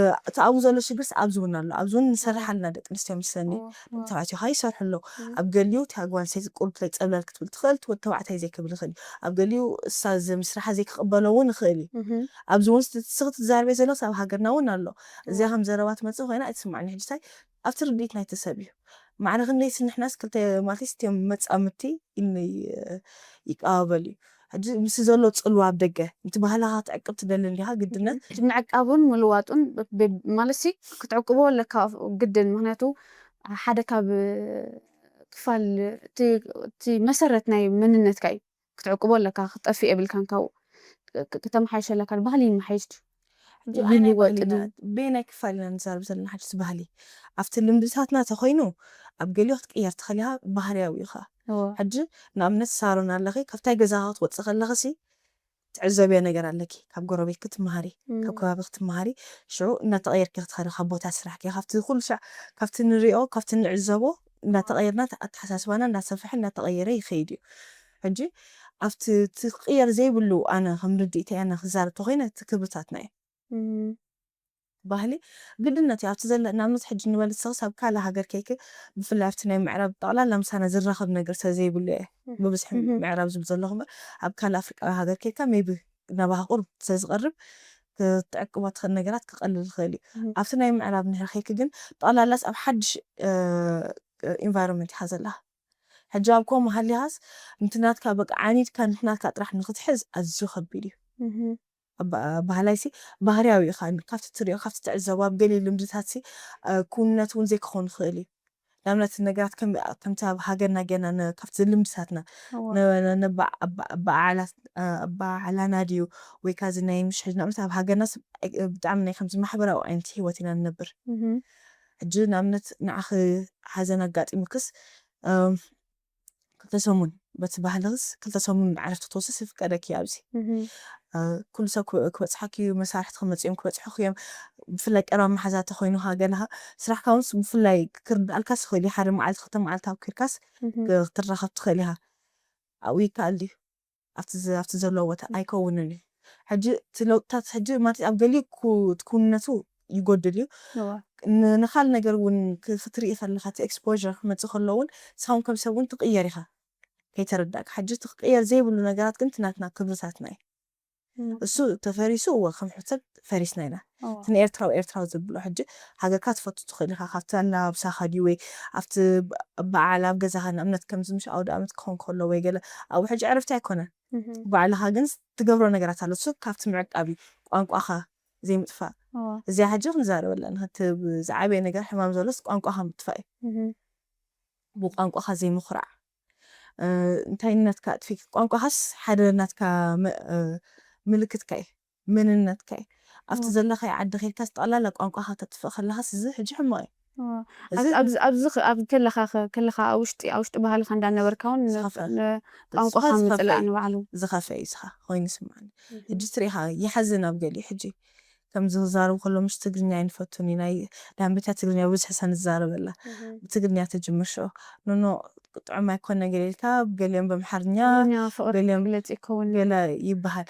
ኣብኡ ዘሎ ሽግርስ ኣብዚ እውን ኣሎ ኣብዚ እውን ንሰርሕ ኣለና ደቂ ኣንስትዮ ምስለኒ ተባዕትዮ ከዓ ይሰርሑ ኣለዉ ኣብ ገሊኡ እቲ ኣጓል ኣንስተይቲ ቁርብ ላይ ፀብለል ክትብል ትኽእል እቲ ወዲ ተባዕታይ ዘይክብል ይኽእል እዩ ኣብ ገሊኡ እሳ ምስርሓ ዘይክቕበሎ እውን ይኽእል እዩ ኣብዚ እውን ስኽቲ ትዛርበ ዘሎ ኣብ ሃገርና እውን ኣሎ እዚኣ ከም ዘረባ ትመፅእ ኮይና ኣይትስማዕኒ ሕጅታይ ኣብቲ ርድኢት ናይቲ ሰብ እዩ ማዕረ ክንደይ ስንሕናስ ክልተ ማለት ስቲዮም መፃምድቲ ይቀባበል እዩ ሕጂ ምስ ዘሎ ፅልዋ ኣብ ደገ እቲ ባህልኻ ክትዕቅብ ትደሊ እንዲኻ ግድነት ምዕቃቡን ምልዋጡን ማለት ክትዕቅቦ ኣለካ ግድን ምክንያቱ ሓደ ካብ ክፋል እቲ መሰረት ናይ መንነትካ እዩ ክትዕቅቦ ኣለካ ክትጠፍእ የብልካን ካብኡ ከተመሓይሽ ኣለካ ባህሊ ይመሓይሽ በየናይ ክፋል ኢና ንዛረብ ዘለና ሓድሽ ባህሊ ኣብቲ ልምድታትና ተኮይኑ ኣብ ገሊኦ ክትቅየር ትኽእል ኢኻ ባህርያዊ ኢኻ ሕጂ ንኣብነት ሳሮን ኣለኺ ካብታይ ገዛ ክትወፅእ ከለኽሲ ትዕዘብዮ ነገር ኣለኪ ካብ ጎረቤት ክትመሃሪ ካብ ከባቢ ክትመሃሪ ሽዑ እናተቀየርኪ ክትኸዲ ካብ ቦታ ስራሕኪ ካብቲ ኩሉ ሻዕ ካብቲ ንሪኦ ካብቲ ንዕዘቦ እናተቐየርና ኣተሓሳስባና እናሰፍሐ እናተቐየረ ይኸይድ እዩ። ሕጂ ኣብቲ እቲ ክቕየር ዘይብሉ ኣነ ከም ርድኢተይ ኣነ ክዛረብ ተኾይነ እቲ ክብርታትና እዩ። ባህሊ ግድነት እዩ ኣብቲ ዘለ ንኣብነት ሕጂ ንበል ሰኽስ ኣብ ካልእ ሃገር ከይክ ብፍላይ ኣብቲ ናይ ምዕራብ ጠቕላላ ምሳና ዝራኸብ ነገር ስለ ዘይብሉ እየ ብብዝሒ ምዕራብ ዝብል ዘለኹ እምበር ኣብ ካልእ ኣፍሪቃዊ ሃገር ከይካ ሜቢ ናባኻ ቁርብ ስለ ዝቐርብ ክትዕቅቦ ትኽእል ነገራት ክቐልል ይኽእል እዩ ኣብቲ ናይ ምዕራብ ንሕር ከይክ ግን ጠቕላላስ ኣብ ሓድሽ ኢንቫይሮንመንት ኢኻ ዘለኻ ሕጂ ኣብ ከምኡ ሃሊኻስ ምትናትካ በቃ ዓኒድካ ንትናትካ ጥራሕ ንክትሕዝ ኣዝዩ ከቢድ እዩ ባህላይሲ ባህርያዊ ኢኻ ካብቲ ትሪኦ ካብቲ ትዕዘቦ ኣብ ገሊኡ ልምድታትሲ ክውንነት እውን ዘይክኾን ይኽእል እዩ ንኣብነት ነገራት ከምቲ ኣብ ሃገርና ጌና ካብቲ ልምድታትና ኣባዓዕላና ድዩ ወይ ካዚ ናይ ምሽሕጅ ንኣብነት ኣብ ሃገርና ብጣዕሚ ናይ ከምዚ ማሕበራዊ ዓይነት ህይወት ኢና ንነብር ሕጂ ንኣብነት ንዓኺ ሓዘን ኣጋጢሙክስ ክልተ ሰሙን በቲ ባህልስ ክልተ ሰሙን ዕረፍቲ ክትወስስ ይፍቀደኪ ኣብዚ ኩሉ ሰብ ክበፅሓኪ እዩ መሳርሕቲ ክመፅኦም ክበፅሑኪ እዮም ብፍላይ ቀረባ መሓዛ ተኮይኑካ ገለካ ስራሕካ እውን ብፍላይ ክርዳእልካ ስክእል እዩ ሓደ መዓልቲ ክልተ መዓልቲ ኣብ ከድካስ ክትራከብ ትክእል ኢካ ኣብኡ ይከኣል ድዩ ኣብቲ ዘሎ ቦታ ኣይከውንን እዩ ሕጂ እቲ ለውጥታት ሕጂ ማለት ኣብ ገሊኡ ትኩንነቱ ይጎድል እዩ ንካል ነገር እውን ክትርኢ ከለካ እቲ exposure ክመፅእ ከሎ እውን ንስካ እውን ከም ሰብ እውን ትቅየር ኢካ ከይተረዳእካ ሕጂ እቲ ክቅየር ዘይብሉ ነገራት ግን እቲ ናትና ክብርታትና እዩ እሱ ተፈሪሱ እወ ከም ሕብረተሰብ ፈሪስና ኢና እቲ ንኤርትራዊ ኤርትራዊ ዘብሎ ሕጂ ሃገርካ ትፈቱ ትኽእል ኢኻ ካብቲ ኣላባብሳኻ ድዩ ወይ ኣብቲ በዓል ኣብ ገዛኻ ንእምነት ከምዚ ምሽ ኣውደ ኣመት ክኾን ከሎ ወይ ገለ ኣብኡ ሕጂ ዕረፍቲ ኣይኮነን ባዕልኻ ግን ትገብሮ ነገራት ኣሎ እሱ ካብቲ ምዕቃብ እዩ ቋንቋኻ ዘይምጥፋእ እዚኣ ሕጂ ክንዛረበለን ዝዓበየ ነገር ሕማም ዘሎስ ቋንቋኻ ምጥፋእ እዩ ብቋንቋኻ ዘይምኹራዕ እንታይነትካ ኣጥፊ ቋንቋኻስ ሓደ ናትካ ምልክትካ እዩ መንነትካ እዩ ኣብቲ ዘለኻዮ ዓዲ ከይድካስ ጠቕላላ ቋንቋኻ ተጥፍእ ከለኻስ እዚ ሕጂ ሕማቕ እዩ ኣብዚ ኣብዚ ኣብዚ ከ- ኣብ ከለኻ ከ- ከለኻ ኣብ ውሽጢ ኣብ ውሽጢ ባህልኻ እንዳነበርካ እውን ን- ዝኸፍአ። ን- ቋንቋኻ ዝኸፍአ ምፅላእ እዩ። ንባዕሉ ዝኸፍአ እዩ ስኻ ኮይኑ ይስምዓኒ ሕጂ ትሪኢኻ ይሓዝን ኣብ ገሊኡ ሕጂ ከምዚ ክዛረቡ ከሎ ምሽ ትግርኛ ኣይንፈቱን ኢና ዳንቤታ ትግርኛ ብብዝሒ እሳ ንዛረበላ ብትግርኛ ተጅምር ሽዑ ኖኖ ጥዑም ኣይኮነ ገለ ኢልካ ገሊኦም በምሓርኛ ትግርኛ ፍቕሪ ገሊኦም መግለፂ ይከውን ገለ ይበሃል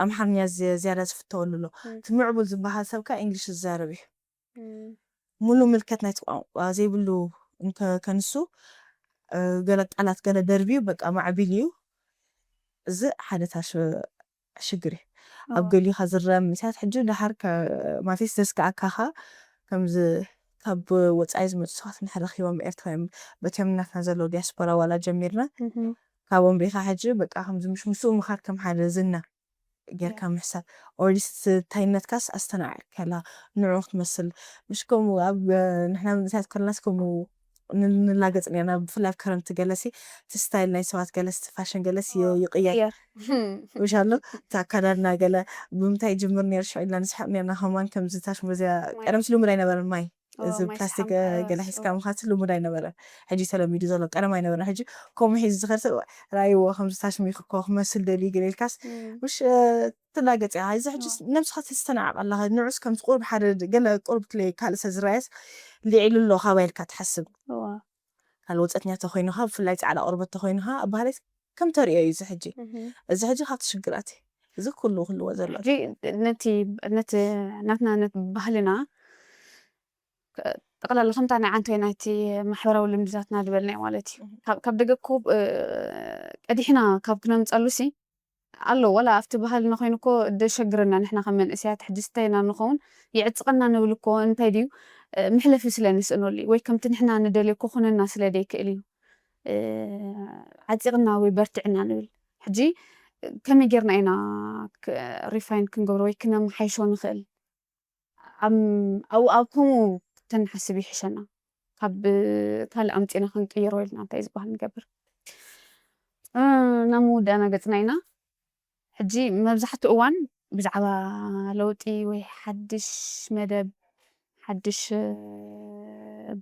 ኣምሓርኛ ዝያዳ ዝፍተወሉ ኣሎ እቲ ምዕቡል ዝበሃል ሰብ ከ እንግሊሽ ዝዛረብ እዩ ሙሉ ምልከት ናይቲ ቋንቋ ዘይብሉ ከንሱ ገለ ቃላት ገለ ደርብዩ በቃ ማዕቢል እዩ እዚ ሓደ ታሽ ሽግር እዩ ኣብ ገሊኻ ዝረአ ምንስያት ሕጂ ድሓር ማለትስ ዘስከኣካኻ ከምዚ ካብ ወፃኢ ዝመፁ ሰባት ንሕረኺቦም ኤርትራ እዮም በቲዮም ናትና ዘለዉ ዲያስፖራ ዋላ ጀሚርና ካብኦም ሪኢኻ ሕጂ በቃ ከምዚ ምሽ ምስኡ ምኻድ ከም ሓደ ዝና ጌርካ ምሕሳብ ኦርዲስ ታይነትካስ ኣስተናዕ ከላ ንዑ ክትመስል ምሽ ከምኡ ኣብ ንሕና ምንስያት ከለናስ ከምኡ ንላገጽ ኔርና ብፍላይ ኣብ ክረምቲ ገለሲ እቲ ስታይል ናይ ሰባት ገለስ እቲ ፋሽን ገለስ ይቕየር ይቕየር። ውሻ ኣሎ እቲ ኣካዳድና ገለ ብምንታይ ይጅምር ነይሩ ሽዑ ኢልና ንስሕቕ ኔርና ከማን ከምዚ ታሽሙ እዚኣ ቀደምሲ ልሙድ ኣይነበረን ማይ እዚ ፕላስቲክ ገለ ሒዝካ ምኻት ልሙድ ኣይነበረን ሕጂ ተለሚዱ ዘሎ ቀደም ኣይነበረን ሕጂ ከምኡ ሒዙ ዝኸድ ሰብ ራይዎ ከምዚ ታሽሙ ይኽኮ ክመስል ደልዩ ገለ ኢልካስ ምሽ ትላገጽ ኢኻ እዚ ሕጂ ነብስኻ ተስተናዕቕ ኣለኻ ንዑስ ከምዚ ቁሩብ ሓደ ገለ ቁሩብ ትለይ ካልእ ሰብ ዝረኣየስ ልዒሉ ኣሎ ካባይ ኢልካ ትሓስብ ካልእ ወፀትኛ ተኮይኑኻ ብፍላይ ፃዕዳ ቆርበት ተኮይኑኻ ኣባህለይ ከም ተሪኦ እዩ እዚ ሕጂ እዚ ሕጂ ካብቲ ሽግራት እዩ እዚ ኩሉ ክልዎ ዘሎ ሕጂ ነቲ ነቲ ናትና ነት ባህልና ጠቕላላ ከምታ ናይ ዓንቶይ ናይቲ ማሕበራዊ ልምድታትና ዝበልናዮ ማለት እዩ ካብ ደገ እኮ ቀዲሕና ካብ ክነምፀሉ ሲ ኣሎ ወላ ኣብቲ ባህልና ኮይኑ እኮ ደሸግረና ንሕና ከም መንእሰያት ሕጂ ስታይና ንኸውን ይዕፅቐና ንብል እኮ እንታይ ድዩ መሕለፊ ስለ ንስእነሉ ወይ ከምቲ ንሕና ንደልዮ ኮኾነና ስለ ደይክእል እዩ ዓፂቕና ወይ በርትዕና ንብል ሕጂ ከመይ ጌርና ኢና ሪፋይን ክንገብሮ ወይ ክነምሓይሾ ንኽእል ኣብኡ ኣብ ከምኡ ተንሓስብ ይሕሸና ካብ ካልእ ኣምፂና ክንቅይሮ ኢልና እንታይ ዝበሃል ንገብር ናብ መወዳእና ገፅና ኢና ሕጂ መብዛሕትኡ እዋን ብዛዕባ ለውጢ ወይ ሓድሽ መደብ ሓድሽ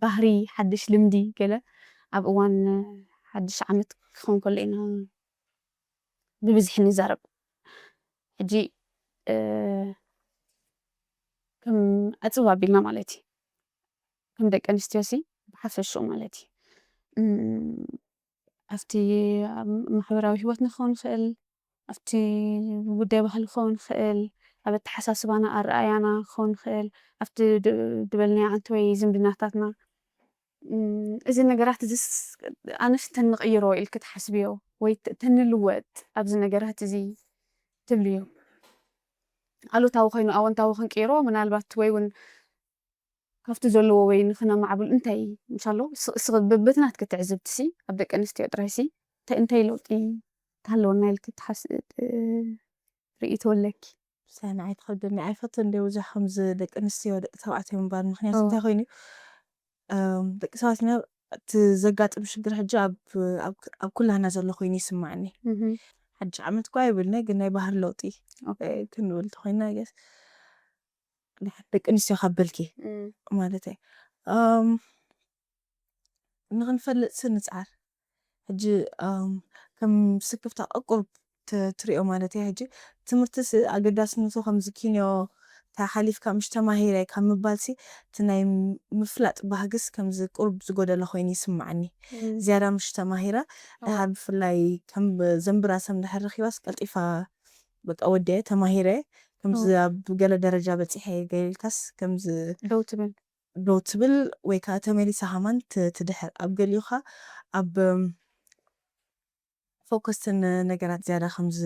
ባህሪ ሓድሽ ልምዲ ገለ ኣብ እዋን ሓድሽ ዓመት ክኸውን ከሎ ኢና ብብዝሒ ንዛረብ ሕጂ ከም ኣፅብ ኣቢልና ማለት እዩ ከም ደቂ ኣንስትዮ ሲ ብሓፈሽኡ ማለት እዩ ኣብቲ ማሕበራዊ ህይወትና ክኸውን ይኽእል፣ ኣብቲ ጉዳይ ባህሊ ክኸውን ይኽእል፣ ኣብ ኣተሓሳስባና ኣረኣያና ክኸውን ይኽእል፣ ኣብቲ ድበልናዮ ዓንተ ወይ ዝምድናታትና። እዚ ነገራት እዚስ ኣነስ ተንቕይሮ ኢልክ ትሓስብዮ ወይ ተንልወጥ ኣብዚ ነገራት እዚ ትብልዮ? ኣሉታዊ ኮይኑ ኣወንታዊ ክንቅይሮ ምናልባት ወይ እውን ካብቲ ዘለዎ ወይ ንክነማዕብል እንታይ ምሻሎ ብብትናት ክትዕዝብትሲ ኣብ ደቂ ኣንስትዮ ጥራይሲ እንታይ ለውጢ ታለወና ኢልክ ትሓስ ርእይቶ ኣለኪ? ሰንዓይ ትኸብደኒ ኣይፈትን እንደ ብዙሕ ከምዚ ደቂ ኣንስትዮ ደቂ ተባዕትዮ ምባል ምክንያቱ እንታይ ኮይኑ ደቂ ሰባት ኢና እቲ ዘጋጥም ሽግር ሕጂ ኣብ ኩላህና ዘሎ ኮይኑ ይስማዕኒ። ሓድሽ ዓመት እኳ ይብልኒ ግን ናይ ባህሪ ለውጢ ክንብል ተኮይና ገስ ደቂ ኣንስትዮ ካብ በልኪ ማለት ንክንፈልጥ ንፅዓር ሕጂ ከም ስክፍታ ቁሩብ ትሪኦ ማለት እየ። ሕጂ ትምህርትስ ኣገዳስነቱ ከምዚ ኪንዮ ተሓሊፍካ ምሽ ተማሂረ ካብ ምባልሲ እቲ ናይ ምፍላጥ ባህግስ ከምዚ ቁሩብ ዝጎደለ ኮይኑ ይስማዓኒ። ዝያዳ ምሽ ተማሂረ ድሓር ብፍላይ ከም ዘንብራ ሰብ እንድሕር ረኪባስ ቀልጢፋ በቃ ወዲአ ተማሂረ ከምዚ ኣብ ገለ ደረጃ በፂሐ ገሊልካስ ከምዚ ደው ትብል ዶ ትብል ወይ ከዓ ተመሊሳ ሃማን ትድሕር ኣብ ገሊኡ ከዓ ኣብ ፎከስትን ነገራት ዝያዳ ከምዚ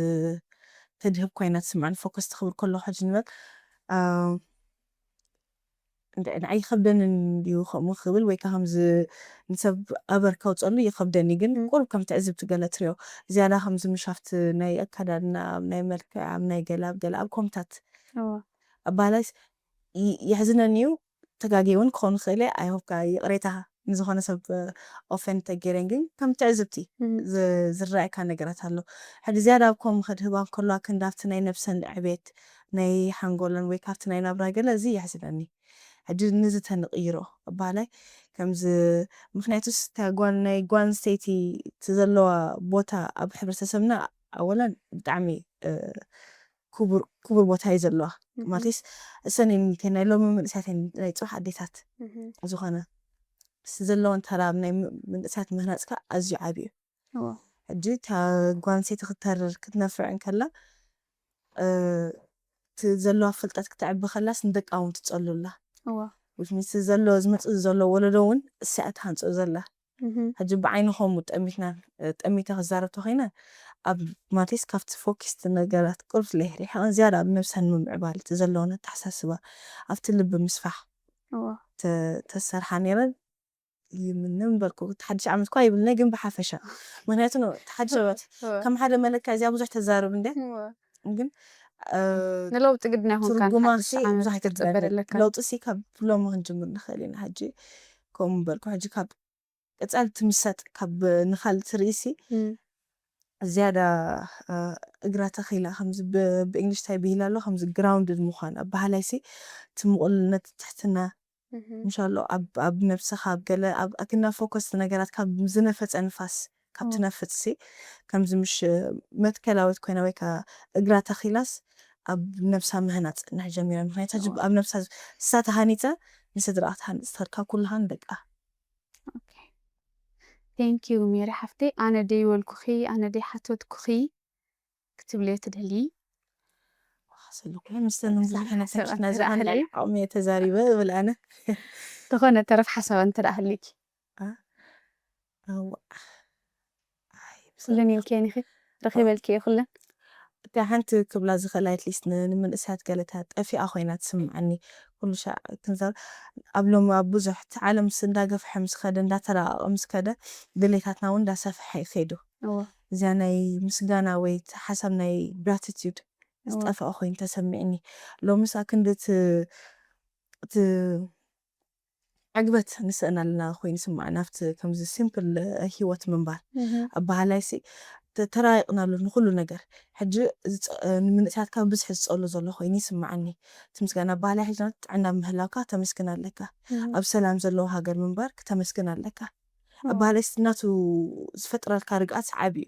ተድህብ ኮይና ትስምዕን ፎከስ ትኽብል ከሎ ሕጂ ንበል ንዓይ ይኸብደንን ድዩ ከምኡ ክብል ወይ ከዓ ከምዚ ንሰብ ኣበር ከውፀሉ ይኸብደኒ ግን ቁሩብ ከም ትዕዝብቲ ገለ ትሪኦ ዝያዳ ከምዚ ምሻፍቲ ናይ ኣካዳድና ኣብ ናይ መልክዕ ኣብ ናይ ገለ ኣብ ገለ ኣብ ኮምታት ኣባላይስ የሕዝነኒ እዩ ተጋግየ እውን ክኸውን ይኽእል እየ ኣይሆፕ ይቕሬታ ንዝኾነ ሰብ ኦፈንድ ተገይረን ግን ከም ትዕዝብቲ ዝረኣየካ ነገራት ኣሎ ሕጂ ዝያዳ ኣብ ከምኡ ከድህባ ከለዋ ክንዲ ኣብቲ ናይ ነብሰን ዕቤት ናይ ሓንጎለን ወይ ካብቲ ናይ ናብራ ገለ እዚ የሕዝነኒ ሕጂ ንዚ ተንቕይሮ እባሃላይ ከምዚ ምክንያቱስ እታ ጓል ናይ ጓል ኣንስተይቲ እቲ ዘለዋ ቦታ ኣብ ሕብረተሰብና ኣወለን ብጣዕሚ ክቡር ክቡር ቦታ እዩ ዘለዋ ማለትስ እሰን እየን ከ ናይ ሎሚ መንእሰያት እየን ናይ ፅባሕ ኣዴታት ዝኾነ ምስ ዘለወን ተራ ኣብ ናይ መንእሰያት ምህናፅካ ኣዝዩ ዓብዩ እዩ ሕጂ እታ ጓል ኣንስተይቲ ክተርር ክትነፍዕ እንከላ እቲ ዘለዋ ፍልጠት ክተዕቢ ከላስ ንደቃ እውን ትፀሉላ ምስ ዘሎ ዝመፅእ ዘሎ ወለዶ እውን እሰያ ትሃንፆ ዘላ ሕጂ ብዓይኒ ከምኡ ጠሚትና ጠሚተ ክዛረብ ተኮይነ ኣብ ማቴስ ካብቲ ፎኪስቲ ነገራት ቁርብ ለይሪሕቀን ዝያዳ ኣብ ነብሰን ምምዕባል እቲ ዘለወን ኣተሓሳስባ ኣብቲ ልቢ ምስፋሕ ተሰርሓ ነይረን ይምነ ምበልኩ እቲ ሓድሽ ዓመት ኳ ይብልነ ግን ብሓፈሻ ምክንያቱ እቲ ሓድሽ ዓመት ከም ሓደ መለካ እዚኣ ብዙሕ ተዛርብ እንደ ግን ንለውጢ ግድና ይኮንካ ትርጉማ ብዙሕ ኣይተበረ ለውጢ ሲ ካብ ሎሚ ክንጅምር ንኽእል ኢና ሕጂ ከምኡ ምበልኩ ሕጂ ካብ ቀፃሊ ትምሰጥ ካብ ንካልእ ትርእሲ ዝያዳ እግራ ተኺላ ከምዚ ብእንግሊሽ ታይ ብሂላ ኣሎ ከምዚ ግራውንድድ ምኳን ኣባሃላይ ሲ ትምቁልነት ትሕትና ምሻሎ ኣብ ነብስኻ ኣብ ገለ ኣብ ኣክና ፎከስ ነገራት ካብ ዝነፈፀ ንፋስ ካብ ትነፍፅ ሲ ከምዚ ምሽ መትከላዊት ኮይና ወይ ከዓ እግራ ተኺላስ ኣብ ነብሳ ምህናፅ ፅንሕ ጀሚራ ምክንያቱ ኣብ ነብሳ ንሳ ተሃኒፀ ንስድራ ክትሃንፅ ትኽእል ካብ ኩልሃን ደቃ Thank you ሜሪ ሓፍተይ ኣነ ደይበልኩኺ ኣነ ደይሓተትኩኺ ክትብልዮ ትደልዪ ሰሉኩ ምስተን ብዙሕ ነተሽና ዝሓንዳ ዓቕሚ ተዛሪበ እብል ኣነ ዝኾነ ተረፍ ሓሳብ እንተ ደኣ ህልኪ ኩለን ኢልክየን ኢኺ ረኺበልክየ ኩለን እታ ሓንቲ ክብላ ዝኽእል ኣትሊስት ንምንእሳያት ገለታ ጠፊኣ ኮይና ትስምዓኒ ኩሉ ሻዕ ክንዛር ኣብ ሎሚ ኣብ ብዙሕ እቲ ዓለም ምስ እንዳገፍሐ ምስ ከደ እንዳተራቐቐ ምስ ከደ ድሌታትና እውን እንዳሰፍሐ ይኸይዱ እዚኣ ናይ ምስጋና ወይ ሓሳብ ናይ gratitude ዝጠፍኣ ኮይኑ ተሰሚዕኒ ሎምስ ኣክንዲ እቲ ዕግበት ንስእን ኣለና ኮይኑ ይስምዓኒ ኣብቲ ከምዚ simple ሂወት ምንባር ኣበሃላይሲ ተራሪቕናሉ ንኩሉ ነገር ሕጂ ንምንእሳያት ካብ ብዝሒ ዝፀሉ ዘሎ ኮይኑ ይስምዓኒ እቲ ምስጋና ኣበሃላይ ሕጂ ጥዕና ምህላውካ ክተመስግን ኣለካ ኣብ ሰላም ዘለዎ ሃገር ምንባር ክተመስግን ኣለካ ኣበሃላይሲ ናቱ ዝፈጥረልካ ርግኣት ዓብዩ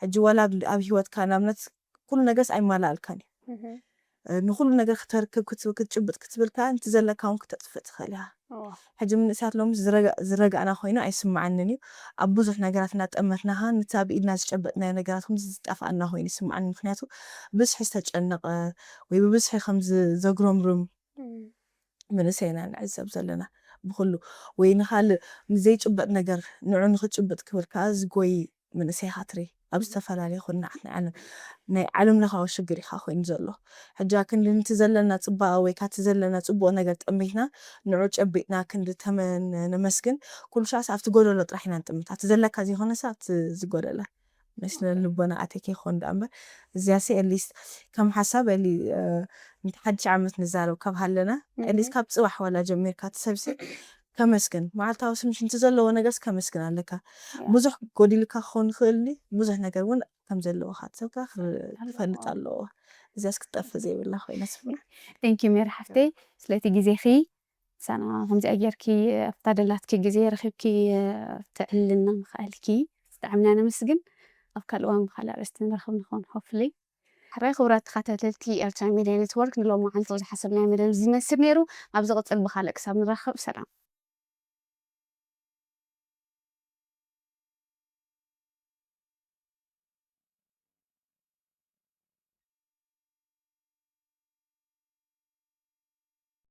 ሕጂ ዋላ ኣብ ሂወትካ ንኣብነት ኩሉ ነገርስ ኣይማላኣልካን እዩ ንኩሉ ነገር ክተርክብ ክትጭብጥ ክትብል ከዓ ንቲ ዘለካ እውን ክተጥፍእ ትኽእል ኢኻ ሕጂ ምንእሰያት ሎምስ ዝረጋእና ኮይኑ ኣይስምዓንን እዩ። ኣብ ብዙሕ ነገራት እናጠመትናኻ፣ ነቲ ኣብ ኢድና ዝጨበጥናዮ ነገራት እውን ዝጠፍኣና ኮይኑ ይስምዓኒ። ምኽንያቱ ብዝሒ ዝተጨነቐ ወይ ብብዝሒ ከም ዘጉረምርም መንእሰይ ኢና ንዕዘብ ዘለና። ብኹሉ ወይ ንኻልእ ንዘይጭበጥ ነገር ንዑ ንኽጭብጥ ክብል ከኣ ዝጎይ መንእሰይ ኢኻ ትርኢ። ኣብ ዝተፈላለዩ ኩርናዓት ናይ ዓለም ናይ ዓለም ለኻዊ ሽግር ኢኻ ኮይኑ ዘሎ። ሕጂ ክንዲ ነቲ ዘለና ጽባቐ ወይ ካብቲ ዘለና ጽቡቕ ነገር ጠሚትና ንዑ ጨቢጥና ክንዲ ተመ ነመስግን ኩሉ ሻዕስ ኣብቲ ጎደሎ ጥራሕ ኢና ንጥምት። ኣብቲ ዘለካ ዘይኮነስ ኣብቲ ዝጎደለ ናይ ስነ ልቦና ኣተኪ ይኾን ደኣ እምበር እዚያሲ at least ከም ሓሳብ at least ነቲ ሓድሽ ዓመት ንዛረብ ካብ ሃለና at least ካብ ጽባሕ ዋላ ጀሚርካ እቲ ሰብሲ ከመስግን መዓልታዊ ስምሽንቲ ዘለዎ ነገርስ ከመስግን ኣለካ። ብዙሕ ጎዲልካ ክኸውን ይኽእል ብዙሕ ነገር እውን ከም ዘለዎካ ሰብካ ክፈልጥ ኣለዎ። እዚያስ ክትጠፍእ ዘይብላ ኮይና ስፍና። Thank you ሜሪ ሓፍተይ ስለቲ ግዜኺ። ሳና ከምዚኣ ጌርኪ ኣብታ ደላትኪ ግዜ ረኺብኪ ትዕልና ምኽኣልኪ ብጣዕምና ነመስግን። ኣብ ካልእ እዋን ብካልእ ኣርእስቲ ንራኸብ ንኸውን hopefully። ሕራይ ክቡራት ተኸታተልቲ ኤርትራ ሚድያ ኔትወርክ ንሎማዓንቲ ዝሓሰብናዮ መደብ ዝመስል ነይሩ። ኣብ ዝቕጽል ብኻልእ ክሳብ ንራኸብ ሰላም።